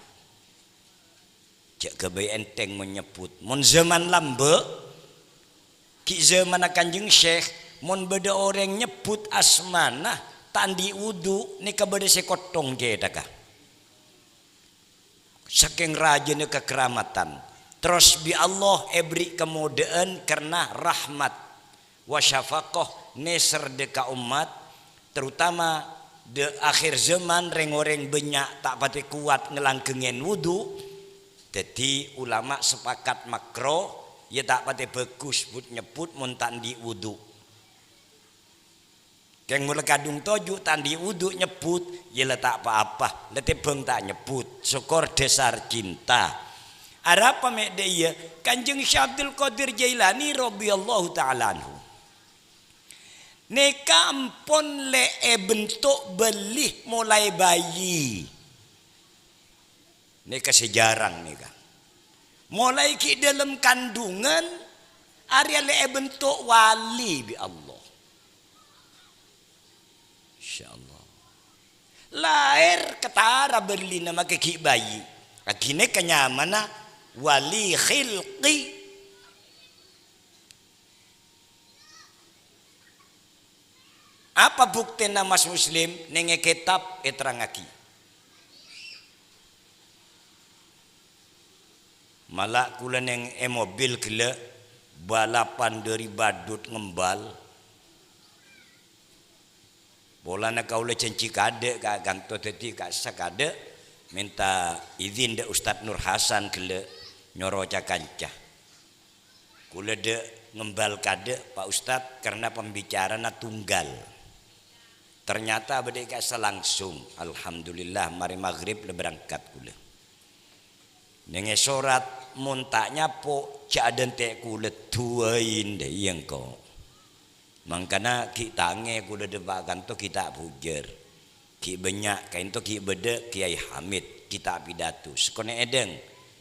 Jhâ' ghâbây ènthèng mon nyebbhut. Mon jhâman lambâ', ghi' jhâmanna Kanjeng Syekh, mon bâdâ orèng nyebbhut asmana ta' andi' wudu, nèka bâdâ sè kotthong cèthagghâ. Sakèng rajâna kakaramatan. Terros bi' Allah èberri' kamodâ'ân karna rahmat wa syafaqah nèser dâ' ka ommat, terutama dâ' akhir zaman rèng-orèng bânnya' ta' patè kowat ngalangghengngè wudu. Dhâddhi, ulama sepakat makro, iyâ ta' patè bhâghus but-nyebbhut mon ta' andi' wudu. Kèng mola kadhung toju' ta' andi' wudu nyebbhut, iyâ la ta' pa-apa, la tèbhâng ta' nyebbhut, sokor dhâsar cinta. Arapa mè' dâ' iyâ, Kanjeng Syekh Abdul Qadir Jailani radhiyallahu ta'ala anhu. Nèka ampon lè èbentuk bâli molaè bayi. Nèka sè jhârâng nèka. Molaè ghi' dâlem kandhungan, arèya lè èbentuk wali bi' Allah. Insyaallah. Laèr katara bâlina makè ghi' bayi. Aghi nèka nyamana wali khilqi. Apa buktèna, Mas Muslim? Nèng è kètab èterrangngaghi. Mala' kaulâ nèng è mobil ghellâ', balapan dâri Badut ngembal. Polana kaulâ jhânjhi kaadâ' ka kanto, dhâddhi ka'issa' kaadâ' mènta idin dâ' Ustad Nur Hasan ghellâ' nyoro ca-kanca. Kaulâ dâ' ngembal kaadâ', Pa' Ustad, karna pembicarana tunggal. Ternyata bâdâ è ka'issa' langsung. Alhamdulillah, marè maghrib la berangkat kaulâ. Nèng è sorat, mon ta' nyapo', jhâ' adântè' kaulâ duwâi, iyâ engko'. Mangkana ghi' tangè kaulâ dâpa' kanto ghi' ta' bujâr. Ghi' bânnya' kaènto ghi' bâdâ Kèyaè Hamid, ghi' ta' pidato. Sakonè' èdhâng,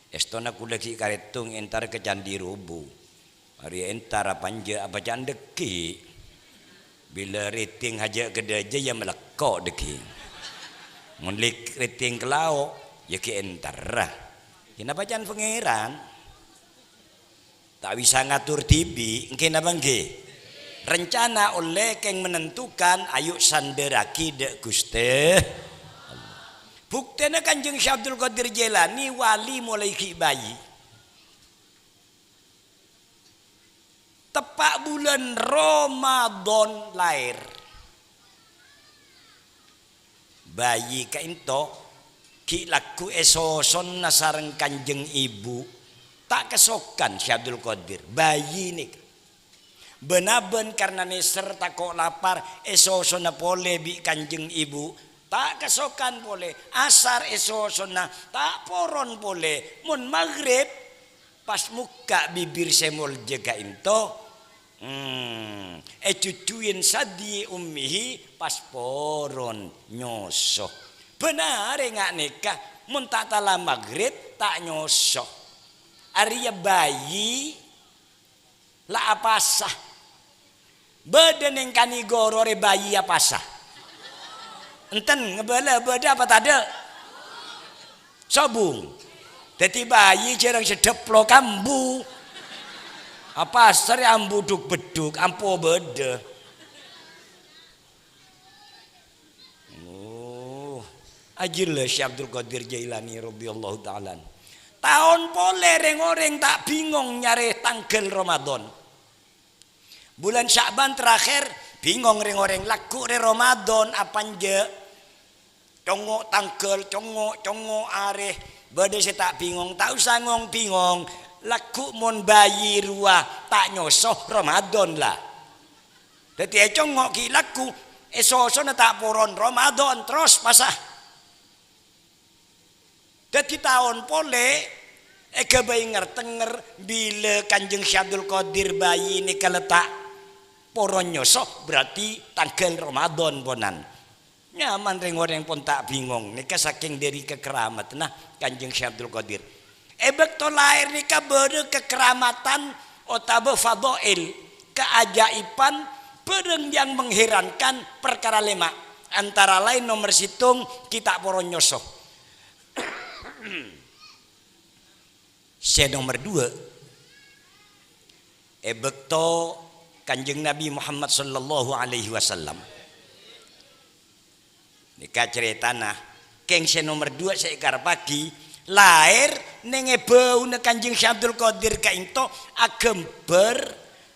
èstona kaulâ ghi' karèttong èntar ka Candhi Robo. Arèya èntar apanjhâ' abâca'an dhâggi'. Bilâ rètèng hajâ' ka dâjâ, iyâ malèkko' dhâggi'. Mon lè-, rètèng ka lao', iyâ ghi' èntarra. Iyâ napa can Pangèran? Ta' bisa ngator dhibi', èngghi napa èngghi? Rencana ollè kèng menentukan, ayo sandhârraghi dâ' Ghustè Allah. Buktèna Kanjeng Syekh Abdul Qadir Jailani wali molaè ghi' bayi. Teppa' bulân Ramadhan laèr. Bayi kaènto ghi' lagghu' èsosona sareng kanjeng ibu. Ta' kasokan Syekh Abdul Qadir, bayi nèka. Bân-abân karna nèser tako' lapar, èsosona polè bi' kanjeng ibu. Ta' kasokan polè, asar èsosona, ta' poron polè. Mon maghrib, pas mokka' bibir sè molja kaènto, hmm, èjhujhuyân sadhi ummihi, pas poron nyoso. Bân arè nga' nèka, mon ta' tala maghrib, ta' nyoso. Arèya bayi la apasa. Bâdâ nèng kanigoro rè bayi apasa? Enten, ngabâlâ bâdâ apa tadâ'? Sobung. Dhâddhi bayi jhârâng sè dhâplok ambu. Apasa rè ambu dhuk-beddhuk, ampo bâdâ. Oh, ajhilâ Syekh Abdul Qadir Jailani radhiyallahu ta'ala anhu. Taon polè rèng-orèng ta' bingong nyarè tangghâl Ramadan. Bulân Sya'ban terakhir, bingong rèng-orèng, lagghu' rè Ramadan apa enjâ'. Congngo' tangghâl, congngo', congngo' arè. Bâdâ sè ta' bingong, ta' osa ngong-bingong. Lagghu' mon bayi rowa ta' nyoso, Ramadan la. Dhâddhi ècongngo' ghi' lagghu', èsosona ta' poron, Ramadan terros pasa. Dhâddhi taon polè èghâbây nger-tènger bilâ Kanjeng Syekh Abdul Qadir bayi nèka la ta' poron nyoso, berarti tangghâl Ramadan ponan. Nyaman rèng-orèng pon ta' bingong, nèka sakèng dhâri kakeramatanna Kanjeng Syekh Abdul Qadir. È bâkto laèr nèka bâdâ kakeramatan otabâ fadhail, kaajaiban, bârâng yang mengherankan, parkara lèma'. Antara laèn nomer sèttong, ghi' ta' poron nyoso. Sè nomer duwâ', è bâkto Kanjeng Nabi Muhammad sallallahu alaihi wasallam. Nèka carètana, kèng sè nomer duwâ' sè èkarebbhâghi, laèr nèng è bâuna Kanjeng Syekh Abdul Qadir ka'ènto aghâmbhâr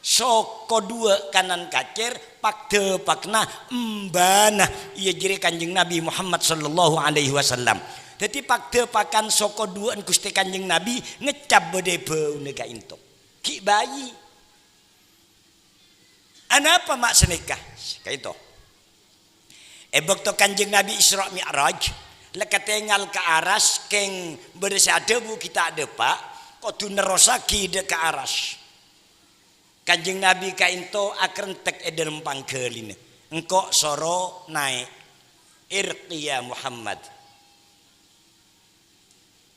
soko duwâ' kanan kacèr, pagdâpakna embana, iyâ jârèya Kanjeng Nabi Muhammad sallallahu alaihi wasallam. Dhâddhi pagdâpakan soko duwâ'en Ghustè Kanjeng Nabi ngeccap bâdâ è bâuna ka'ènto. Ghi' bayi. Anapa ma' sanèka? Ka'ènto. È bâkto Kanjeng Nabi Isra Mi'raj, la katèngal ka aras, kèng bâdâ sè adhâbu ghi' ta' dâpa', kodhu nerrossaghi dâ' ka aras. Kanjeng Nabi ka'ènto akarèntèk è dhâlem pangghâlina, "Engko' soro naè', irqi ya Muhammad."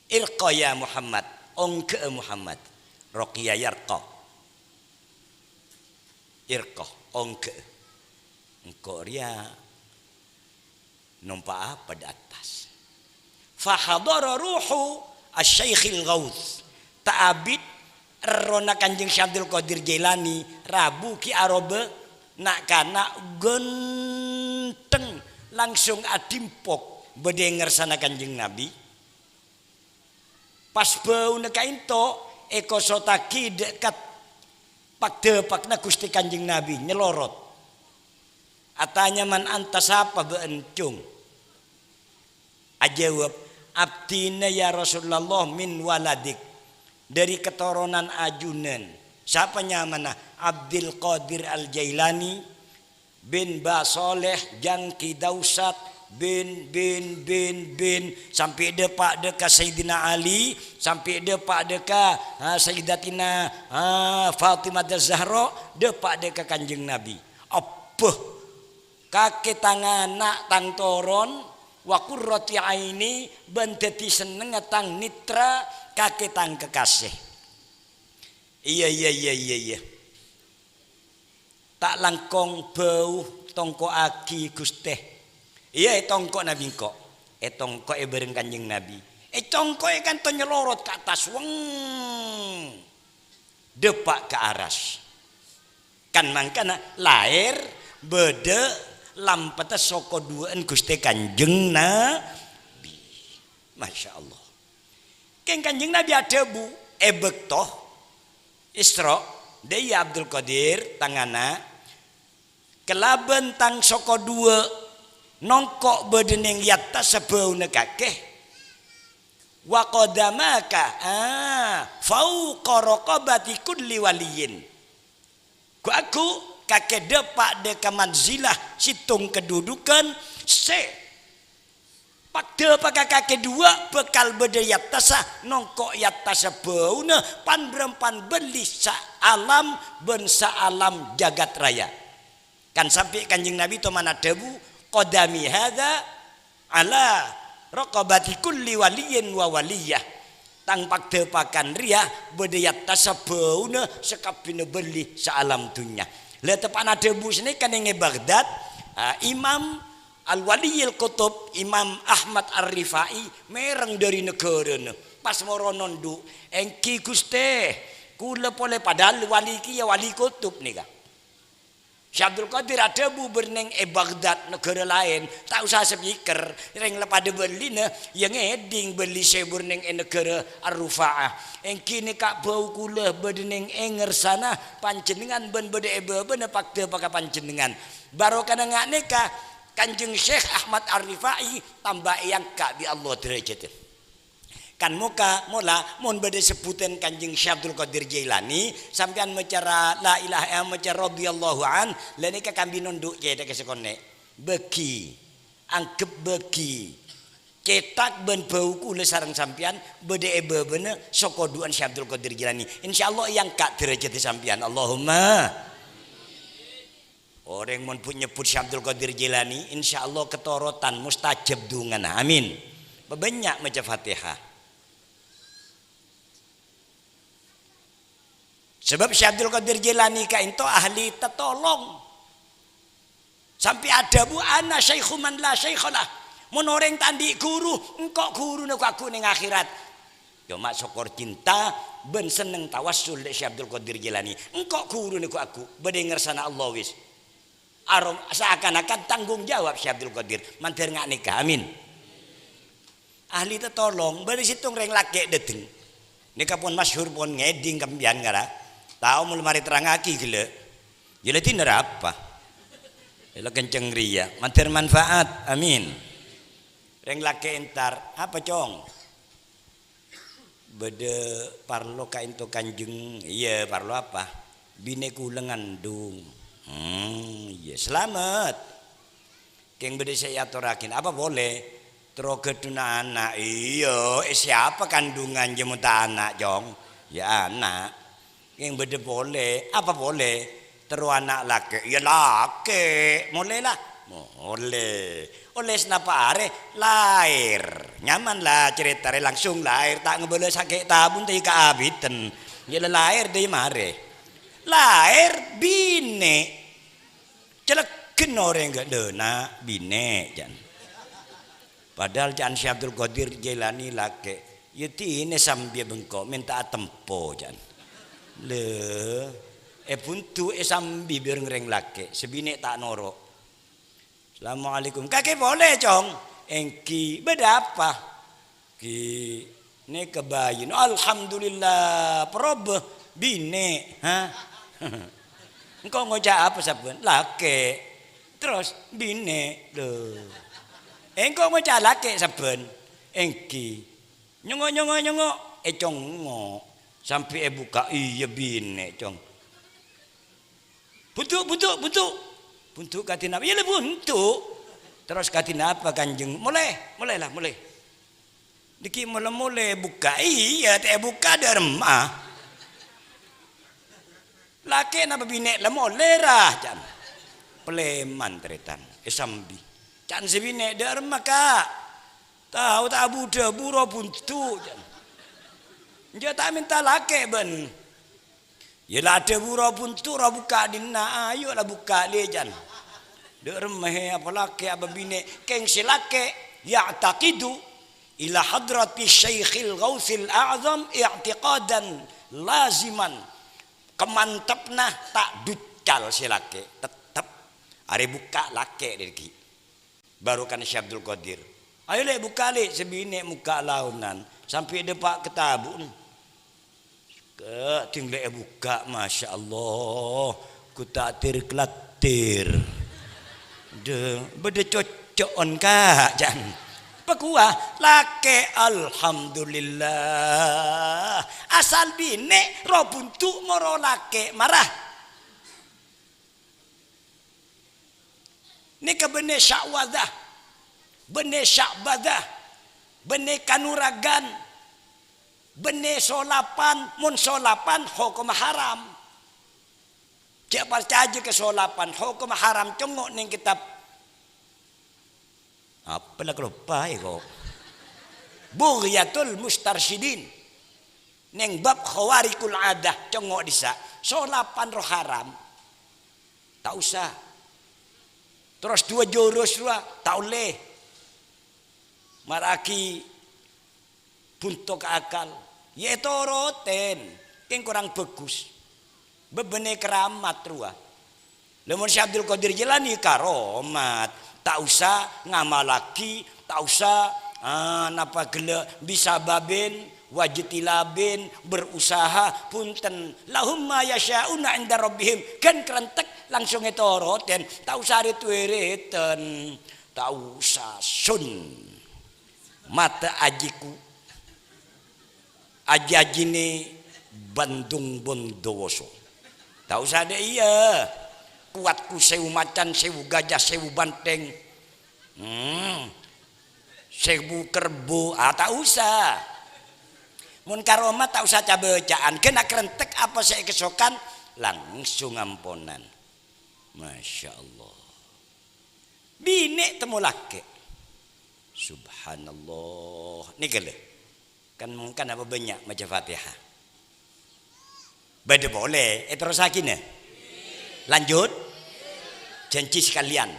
Irqa ya Muhammad, ongghâ'â Muhammad. Raqiya yarqa. Irqa, ongghâ'â. Engko' rèya nompa' apa dâ' attas? Fahadara ruhu asy-syaikhil ghauts. Ta' abit errohna Kanjeng Syekh Abdul Qadir Jailani rabu ghi' aroba na'-kana' ghântheng, langsung adhimpok bâdâ è ngarsana Kanjeng Nabi. Pas bâuna ka'ènto èkosottaghi dâ' ka pagdâpakna Ghustè Kanjeng Nabi, nyelorot. Atanya, "Man anta, sapa bâ'na, Cung?" Ajâwâb, "Abdina ya Rasulullah min waladik, dâri katoronan ajunan." Sapa nyamana? "Abdul Qadir Al-Jailani bin Ba Saleh, Jangki Dausat, bin, bin, bin, bin, sampè' dâpa' dâ' ka Sayyidina Ali, sampè' dâpa' dâ' ka, ha, Sayyidatina, ha, Fatimah Az-Zahra, dâpa' dâ' ka Kanjeng Nabi." Abbâ! Kakè tang ana', tang toron, wa qurrati aini, bân dhâddhi sennengnga tang nètra, kakè tang kekasih. Iyâ, iyâ, iyâ, iyâ, iyâ. Ta' langkong bâu tongko'aghi, Ghustè. Iyâ, ètongko' Nabi engko'. Ètongko'è bhâreng Kanjeng Nabi. Ècongko'è ka'ènto nyelorot ka attas, weng. Dâpa' ka aras. Kan mangkana laèr bâdâ lampetta soko duwâ'en Ghustè Kanjeng Nabi. Masya Allah. Kèng Kanjeng Nabi adhâbu è bâkto Isra, "Dâ' iyâ Abdul Qadir, tang ana', kalabân tang soko duwâ' nongko' bâdâ neng è attassa bâuna kakè, wa qadamaka, ah, fauqa raqabati kulli waliyyin." Ghu-, agghu' kakè dâpa' dâ' ka manzilah, sèttong kadudukan sè pagdâpaka kakè duwâ' bhâkal bâdâ è attassa, nongko' è attassa bâuna pan-bârâmpan bâlli saalam bân saalam jagat raya. Kan sampè' Kanjeng Nabi toman adhâbu, "Qadami hadza ala raqabati kulli waliyyin wa waliyyah." Tang pagdâpakan rèya bâdâ è attassa bâuna sakabbhiyânna bâlli saalam dhunnya. La teppa'na adhâbu sanèka neng è Baghdad, ah, Imam Al-Waliyil Qutub, Imam Ahmad Ar-Rifai, mèreng dâri naghârâna. Pas moro nondhu', "Èngghi Ghustè, kaulâ polè," padahal wali kèya wali kutub nèka. Syekh Abdul Qadir adhâbu bârnèng è Baghdad, naghârâ laèn, ta' osa speaker, rèng la padâ bâllina, iyâ ngèdhing bâlli sè bârnèng è naghârâ Ar-Rufa'ah. "Èngghi nèka bâu kaulâ bâdâ nèng è ngarsana panjhennengngan bân bâdâ è bâbâna pagdâpaka panjhennengngan." Barokana nga' nèka, Kanjeng Syekh Ahmad Ar-Rifai tamba èangka' bi' Allah dârâjhâddhâ. Kan moka, mola, mon bâdâ sebbhudhân Kanjeng Syekh Abdul Qadir Jailani, sampèyan maca ra-, la ilaha, eh, maca radhiyallahu an, la nèka kambi nondhu' cèthagghâ sakonè'. Bâgi, angghep bâgi. Cèthak bân bhâu kaulâ sareng sampèyan bâdâ è bâbâna sakodhu'ân Syekh Abdul Qadir Jailani. Insyaallah èangka' dârâjhâddhâ sampèyan. Allahumma. Orèng mon bu-, nyebbhut Syekh Abdul Qadir Jailani, insyaallah katorotan mustajab dungana. Amin. Pabânnya' maca Fatihah. Sabâb Syekh Abdul Qadir Jailani ka'ènto ahli tatolong. Sampè' adhâbu, "Ana syaikhu man la syaikha lah." Mon orèng ta' andi' ghuru, engko' ghuruna ghu-, ghu neng akhèrat. Coma sokor cinta bân senneng tawassul dâ' Syekh Abdul Qadir Jailani. Engko' ghuruna ghu-, ghu, bâdâ è ngarsana Allah wis. Arom-, seakan-akan tanggung jawab Syekh Abdul Qadir. Mandhâr nga' nèka, amin. Ahli tatolong, bâdâ sèttong rèng lakè' dâteng. Nèka pon masyhur, pon ngèdhing kampèyan ngara. Tao mula marè terrangaghi ghellâ'. Yâ la dinner apa? Yâ la kenceng rèya. Mandhâr manfaat. Amin. Rèng lakè' entar, "Apa, Cong?" "Bâdâ parlo ka'ènto, Kanjeng." "Iyâ, parlo apa?" "Binè kaulâ ngandung." "Hmm, iyâ, salamet." Kèng bâdâ sè èatorraghi, "Apa polè?" "Terro ghâdhuna ana'." "Iyâ, è siapa kandungan, jâ' mon ta' ana', Cong?" "Iyâ, ana'." Kèng bâdâ polè, "Apa polè?" "Terro ana' lakè'." "Iyâ, lakè'." "Molè, la?" "Molè." "Ollè sanapa arè?" "Laèr." Nyaman la carèta rè, langsung laèr, ta' ngabâlâ sakè' tabu, ta' èka abiten. Iyâ, la laèr dâ' marè. Laèr binè'. Cèlègghân orèng ghâ-, "Lho, na', binè'," ca'na. Padahal ca'na Syekh Abdul Qadir Jailani lakè', "Yâ dinè sambi bengko, mènta atempo," ca'na. Lho, èbhundu' èsambi bi' orèng lakè', sè binè' ta' noro'. "Assalamualaikum." "Kakè polè, Cong?" "Èngghi, bâdâ apa?" "Ghi, nèka bâjina." "Alhamdulillah, parobâ, binè', ha?" "Engko' ngoca' apa sabbhân?" "Lakè'." "Terros binè'." "Lho. Engko' ngoca' lakè' sabbhân?" "Èngghi." "Nyongo', nyongo', nyongo'." Ècongo'. Sampè' èbukka', iyâ binè', Cong. "Buntu', buntu', buntu'." "Buntu' kadhi napa?" "Iyâ la buntu'." "Terros kadhi napa, Kanjeng?" "Molè, molè la, molè." Dhâggi' molè-molè bukka', iyâ, ta' èbukka' dâ' remma. "Lakè' napa binè'?" "La molè ra," ca'na. Palèman tarètan, èsambi. Ca'na sè binè', "Dâ' remma, Ka'?" "Tao ta' bu-dhâbu rowa buntu'," ca'na. "Enjâ' ta' mènta lakè' bân." "Iyâ la adhâbu rowa buntu', rowa bukka' dinna', ayo la bukka' lè," ca'na. Dâ' remma, he, apa lakè', apa binè', kèng sè lakè', "Ya'taqidu ila hadrati syaikhil ghauthil a'zam i'tiqadan laziman." Kamantebbhâ ta' duccal sè lakè', tettep arè bukka' lakè' dhâggi'. Barokana Syekh Abdul Qadir. "Ayo, Lè', bukka', Lè'," sè binè' mokka' laonan, sampè' dâpa' ka tabu'na. Ka-, ding Lè' èbukka', masyaallah, ghu ta' tir-klattir. Dâ-, bâdâ cocco'on, Ka', ca'na. Pakowa, lakè', alhamdulillah. Asal binè', rowa buntu' moro lakè' mara. Nèka bânnè sya'wadah, bânnè sya'badah, bânnè kanuragan, bânnè solapan, mon solapan hokomma haram. Jhâ' parcajâ ka solapan, hokomma haram, congo' neng kètab. Apa la kaloppaè, ko'? Bughyatul Mustarsyidin. Neng bab khawarikul adah, congo' dissa'. Solapan rowa haram. Ta' osa. Terros duwâ' jurus rowa, ta' ollè. Maraghi bunto ka akal. Yâ ètorotèn, kèng korang bhâghus. Bâbânnè keramat rowa. Lha mon Syekh Abdul Qadir Jailani karomat, ta' osa ngamalaghi, ta' osa, ah, napa ghellâ' bisababin, wajtilabin, berusaha, bhunten. Lahum ma yasya'una 'inda rabbihim, ghân karentek langsung ètorotèn, ta' osa rit-wiritan, ta' osa sun. Mata ajiku. Aji-ajine Bandung Bondowoso. Ta' osa dha' iyâ. Kowatku sewu macan, sewu gajah, sewu banteng. Hmm. Sewu kerbau, ah, ta' osa. Mon karomat ta' osa ca-bacaan, ghân akarentek apa sè èkasokan, langsung amponan. Masya Allah. Binè' temmo lakè'. Subhanallah. Nèka lho. Kan mongkana apa bânnya' maca Fatihah? Bâdâ polè, èterrossaghina. Lanjut. Janji sakalèyan.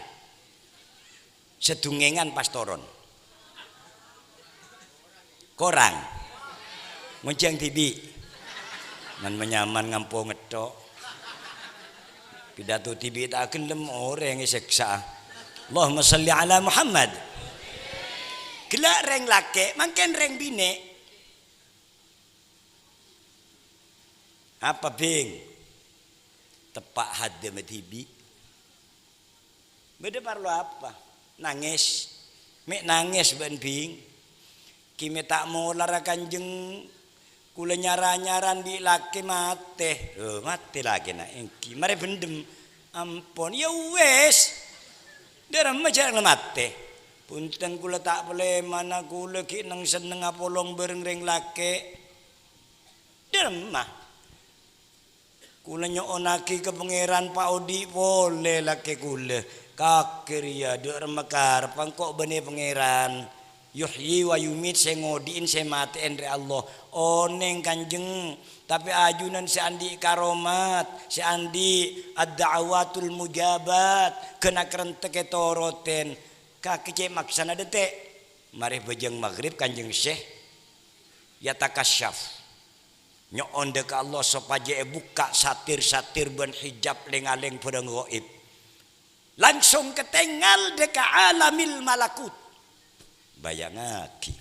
Sadhungèngan pas toron. Korang. Ngonjhâng dhibi'. Man-manyaman ngampo ngetthok. Pidato dhibi' ta' ghellem orèng èsèksa. Allahumma shalli ala Muhammad. Ghellâ' rèng lakè', mangkèn rèng binè'. Apa, Bhing? Teppa' haddhâ dhibi'. Bâdâ parlo apa? Nangès. Mè' nangès bâ'na, Bhing. Ghi' mè' ta' molara Kanjeng. Kaulâ nyar-anyaran bi' lakè matè. Loh, matè lakèna èngghi. Marè bhendhem. Ampon. Ya wis. Dâremma jhâ' la matè. Bhunten kaulâ ta' palèmana, kaulâ ghi' neng-senneng apolong bhâreng rèng lakè'. Dâremma. Kaulâ nyo'onnaghi ka Pangèran paodi' polè lakè' kaulâ. Kakè rèya, dâ' remma karebbhâ engko' bânnè Pangèran. Yuhyi wa yumit, sè ngodhi'in, sè matè'èn rè Allah. Onèng, Kanjeng, tapè ajunan sè andi' karomat, sè andi' ad-da'awatul mujabat, ghân akarentek ètorotèn. Kakè cè' maksana dhâtè'. Marè bhâjâng maghrib, Kanjeng Syekh, yatakasyaf. Nyo'on dâ' ka Allah sopajâ èbukka' satir-satir bân hijab lèng-alèng bhârâng ghaib. Langsung katèngal dâ' ka alamil malakut. Bhâjângaghi.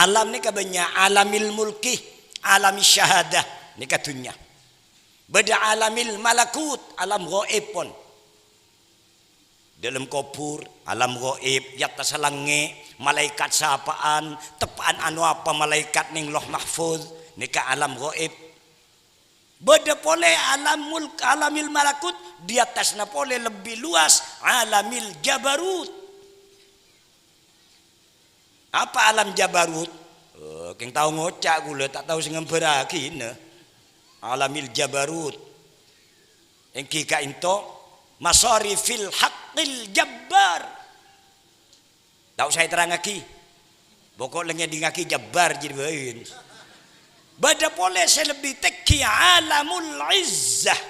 Alam nèka bânnya', alamil mulki, alamil syahadah, nèka dhunnya. Bâdâ alamil malakut, alam ghaib pon. Dâlem kobhur, alam ghaib, è attassa langngè', malaèkat sapa'an, teppa'an ano apa malaèkat neng Lauh Mahfuz, nèka alam ghaib. Bâdâ polè alam mulk, alamil malakut, è attasna polè lebbi luas, alamil jabarut. Apa alam jabarut? Oh, kèng tao ngoca' kaulâ, ta' tao sè ngambhârraghina. Alamil jabarut. Èngghi ka'ènto masarifil haqqil jabbar. Ta' osa èterrangngaghi. Pokok la ngèdingngaghi jabbar jârèya bhâi. Bâdâ polè sè lebbi tèngghi alamul izzah.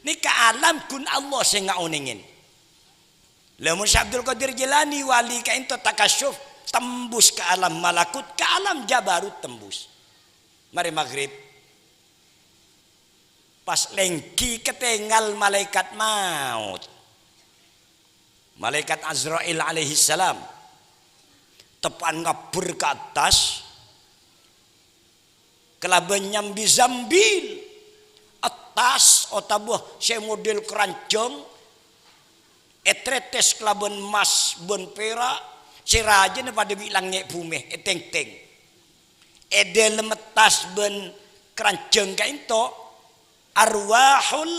Nèka alam ghun Allah sè ngaonèngè. Lah, mon Syekh Abdul Qadir Jilani wali ka'ènto takasyuf, tembus ka alam malakut, ka alam jabarut tembus. Marè maghrib. Pas lèngghi katèngal malaèkat maot. Malaèkat Azrail alaihissalam. Teppa'an ngabbher ka attas. Kalabân nyambi zambil, attas otabâ sè model keranjhâng, ètrètès kalabân emmas bân pèra', sè rajâna padâ bi' langngè' bhumè, ètèngtèng. È dâlem attas bân keranjhâng ka'ènto, arwahul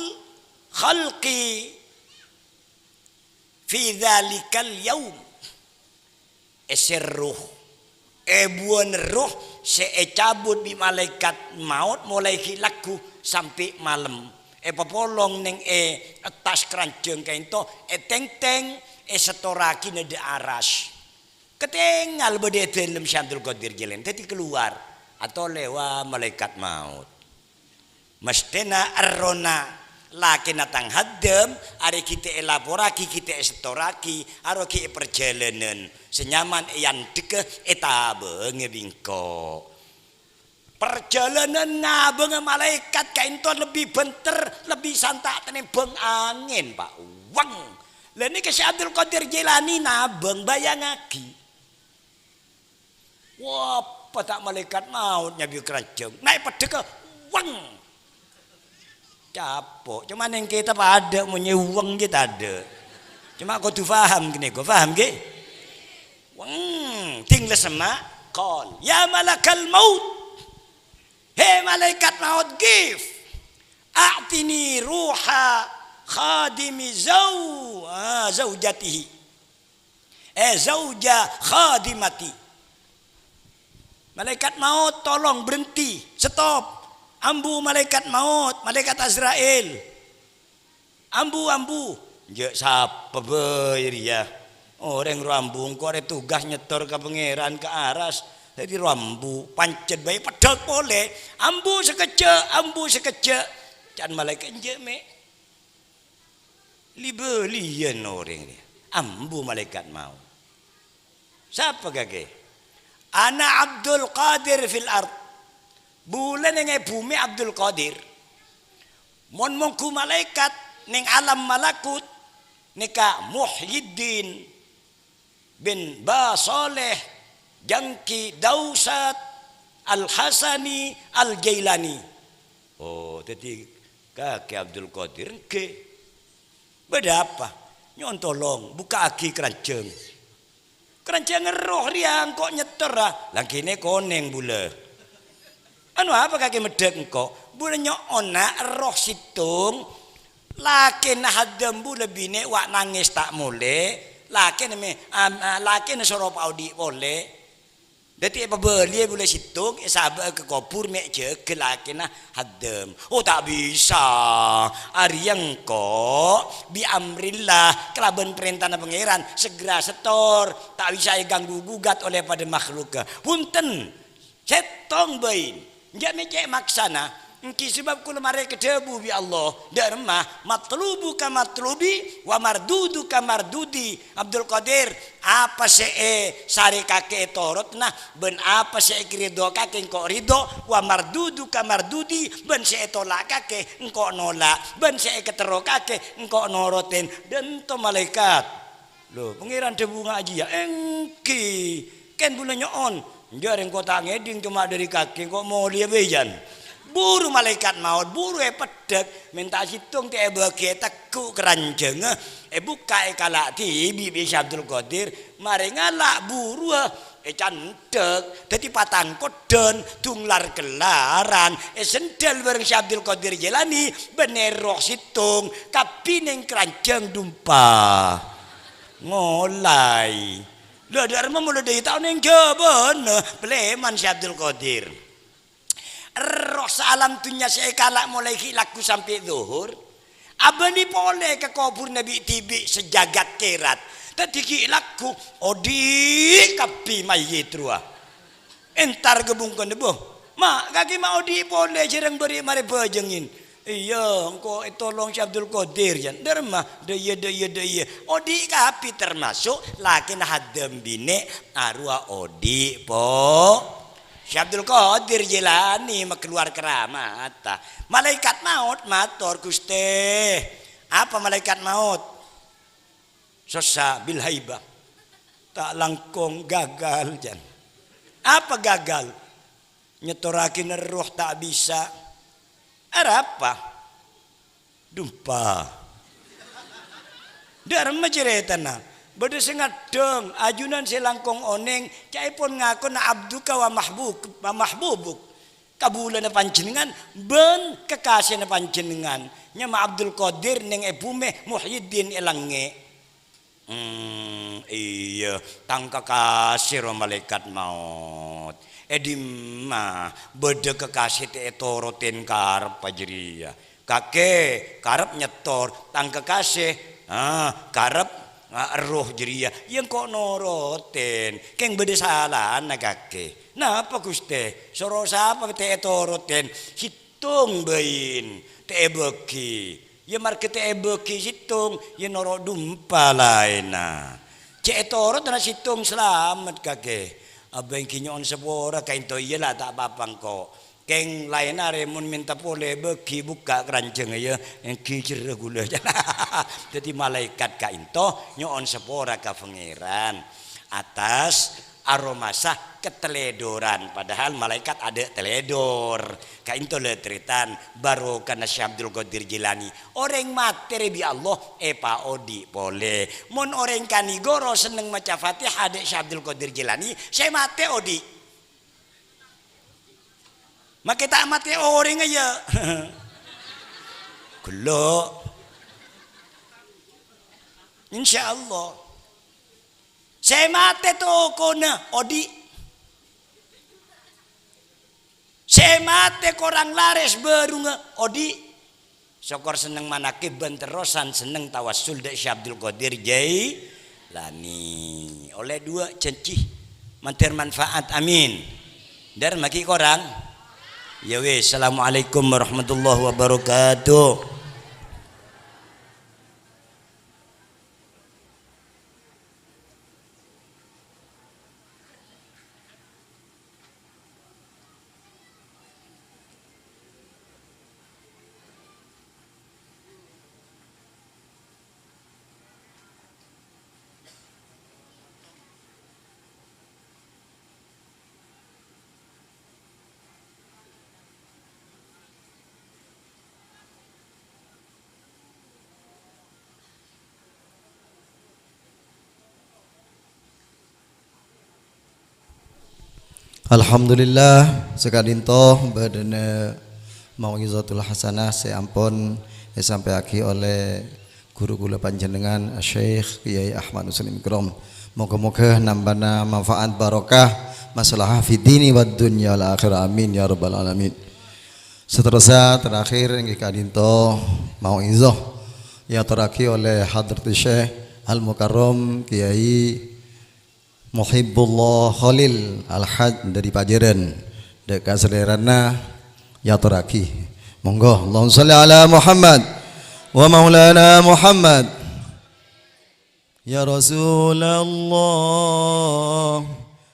khalqi fi dzalikal yaum. Èsèr erroh. Èbuwân erroh sè ècabut bi' malaèkat maot molaè ghi' lagghu sampè' malem. Èpapolong neng è attas keranjhâng ka'ènto, ètèngtèng, èsettoraghina dâ' aras. Katèngal bâdâ è dâlem Syekh Abdul Qadir Jilani. Dâddhi kalowar. Atolè, wa malaèkat maot. Mesthèna errohna lakèna tang haddhâm, arè ghi' ta' èlaporraghi, ghi' ta' èsettorraghi, aro ghi' è parjhâlânan. Sè nyaman èandhegghâ, ètabângâ bi' engko'. Parjhâlânan ngabângnga malaèkat ka'ènto lebbi bhânter, lebbi santa' tanèmbhâng angèn, Pa'. Weng! Lah nèka Syekh Abdul Qadir Jilani nabâng, bhâjângaghi. Wah, apa ta' malaèkat maot nyabiyâ keranjhâng. Na' è peddhâ ka, weng! Capo'. Coma neng kitab adâ' mon nyèweng ghi' tadâ'. Coma kodhu paham ghânèka, paham ghi? Weng, ding la semma', qal, "Ya malakal maut, "He malaèkat maot, give, a'tini ruha khadimi zau-, ah, zaujatihi." Eh, zauja khadimati. Malaèkat maot, tolong berhenti, stop. Ambu malaèkat maot, malaèkat Azrail. Ambu, ambu. Jhâ' sapa bhâi rèya? Orèng rowa ambu, engko' rè tugas nyètor ka Pangèran ka aras. Dhâddhi rowa ambu, pancèt bhâi peddhâk polè. Ambu sakejjhâ', ambu sakejjhâ'. Ca'na malaèkat, "Enjâ', mè'." Li-bâliyân orèng rèya. Ambu malaèkat maot. Sapa kakè? "Ana Abdul Qadir fil ard." Bulâ neng è bhumè Abdul Qadir. Mon mongghu malaèkat neng alam malakut, nèka Muhyiddin bin Ba Saleh Jangki Dausat Al-Hasani Al-Jailani. Oh, dhâddhi kakè Abdul Qadir, èngghi. Bâdâ apa? Nyo'on tolong, bukka'aghi keranjhâng. Keranjhâng erroh rèya engko' nyètor, ah. Langghina konèng bulâ. Anu apa kakè meddhâk engko'? Bulâ nyo'ona erroh sèttong. Lakèna haddhâm bulâ binè' wa' nangès ta' molè. Lakèna mè-, am-, a-, lakèna soro paodi' polè. Dhâddhi èpabâliyâ bulâ sèttong, èsabâ'â ka kobhur mè' jâgâ lakèna haddhâm. Oh, ta' bisa. Arèya engko' bi amrillah, kalabân parèntana Pangèran, segera sètor. Ta' bisa èganggu gugat oleh pada makhluk. Bhunten, sèttong bhâi. Enjâ' mè' cè' maksana. Èngghi sabâb kaulâ marè èkadhâbu bi' Allah, dâ' remma, "Matlubuka matlubi, wa marduduka mardudi." Abdul Qadir, apa sè èsarèkaghi ètorot, nah, bân apa sè èkaridhokaghi engko' ridho, "Wa marduduka mardudi," bân sè ètola'aghi engko' nola', bân sè èkaterrokaghi engko' norotin. Dânto malaèkat. Lho, Pangèran dhâbu ngajhiyâ, èngghi. Kèng bulâ nyo'on. Enjâ' rèng kota ngèdhing coma dâri kakè, engko' molèya bhâi jân. Buru malaèkat maot, buru èpeddhâk, mènta sèttong ta' èbâghi, ètegghu' keranjhângnga, èbukka' èkala' dhibi' bi' Syekh Abdul Qadir, marè ngala' buruwâ, ècandhâk, dhâddhi patangkoddhân, dunglar-kellaran, èsendhâl bhâreng Syekh Abdul Qadir Jailani, bân èrroh sèttong, kabbhi neng keranjhâng dumpa. Ngolaè. Lha, dâ' remma molaè dâri taon neng Jhâbâna, palèman Syekh Abdul Qadir. Erroh saalam dhunnya sè èkala' molaè ghi' lagghu sampè' dhuhur. Abâli polè ka kobhurrâ bi' dhibi' sajagat kèrat. Dhâddhi ghi' lagghu, odi' kabbhi mayyit rowa. Èntar ka bungkona, "Bâh, ma' kakè ma' odi' polè, jhârâng bâri' marè bhâjângin." "Iyâ, engko' ètolong Syekh Abdul Qadir, jân." "Dâ' remma?" "Dâ' iyâ, dâ' iyâ, dâ' iyâ." Odi' kabbhi, termasuk lakèna haddhâm binè' arowa odi' po-, Syekh Abdul Qadir Jailani makalowar karamata. Malaèkat maot mator, "Ghustè." Apa malaèkat maot? Sossa bil haibah. Ta' langkong gagal, jân. Apa gagal? Nyètoraghina erroh ta' bisa. Arapa? Dumpa. Dâ' remma carètana. Bâdâ sè ngaddhâng, ajunan sè langkong onèng, ca'èpon ngakona abduka wa mahbuk-, wa mahbubuk. Kabulâna panjhennengngan bân kakasèna panjhennengngan, nyama Abdul Qadir neng è bhumè, Muhyiddin è langngè'. Hmm, iyâ, tang kakasè rowa malaèkat maot. È dimma bâdâ kakasè ta' ètorotin karebbhâ jârèya? Kakè karep nyètor, tang kakasè, ah, karep, ah, erroh jârèya. Iyâ, engko' norotin. Kèng bâdâ salana, kakè. Napa, Ghustè? Soro sapa ta' ètorotin? Sèttong bhâi ta' èbâghi. Iyâ, marghâ ta' èbâghi sèttong, iyâ noro' dumpa laènna. Cè' ètorot ana' sèttong salamet, kakè. Abâ' èngghi nyo'on sapora kaènto, iyâ la ta' pa-apa engko'. Kèng laènna arè mon mènta polè bâghi bukka' keranjhângnga, iyâ, èngghi jhârâ ghulâ. Dhâddhi malaèkat kaènto nyo'on sapora ka Pangèran atas aromasa katalèdoran, padahal malaèkat adâ' talèdor. Kaènto la tarètan barokana Syekh Abdul Qadir Jailani. Orèng matè rè bi' Allah èpaodi' polè. Mon orèng kanigoro senneng maca Fatihah dâ' Syekh Abdul Qadir Jailani, sè matè odi'. Make ta' mate orèngnga, ya. Ghellu'. Insyaallah. Sè mate tokona, odi'. Sè mate korang lares bârungnga, odi'. Sokor senneng manakiban terrosan, senneng tawassul dâ' Syekh Abdul Qadir Jailani. Ollè duwâ' jhânjhi. Mandhâr manfaat. Amin. Dâr magi korang. Ya wis, assalamualaikum warahmatullahi wabarakatuh. Alhamdulillah, saka'dinto bâdâna mau'izatul hasanah sè ampon èsampèyaghi olè ghuru kaulâ panjhennengngan, Syekh Kyai Ahmad Muslim Ikram. Moghâ-moghâ nambâna manfaat barokah, maslahah fid dini wad dunya wal akhirah. Amin ya rabbal alamin. Saterrossa, terakhir, èngghi ka'dinto mau'izah èyatorraghi olè Hadratus Syekh Al Mukarram Kyai Muhibbullah Khalil Al-Hajj dâri Pajârân, dâ' ka salèrana èyatorraghi. Monggo, Allahumma shalli ala Muhammad wa maulana Muhammad. Ya Rasulullah,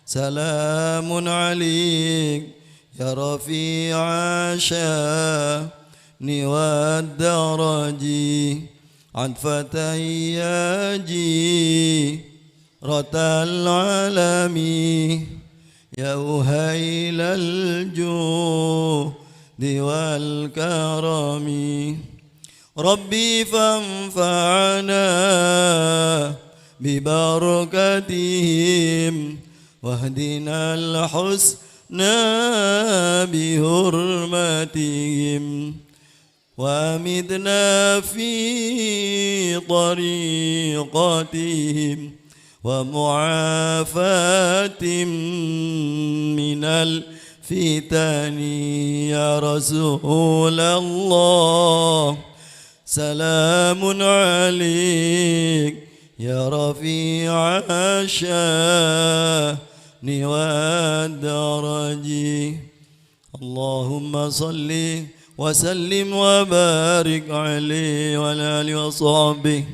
salamun alaik, ya rafi'a sya'ni wad daraji, atfatan ya ji ratal alami, ya uhailal judi wal karami. Rabbi fanfa'na bi barakatihim, wahdinal husna bi hurmatihim. وأمتنا في طريقتهم ومعافاتهم من الفتن يا رسول الله. سلام عليك يا رفيع الشأن والدرج. اللهم صل وسلم وبارك عليه وعلى آله وصحبه.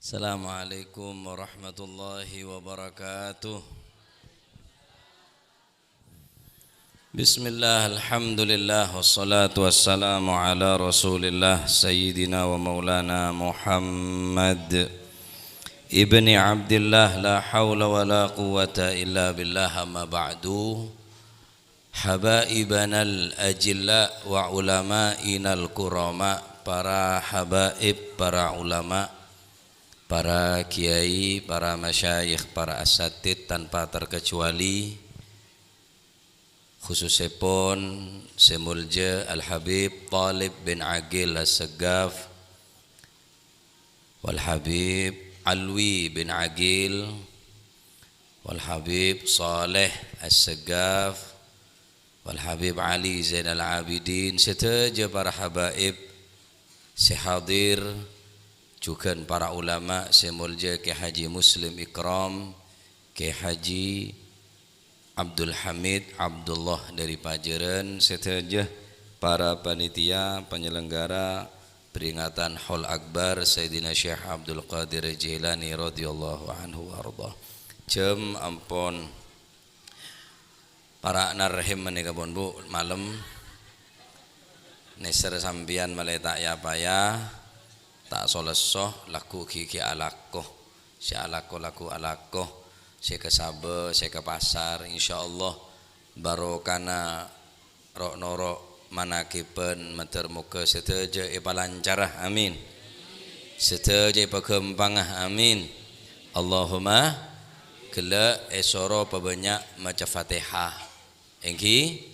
Assalamualaikum warahmatullahi wabarakatuh. Bismillah, alhamdulillah, wassalatu wassalamu ala rasulillah, sayyidina wa maulana Muhammad ibni Abdillah, la haula wa la quwwata illa billah, amma ba'du. Habaibanal ajilla wa ulama'inal kurama, para habaib, para ulama, para kiai, para masyayikh, para asatid tanpa terkecuali, khususèpon sè molja Al-Habib Thalib bin Aqil As-Saggaf, Wal Habib Alwi bin Aqil, Wal Habib Saleh As-Saggaf, Wal Habib Ali Zainal Abidin, sadhâjâ para habaib sè hadir, jhughân para ulama sè molja Kè Haji Muslim Ikram, Kè Haji Abdul Hamid Abdullah dâri Pajârân, sadhâjâ para panitia penyelenggara Peringatan Haul Akbar Sayyidina Syekh Abdul Qadir Jailani radhiyallahu anhu wa arda. Jam ampon para' narhim manèka pon, Bu, malem. Nèser sampèyan malè ta' ya-paya, ta' so-lesso, lagghu' ghi' ghi' alako. Sè alako lagghu' alako, sè ka sabâ, sè ka pasar, insyaallah barokana ro'-noro' manakiban mandhâr moghâ sadhâjâ èpalancara. Amin. Sadhâjâ èpaghâmpangnga. Amin. Allahumma ghellâ' èsoro pabânnya' maca Fatihah. Èngghi?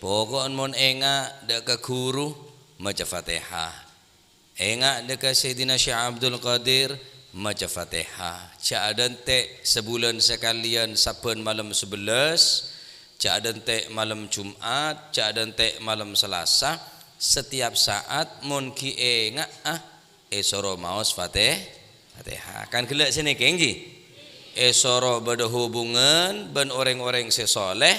Poko'en mon enga' dâ' ka ghuru, maca Fatihah. Enga' dâ' ka Sayyidina Syekh Abdul Qadir, maca Fatihah. Jhâ' adhânte' sabulân sakalèyan sabbhân malem sabellâs, jhâ' adhânte' malem Jum'at, jhâ' adhânte' malem Salasa, setiap saat mon ghi' enga'a, èsoro maos Fati-, Fatihah. Kan ghellâ' sanèka, èngghi? Èsoro bâdâ hubungan bân orèng-orèng sè soleh,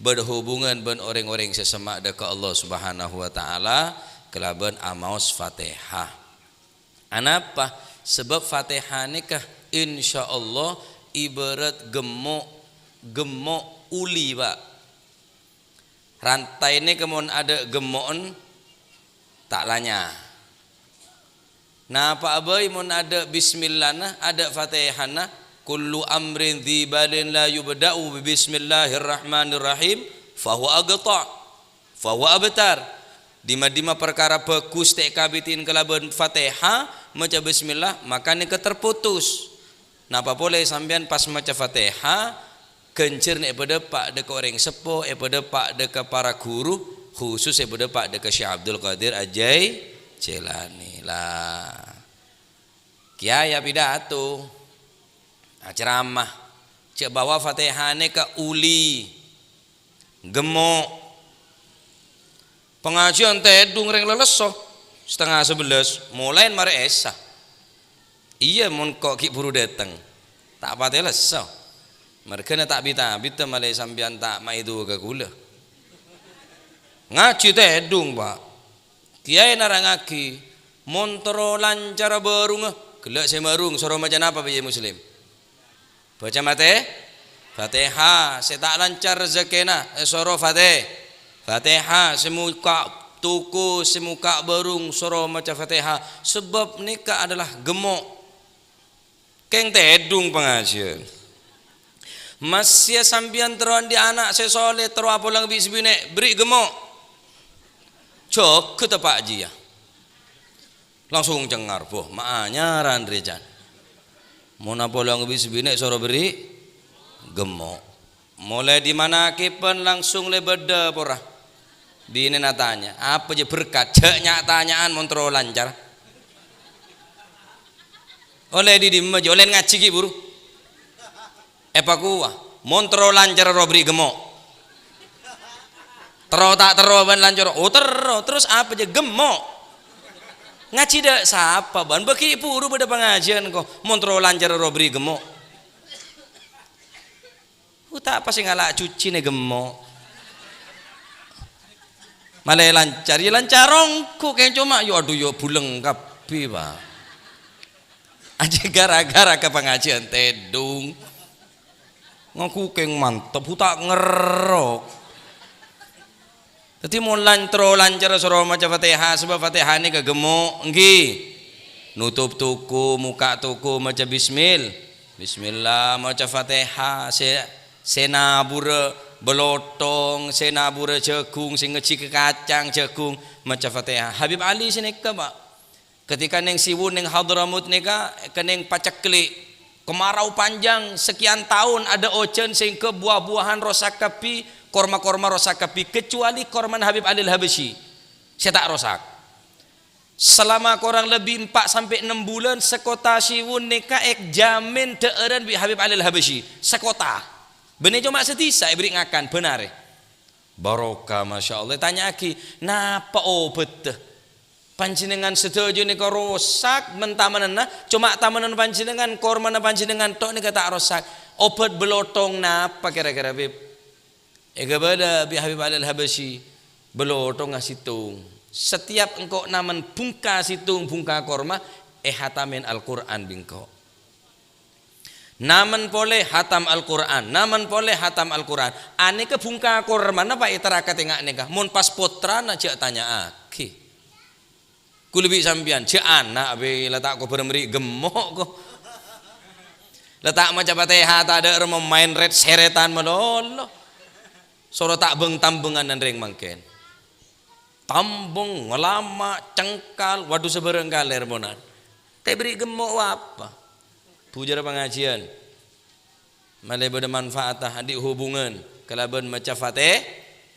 bâdâ hubungan bân orèng-orèng sè semma' dâ' ka Allah Subhanahu wa Ta'ala kalabân amaos Fatihah. Anapa? Sabâb Fatihah nèka, insyaallah, ibarat gemmo', gemmo' uli, Pak. Rantaina kemon adâ' gemmo'en ta' lanya. Napa'a bhâi mon adâ' bismillahna, adâ' Fatihahna, "Kullu amrin dzi balin la yubda'u bi bismillahirrahmanirrahim, fahuwa aqta', fahuwa abtar." Dhimma-dhimma parkara bhâghus ta' èkabidhi kalabân Fatihah, maca bismillah, maka nèka terputus. Napa polè sampèyan pas maca Fatihah, ghânjhârânna èpadâpa' dâ' ka orèng seppo, èpadâpa' dâ' ka para ghuru, khusus èpadâpa' dâ' ka Syekh Abdul Qadir Ajai-, Jailani. Lah, kèyaè apidato, acaramah, jhâ' bâdâ Fatihah nèka uli, gemmo'. Pangajiyân tèdung rèng lalesso, satengnga sabellâs, molaè marè Isya. Iyâ, mon ko' ghi' buru dâteng, ta' patè lesso. Marghâna ta' bit-abit malè sampèyan ta' maedu'a ka kaulâ. Ngajhi tèdung, Pak. Kèyaè narangngaghi, mon terro lancar bârungnga, ghellâ' sè marung, soro maca napa, Pak Yai Muslim? Baca mate, Fatihah. Sè ta' lancar rejekkèna, èsoro Fati-, Fatihah. Sè mokka' toko, sè mokka' bârung, soro maca Fatihah. Sabâb nèka adalah gemmo'. Kèng tèdung pangajiyân. Massèya sampèyan terro andi' ana' sè soleh, terro apolong bi' sè binè', bherri' gemmo'. Jhâghâ ta' Pak Jiya. Langsung cengngar, "Boh, ma' anyaran rè, Can. Mon apolong bi' sè binè' soro bherri' gemmo'." Molaè dhimma kèpèn langsung lè bâdâ pora. Binèna tanya, "Apa jâ berkat?" Jhâ' nya'-tanya'an mon terro lancar. Ollè dhi-, dhimma jâ', ollè ngajhi ghi' buru. Èpakowa, mon terro lancar ro bherri' gemmo'. Terro ta' terro bân lancar, oh terro, terros apa jâ' gemmo'? Ngajhi dâ' sapa bân, bâghi buru bâdâ pangajiyân ko, mon terro lancar ro bherri' gemmo'. Uta' apa sè ngala' cucina gemmo'? Malè lancar, yâ lancar ongghu kèng coma, yâ adhu yâ buleng kabbhi, Pak. Ajâ gara-gara ka pangajiyân tèdung. Ngaku kèng mantep, hu ta' ngerrok. Dhâddhi mon lan-, terro lancar soro maca Fatihah, sabâb Fatihah nèka gemmo', èngghi. Nutup toko, mokka' toko, maca bismil-, bismillah, maca Fatihah, sè, sè nabhurâ bâlotong, sè nabhurâ jhâghung, sè ngajhi ka kacang jhâghung, maca Fatihah. Habib Ali sè nèka, Pak. Ketika neng Siwun, neng Hadramut nèka kenning pacekkli', kemarau panjang sekian tahun, adâ' ojhân sehingga buah-buahan rosak kabbhi, korma-korma rosak kabbhi, kecuali kormana Habib Ali Al-Habsyi sè ta' rosak. Selama kurang lebih empat sampai enam bulan, sekota Siwun nèka èjhâmin dhâ'ârân bi' Habib Ali Al-Habsyi, sekota. Bânnè coma sadhisa èberri' ngakan, bân arè. Barokah, masyaallah. Ètanya'aghi, "Napa obhâddhâ? Panjhennengngan sadhâjâ nèka rosak bân tamenna, coma tamenna panjhennengngan, kormana panjhennengngan tok nèka ta' rosak. Obhât bâlotong napa kèra-kèra, Bib?" Èkabâlâ bi' Habib Ali Al-Habsyi, "Bâlotongnga sèttong." Setiap engko' namen bungka sèttong bungka korma, èhatamen Al-Qur'an bi' engko'. Namen polè hatam Al-Qur'an, namen polè hatam Al-Qur'an. Anèka bungka kormana pa' èterraghi tènga' nèka. Mon pas pottrana jhâ' tanya'aghi. Kulâ bi' sampèyan, jhâ' ana' bhâi la ta' kobâr mèrè' gemmo' ko. La ta' maca Fatèha, tadâ' remma maèn rèt-sèrètan malolo. Soro ta' bâng-tambângan rèng mangkèn. Tambâng, ngalama', cengkal, wadhu sabârâng kalèr ponan. Ta' èbèrri' gemmo' apa? Bhujârâ pangajiyân. Malè bâdâ manfaatta, andi' hubungan kalabân maca Fatè-,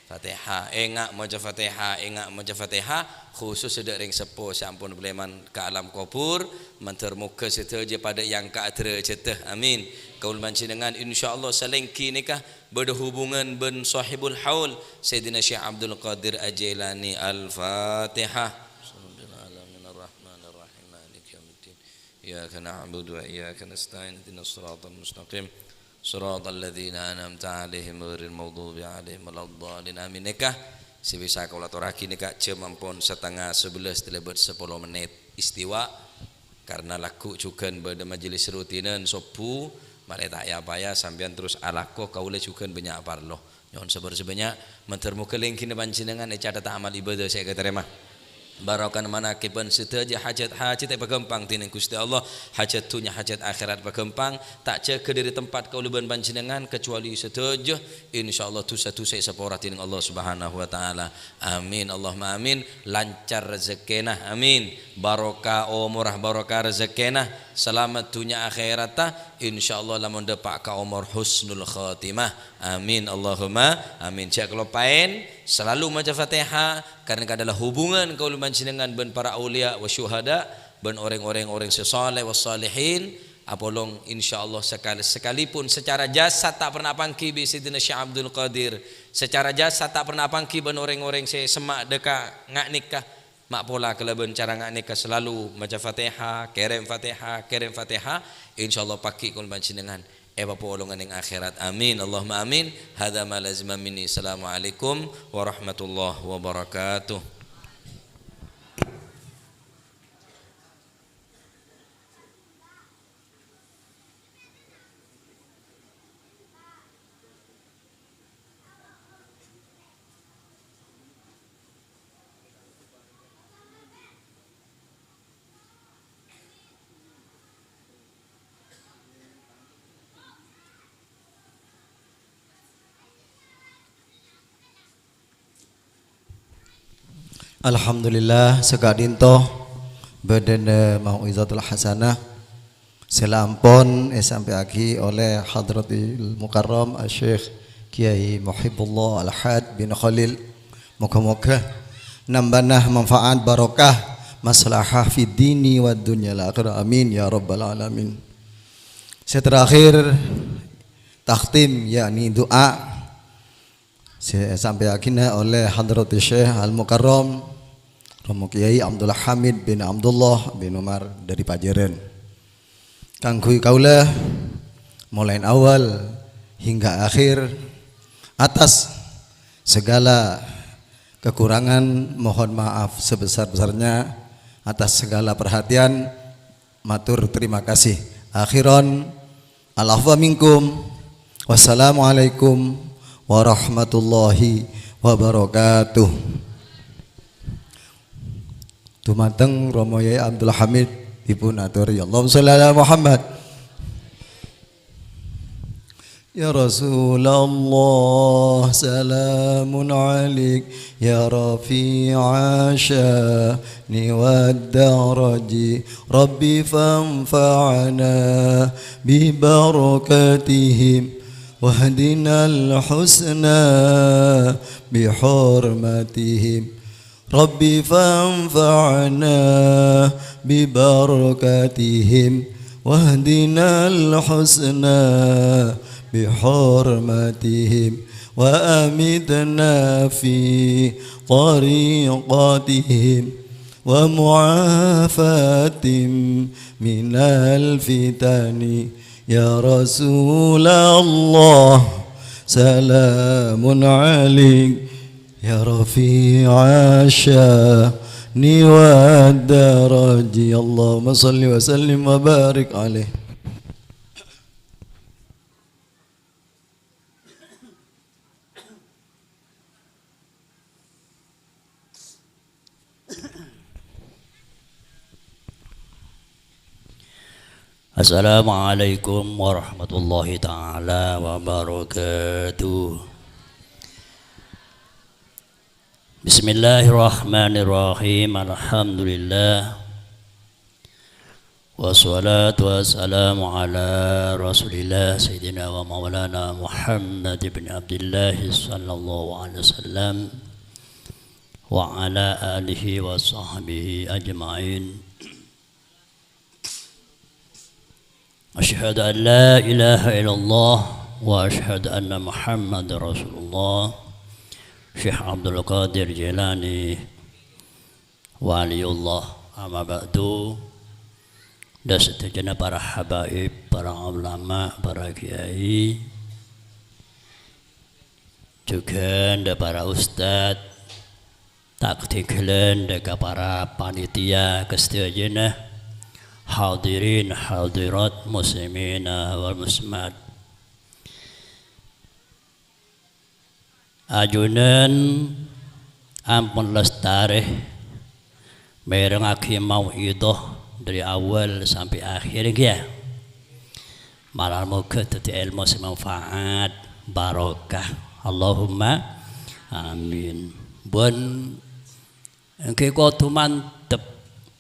Fatèha. Enga' maca Fatèha, enga' maca Fatèha, khusus dâ' rèng seppo sè ampon palèman ka alam kobhur, mandhâr moghâ sadhâjâ padâ èangka' dârâjhâddhâ. Amin. Kaulâ panjhennengngan, insyaallah, salèngghi nèka bâdâ hubungan bân Shahibul Haul, Sayyidina Syekh Abdul Qadir Al-Jailani. Al-Fatihah. Alhamdulillahirrahmanirrahim. Maliki yaumiddin. Iyyaka na'budu wa iyyaka nasta'in. Ihdinas siratal mustaqim. Siratal ladzina an'amta 'alaihim ghairil maghdubi 'alaihim waladdallin. Amin. Nèka sè bisa kaulâ atorraghi nèka jhâm ampon satengnga sabellâs talèbât sapolo mennit istiwa. Karna lagghu' jhughân bâdâ majelis rutinan sobbhu, marè ta' ya-paya sampèyan terros alako, kaulâ jhughân bânnya' parlo. Nyo'on sabâr sè bânnya', mandhâr moghâ lèngghina panjhennengngan ècathetta amal ibadah sè èkatarèma. Barokana manakib bân sadhâjâ hajat-hajat èpaghâmpang dhinèng Ghustè Allah, hajat dhunnya, hajat akhèrat èpaghâmpang, ta' jâgâ dâri tempat kaulâ bân panjhennengngan, kacuali sadhâjâ, insyaallah, dhusa-dhusa èsapora dhinèng Allah Subhanahu wa Ta'ala. Amin, Allahumma amin. Lancar rejekkèna, amin. Barokah omorra, barokah rejekkèna, salamet dhunnya akhèratta, insyaallah lamon dâpa' ka omor husnul khotimah. Amin, Allahumma amin. Jhâ' kaloppaèn, salalu maca Fatihah, karna adalah hubungan kaulâ panjhennengngan bân para auliya wa syuhada, bân orèng-orèng, orèng sè saleh wa salihin. Apolong, insyaallah, sekali-, sekalipun secara jasad ta' pernah apangghi bi' Sayyidina Syekh Abdul Qadir, secara jasad ta' pernah apangghi bân orèng-orèng sè semma' dâ' ka nga' nèka, ma' pola kalabân cara nga' nèka salalu maca Fatihah, kèrèm Fatihah, kèrèm Fatihah, insyaallah pagghi' kaulâ panjhennengngan èpapolonga neng akhèrat. Amin, Allahumma amin. Hadza ma lazima minni. Assalamualaikum warahmatullahi wabarakatuh. Alhamdulillah, saka'dinto bâdâna mau'izatul hasanah sè la ampon èsampèyaghi olè Hadratil Mukarram Asy-Syaikh Kiai Muhibbullah Al-Had bin Khalil. Moghâ-moghâ nambâna manfaat, barokah, maslahah fid dini wad dunya al akhirah. Amin ya rabbal alamin. Sè terakhir, takhtim, yakni du'a. Sè èsampèyaghina olè Hadratus Syekh Al-Mukarram Romo Kiai Abdul Hamid bin Abdullah bin Umar dâri Pajârân. Kaangghuy kaulâ, molaèn awal hingga akhir, atas segala kekurangan, mohon maaf sebesar-besarnya. Atas segala perhatian, matur terima kasih. Akhiran, al-afwa minkum. Wassalamualaikum warahmatullahi wabarakatuh. Dumateng Romo Yai Abdul Hamid dipun aturi, Allahumma sholli ala Muhammad. يا رسول الله، سلام عليك، يا رفيع الشأن والدرج، رب فانفعنا ببركتهم، واهدنا الحسنى بحرمتهم. رب فانفعنا ببركتهم، واهدنا الحسنى بحرمتهم، وأمتنا في طريقتهم، ومعافاة من الفتن. يا رسول الله، سلام عليك. يا رفيع الشان والدرج. اللهم صل وسلم وبارك عليه. Assalamualaikum warahmatullahi taala wabarakatuh. Bismillahirrahmanirrahim. Alhamdulillah. Wassalatu wassalamu ala Rasulillah Sayyidina wa Maulana Muhammad ibn Abdillah sallallahu alaihi wasallam wa ala alihi wa sahbihi ajma'in. Asyhadu an la ilaha illallah wa asyhadu anna Muhammadar Rasulullah. Syekh Abdul Qadir Jailani, Waliullah, amma ba'du. Dâ' sadhâjâna para habaib, para ulama, para kiai, jhughân dâ' para ustad, ta' katinggalan dâ' ka para panitia kasadhâjâna, hadirin hadirat muslimina wal muslimat. Ajunan ampon lastarè mèrengngaghi mau'idhah dâri awal sampè' akhèr, ènggi, ya. Malar moghâ dhâddhi èlmo sè manfaat, barokah. Allahumma amin. Bân Ènggi kodhu mantep.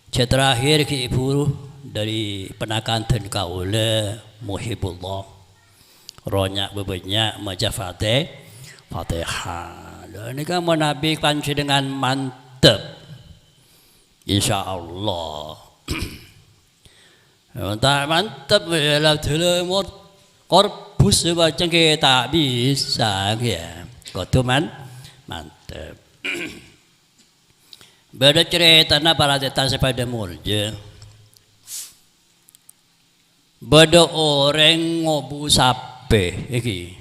Sè terakhir ghi' buru dâri panakan dân kaulâ Muhibullah. Ronya' bâbânnya' maca Fate-, Fatihah. Lha nèka manabi panjhennengngan mantep, insyaallah. Mon ta' mantep, ya, la dulu mor-, korbus baca ngghi ta' bisa, ya. Kodhu man-, mantep. Bâdâ carètana para tètan sè padâ molja. Bâdâ orèng ngobu sapè, ènggi.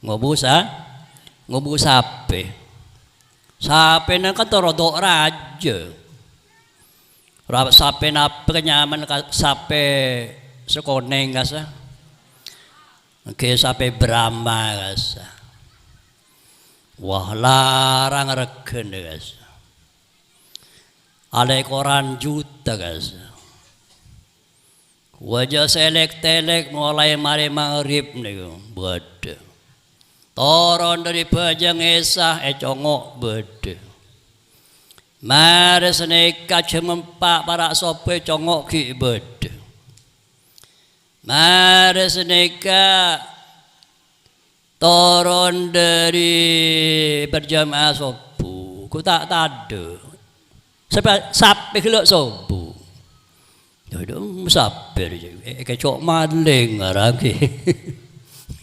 Ngobu sa-, ngobu sapè. Sapèna kan toro' do' rajâ. Ra-, sapè napa nyamana ka-, sapè sè konèng kasa? Ènggi sapè Brahma kasa. Wah, larang règhâna kasa. Alèkoran juta kasa. Wajâ sè lèk-tèlèk molaè marè maghrib nèko, bâdâ. Toron dâri bhâjâng Isya ècongo', bâdâ. Marè sanèka jam empa' para' sobbhu ècongo' ghi' bâdâ. Marè sanèka toron dâri berjamaah sobbhu, ghu ta' tadâ'. Sapa-, sapè ghellâ' sobbhu. Yâ, dhu, sapè, è-, èkèco' malèng arangè.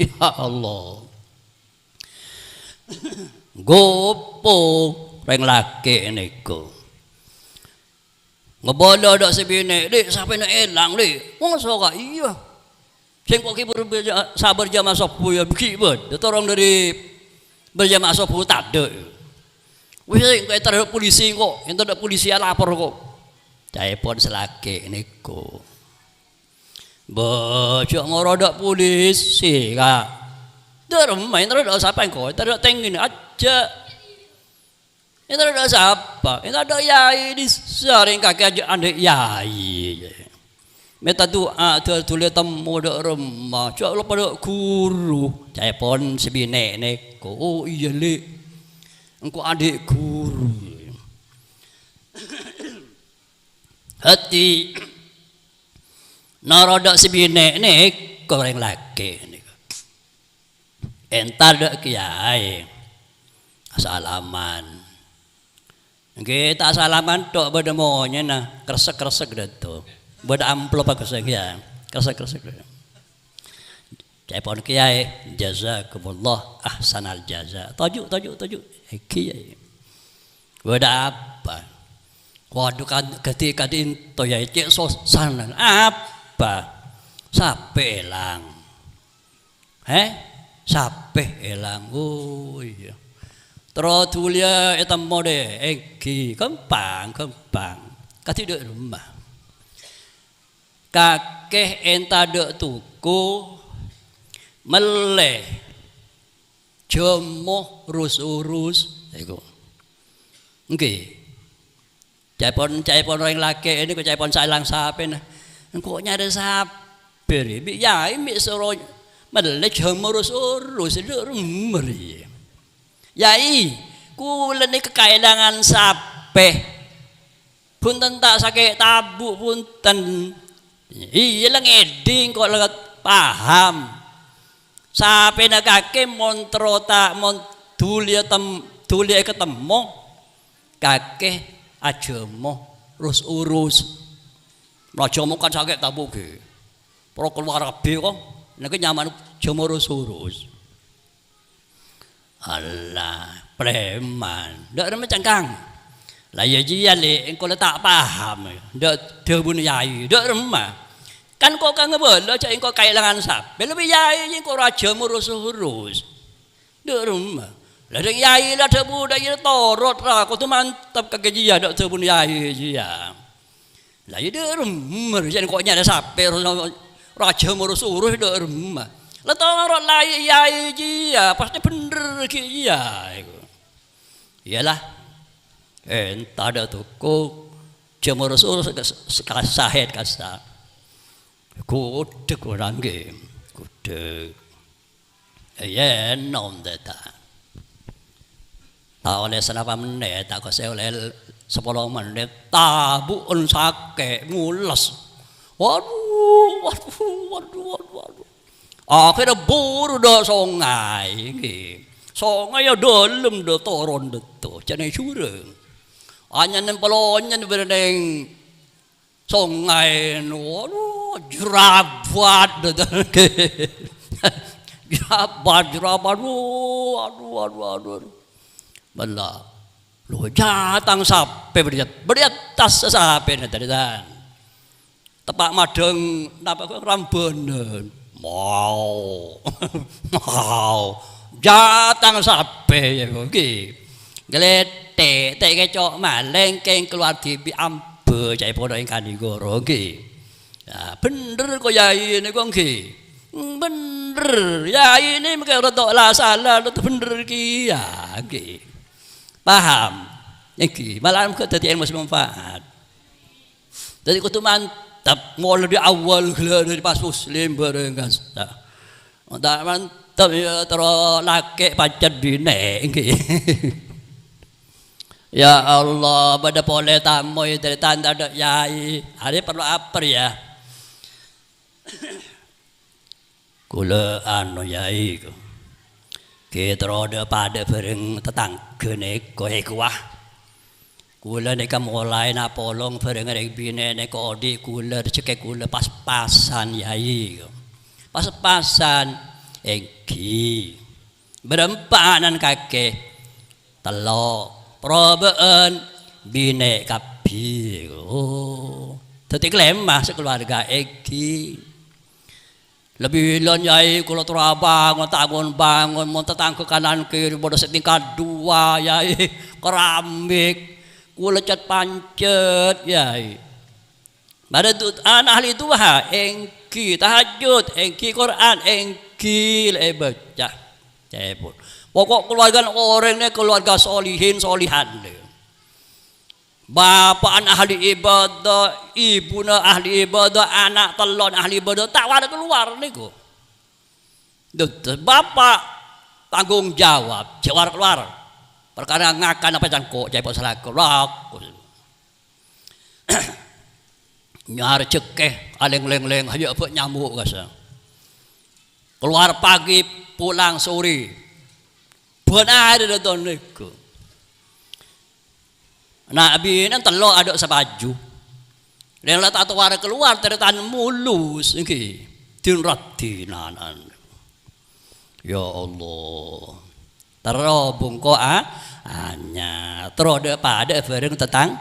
Ya Allah. Gopo rèng lakè' nèko. Ngabâlâ dâ' sè binè', "Li', sapèna èlang, Li'." "Masa, Ka'?" "Iyâ. Sèngko' ghi' buru berja-, sa-, berjamaah sobbhu, yâ, ghi' bâdâ toron dâri berjamaah sobbhu tadâ'." "Wis, sèngko' èntar dâ' polisi, ko'. Èntar dâ' polisi alapor, ko'." Ca'èpon sè lakè' nèko. "Bâ, jhâ' ngoro dâ' polisi, Ka'." "Dâ' remma, èntar dâ' sapa, ko'? Èntar dâ' tèngghina, ajjhâ'." Èntar dâ' sapa? Èntar dâ' yai dissa, rèng kakè ajjhâ' andhi' yai. Mènta du'a, dâ-, dulè temmo dâ' remma, jhâ' loppa dâ' ghuru. Ca'èpon sè binè' nèko, "Oh, iyâ, Li'. Engko' andhi' ghuru." Hati. Noro' dâ' sè binè' nèko rèng lakè' nèko. Èntar dâ' kèyaè. Asalaman. Ènggi ta' asalaman tok, bâdâ monyèna, kresek-kresek dâ' to. Bâdâ amplop kresek, yâ. Kresek-kresek. Ca'èpon kèyaè, "Jazakumullah ahsanal jaza." Toju', toju', toju'. Ènggi, yâ. Bâdâ apa? Waduh, kad-, kadhi-kadhi ènto, yâ, cè' sossana. Apa? Sapè èlang. Hè? Sapè èlang. Oh, iyâ. Terro dhuliyâ ètemmo dâ', èngghi, ghâmpang, ghâmpang. Kadhi dâ' remma. Kakè ènta dâ' toko, mellè jhâmo rus-urus, èko. Èngghi. Ca'èpon, ca'èpon orèng lakè' nèko ca'èpon saèlang sapèna. Engko' nyarè sapè rè, bi' yai mè' soro mellè jhâmo rus-urus, dâ' remma rè. Yai, kaulâ nèka kaèlangan sapè. Bhunten ta' sakè' tabu', bhunten. Iyâ, la ngèdhing engko' la paham. Sapèna kakè mon terro ta', mon dhuliyâ tem-, dhuliyâ èkatemmo, kakè ajhâmo rus-urus. Mon ajhâmo kan sakè' tabu' ghi. Poro kalowar kabbhi kok. Nèka nyamana jhâmo rus-urus. Allah, preman. Dâ' remma cangkang. La iyâ jiyâ, Lè', engko' la ta' paham. Dâ' dhâbuna yai, dâ' remma. Kan ko' ka ngabâlâ jâ' engko' kaèlangan sapè, lebbi yai engko' rajâ morus-urus. Dâ' remma. La dhâng yai la dhâbu dâ' iyâ torot ra, kodhu mantep ka jiyâ dâ' dhâbuna yai jiyâ. La iyâ dâ' remma, jâ' engko' nyarè sapè, rajâ morus-urus dâ' remma. La torot la yai jiyâ, pastè bhendher ghi' jiyâ, èko. Iyalah, ènta dâ' toko, jâ' morus-urus ka, ka sahèd kassa'. Ghudhek orèng ghi, ghudhek. Iyâ, ènom dâ' ta'. Ta' ollè sanapa mennèt, ta' kosè ollè sapolo mennèt, tabu'en sakè', mules. Waduh, waduh, waduh, waduh, waduh. Akhèrra buru dâ' songay, ghi. Songay yâ dâlem dâ' toron dâ' to, jârèya jurang. Anyèn palonyen bâreng songay, waduh, jerabat, jerabat, jerabat, waduh, waduh, waduh, waduh. Bella, lo, jâtang sapè bâdâ, bâdâ attas sapèna, tarètan. Teppa' madhâng, napa kok, rambânan. Mau, mau, jâtang sapè, yâ, ghi. Glettè', ta' kèco' malèng, kèng kalowar dhibi' ambâ, ca'èpon orèng Kanigoro, ghi. Yâ, bhendher ko' yai nèko, ghi. Bhendher, yai nè mangkè ora to' la sala, la to' bhendher kèya, ghi. Paham? Èngghi, malahan mangkè dhâddhi èlmo sè manfaat. Dhâddhi kodhu mantep, molaè dâri awal ghellâ' dâri pas muslim bhâreng kassa'. Mon ta' mantep, yâ, terro lakè' pacet binè', èngghi. Ya Allah, bâdâ polè tamoy dâri tandhâ dâ' yai. Arè parlo apa rèya? Kaulâ anu, Yai, ko. Ghi terro dâ-padâ bhâreng tatangghâ nèko, èkowa. Kaulâ nèka molaè napolong bhâreng rèng binè' nèko odi' kaulâ, rejhekkè kaulâ pas-pasan, Yai, ko. Pas-pasan, èngghi. Bârâmpa ana'na kakè? Tello'. Probâ'ân binè' kabbhi. Oh. Dhâddhi kalèma sakalowarga, èngghi. Lebbi lon, Yai, kaulâ terro abângon, ta' mon-bângon, mon tatangghâ kanan kiri bâdâ sè tingkat dua, Yai, keramik. Kaulâ cet-pancet, Yai. Bâdâ du-, ana' ahli duha, èngghi tahajjud, èngghi Qur'an, èngghi la èbâca. Ca'èpon. Pokok kalowargana orèng nè kalowarga solihin, solihat. Bapa'na ahli ibadah, ibuna ahli ibadah, ana' tello'na ahli ibadah, ta' wara kalowar nèko. Duh, bapa' tanggung jawab, jâ' wara kalowar. Parkara ngakan apa cangko', ca'èpon salaku, laku. Nyarè jhekkè, alèng-lèng-lèng, ayo abâ' nyamuk kassa'. Kalowar pagi, pulang sore. Bân arè dâ' ton nèko. Na' binè' tello' adâ' sapaju. Rèng la ta' towara kalowar, tarètan mulus, èngghi. Din-raddinanan. Ya Allah. Terro bungko a-, anyar. Terro dâ-, padâ bhâreng tatang-,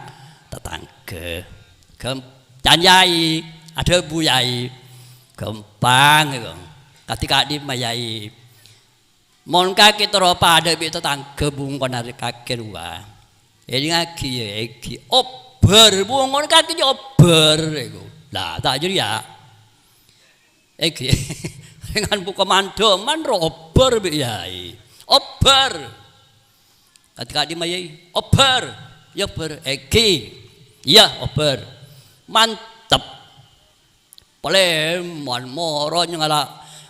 tatangghâ. Ghâm-, can Yai, adhâbu Yai. Ghâmpang, èko. Kadhi ka'dimma, Yai? Mon kakè terro padâ bi' tatangghâ bungkona rè kakè rowa. Èlingaghi, yâ, èngghi. Obbhâr, bungkona kakè jâ obbhâr, èko. Lah, ta' jârèya. Èngghi. Rèngan bungko mandhâman ro obbhâr bi' yâi. Obbhâr. Kadhi-kadhi ma' yâi. Obbhâr. Yâ, obbhâr. Èngghi. Iyâ, obbhâr. Mantep. Palèman moro nyengala,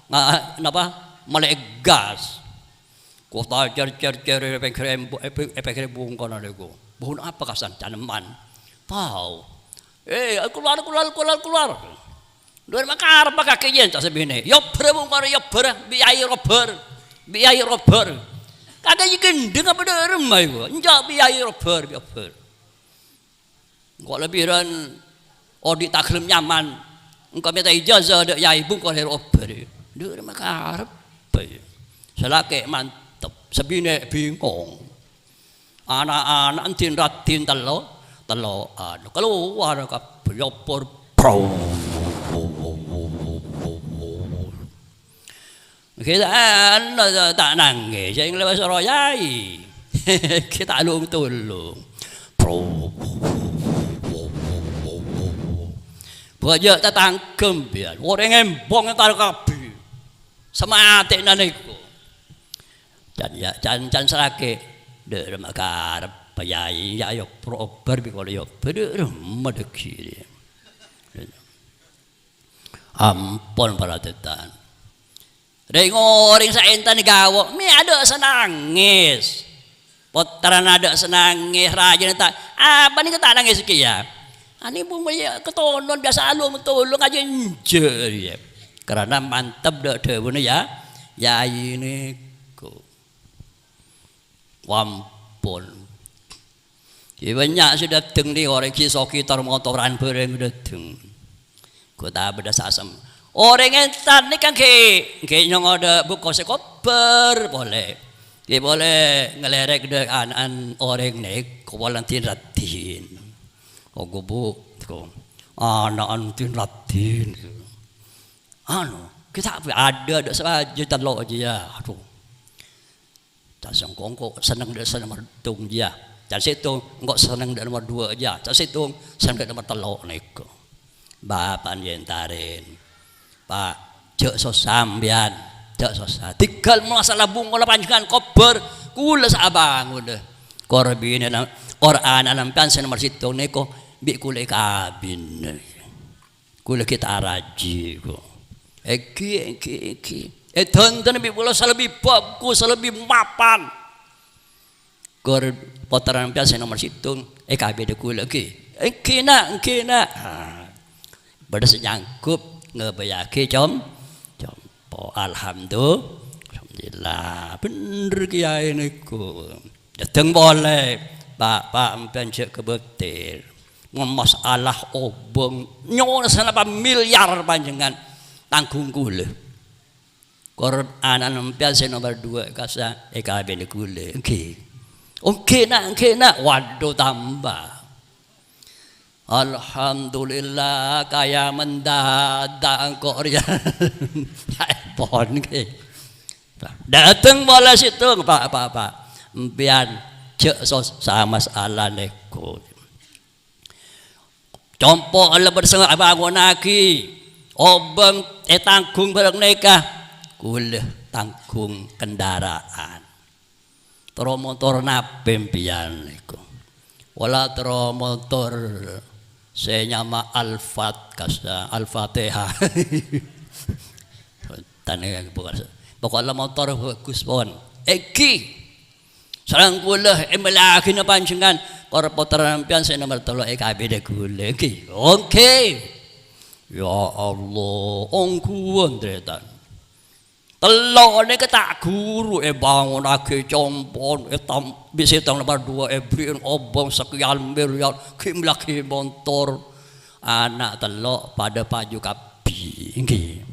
nga-, napa, malè gas. Kota cer-cer-cer è pèngghir embu-, è pè-, è pèngghir bungkona nèko. Bun apa kasan canemman? Tao. Eh, keluar, keluar, keluar, keluar. Dhuwâr makarep kakè yen ta' sabinè. Yobhâr bungkona, yobhâr, bi' yâi robhâr. Bi' yâi robhâr. Kakè gendheng apa dâremma iku? Enjâ' bi' yâi robhâr, bi' obhâr. Engko' la bhiran odi' ta' ghellem nyaman. Engko' mènta ijazah dâ' yâi bungkona ro obbhâr. Dâ' rèma karep. Sè lakè' mantep, sè binè' bingong. Ana'-ana' din-raddin tello', tello'an. Kalowar kabbhi, yobhâr. Kita anu ta' nangès, sè nglewat soro yâi. Kita lung-tulung. Bâjâ tatangghâ mbiyan, orèng embong entar kabbhi. Samatèna nèko. Can ya, can, can sè lakè'. Dâ' rèma karep, yâi, yâ, yâ, pro-, obhâr bi' kaulâ yâ, dâ' rèma dâggi'. Ampon, para tetan. Rèng-orèng sè èntan ghawo, mè' adâ' sè nangès. Pottrana adâ' sè nangès, rajâna ta', apa nèka ta' nangès kèya? Ani bung mèlè katonon biyasa alung-tolung ajâ enjâ' rèya. Karana mantep dâ' dhâbuna yâ, yâi nèko. Ampon. Ghi bânnya' sè dâteng nèko, orèng ghi sogi tor-motoran bhâreng dâteng. Ghu ta' bâdâ sasem. Orèng èntan nèka ghi, ghi nyongodâ bungko sè kobhâr polè. Ghi polè ngalèrèk dâ' ana'an orèng nèko polana din-raddin. Ongghu, Bu, ko. Ana'an din-raddin. Anu, ghi ta' adâ, adâ' sè ajâ tello' jiyâ. Adhu. Can sèttong engko' senneng dâ' sè nomer settong jiyâ. Can sèttong engko' senneng dâ' nomer duwâ' jiyâ. Can sèttong senneng dâ' nomer tello' nèko. Bapa'na èntarèn. Pa', jâ' sossa sampèyan. Jâ' sossa. Tèngghâl masalah bungkona panjhennengngan kobhâr. Kaulâ sè abângon. Korbina, Qur'an sampèyan sè nomer settong nèko bi' kaulâ èkabin. Kaulâ ghi' ta' rajhi, ko. Èngghi, èngghi, èngghi. Èdhândhâna bi' kaulâ sè lebbi bhâghus, sè lebbi mapan. Kor pottrana sampèyan sè nomer settong, èkabinna kaulâ, èngghi. Èngghi, Na', èngghi, Na'. Ah. Bâdâ sè nyanggup ngabâyâghi com-, compo'. Alhamdu-, alhamdulillah. Bhender kèyaè nèko. Dâteng polè, Pa', Pa', sampèyan jâ' kabâter. Mon masalah obâng, nyo'ona sanapa milyar panjhennengngan tangghung kaulâ. Kor ana'na sampèyan sè nomer duwâ' kassa èkabinna kaulâ. Èngghi. Èngghi, Na', èngghi, Na'. Waduh, tamba. Alhamdulillah, kaya mendadak engko' rèya. Ampon, ngghi. Dâteng polè settong, Pa', Pa', Pa'. Sampèyan jâ' sossa masalah nèko. Compo' lebur sè abângonnaghi, obâng ètangghung bhâreng nèka, kaulâ tangghung kendaraan. Terro motor napè sampèyan nèko? Pola terro motor sè nyama Alphard kassa, Al-Fatihah. Tane bukan. Pokokna motor bhâghus pon. Èngghi. Sareng kaulâ èmellèyaghina panjhennengngan, kor pottrana sampèyan sè nomer tello' èkabinna kaulâ. Èngghi. Èngghi. Ya Allah, ongghuwân, tarètan. Tello' nèka ta' ghuru èbângonnaghi compo', ètam-, bi' settong nomer duwâ' èberri'i obâng sakèyan milyar, ghi' mellèyaghi montor. Ana' tello' padâ paju kabbhi, èngghi.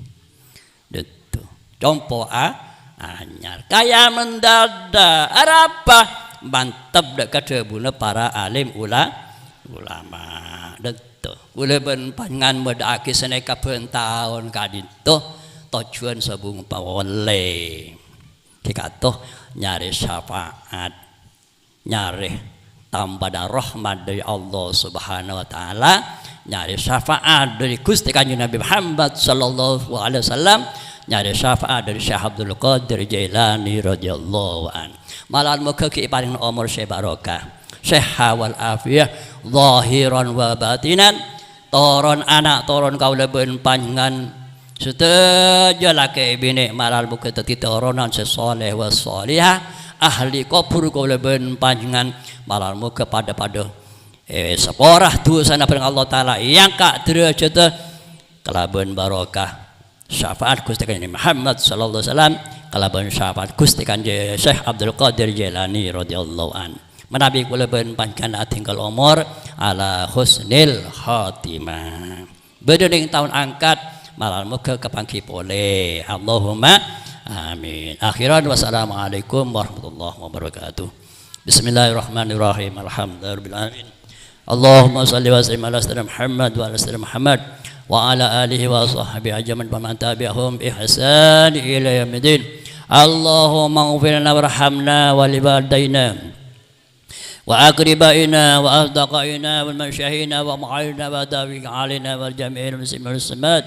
Dâtto. Compo' a-, anyar. Kaya mendadak. Arapa? Mantep dâ' kadhâbuna para alim ula-, ulama. Dâtto. Kaulâ bân panjhennengngan madhâ'âghi sanèka bân taon ka'dinto, tojjhuwân sabung pawallè. Ka'dinto nyarè syafaat, nyarè tampadhâ rahmat dâri Allah Subhanahu wa Ta'ala, nyarè syafaat dâri Ghustè Kanjeng Nabi Muhammad sallallahu alaihi wasallam, nyarè syafaat dâri Syekh Abdul Qadir Jailani radhiyallahu anhu. Malahan moghâ ghi' èparèngana omor sè barokah, sihha wal afiyah, zahiran wa batinan, toron ana', toron kaulâ bân panjhennengan, sadhâjâ lakè binè' malahan moghâ dhâddhi toronan sè sholeh wa sholihah, ahli kobhur kaulâ bân panjhennengan, malahan moghâ padhâ-padhâ, eh, sapora dhusana bhâreng Allah Ta'ala, èangka' dârâjhâddhâ kalabân barokah syafaat Ghustè Kanjeng Muhammad sallallahu alaihi wasallam, kalabân syafaat Ghustè Kanjeng Syekh Abdul Qadir Jailani radhiyallahu anhu. Manabi kaulâ bân panjhennengan adhinggal omor ala husnil khatimah. Bâdâ neng taon angkat, malahan moghâ kapangghi polè. Allahumma amin. Akhiran, wassalamualaikum warahmatullahi wabarakatuh. Bismillahirrahmanirrahim. Alhamdulillahirabbil alamin. Allahumma shalli wa sallim ala sayyidina Muhammad wa ala sayyidina Muhammad wa ala alihi wa sahbihi ajma'in wa man tabi'ahum bi ihsan ila yaumiddin. Allahumma ighfir lana warhamna wa liwalidaina wa aqribaina wa asdiqaina wal masyayikhina wa ma'alina wa dawi alaina wal jami'il muslimin wal muslimat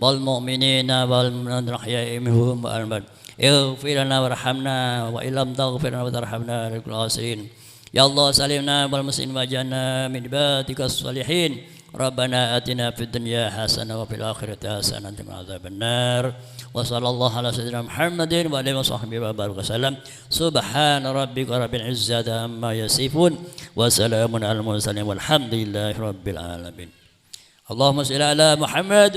wal mu'minina wal mu'minat ahya'i minhum wal amwat. Ighfir lana warhamna wa illam taghfir lana wa tarhamna lanakunanna minal khasirin. Ya Allah, sallimna wal muslimin wa ja'alna min ibadika shalihin. Rabbana atina fid dunya hasanah wa fil akhirati hasanah wa qina adzabannar. Wa sallallahu ala sayyidina Muhammadin wa alihi wa sahbihi wa baraka wasallam. Subhana rabbika rabbil izzati amma yasifun. Wa salamun alal mursalin walhamdulillahi rabbil alamin. Allahumma shalli ala Muhammad.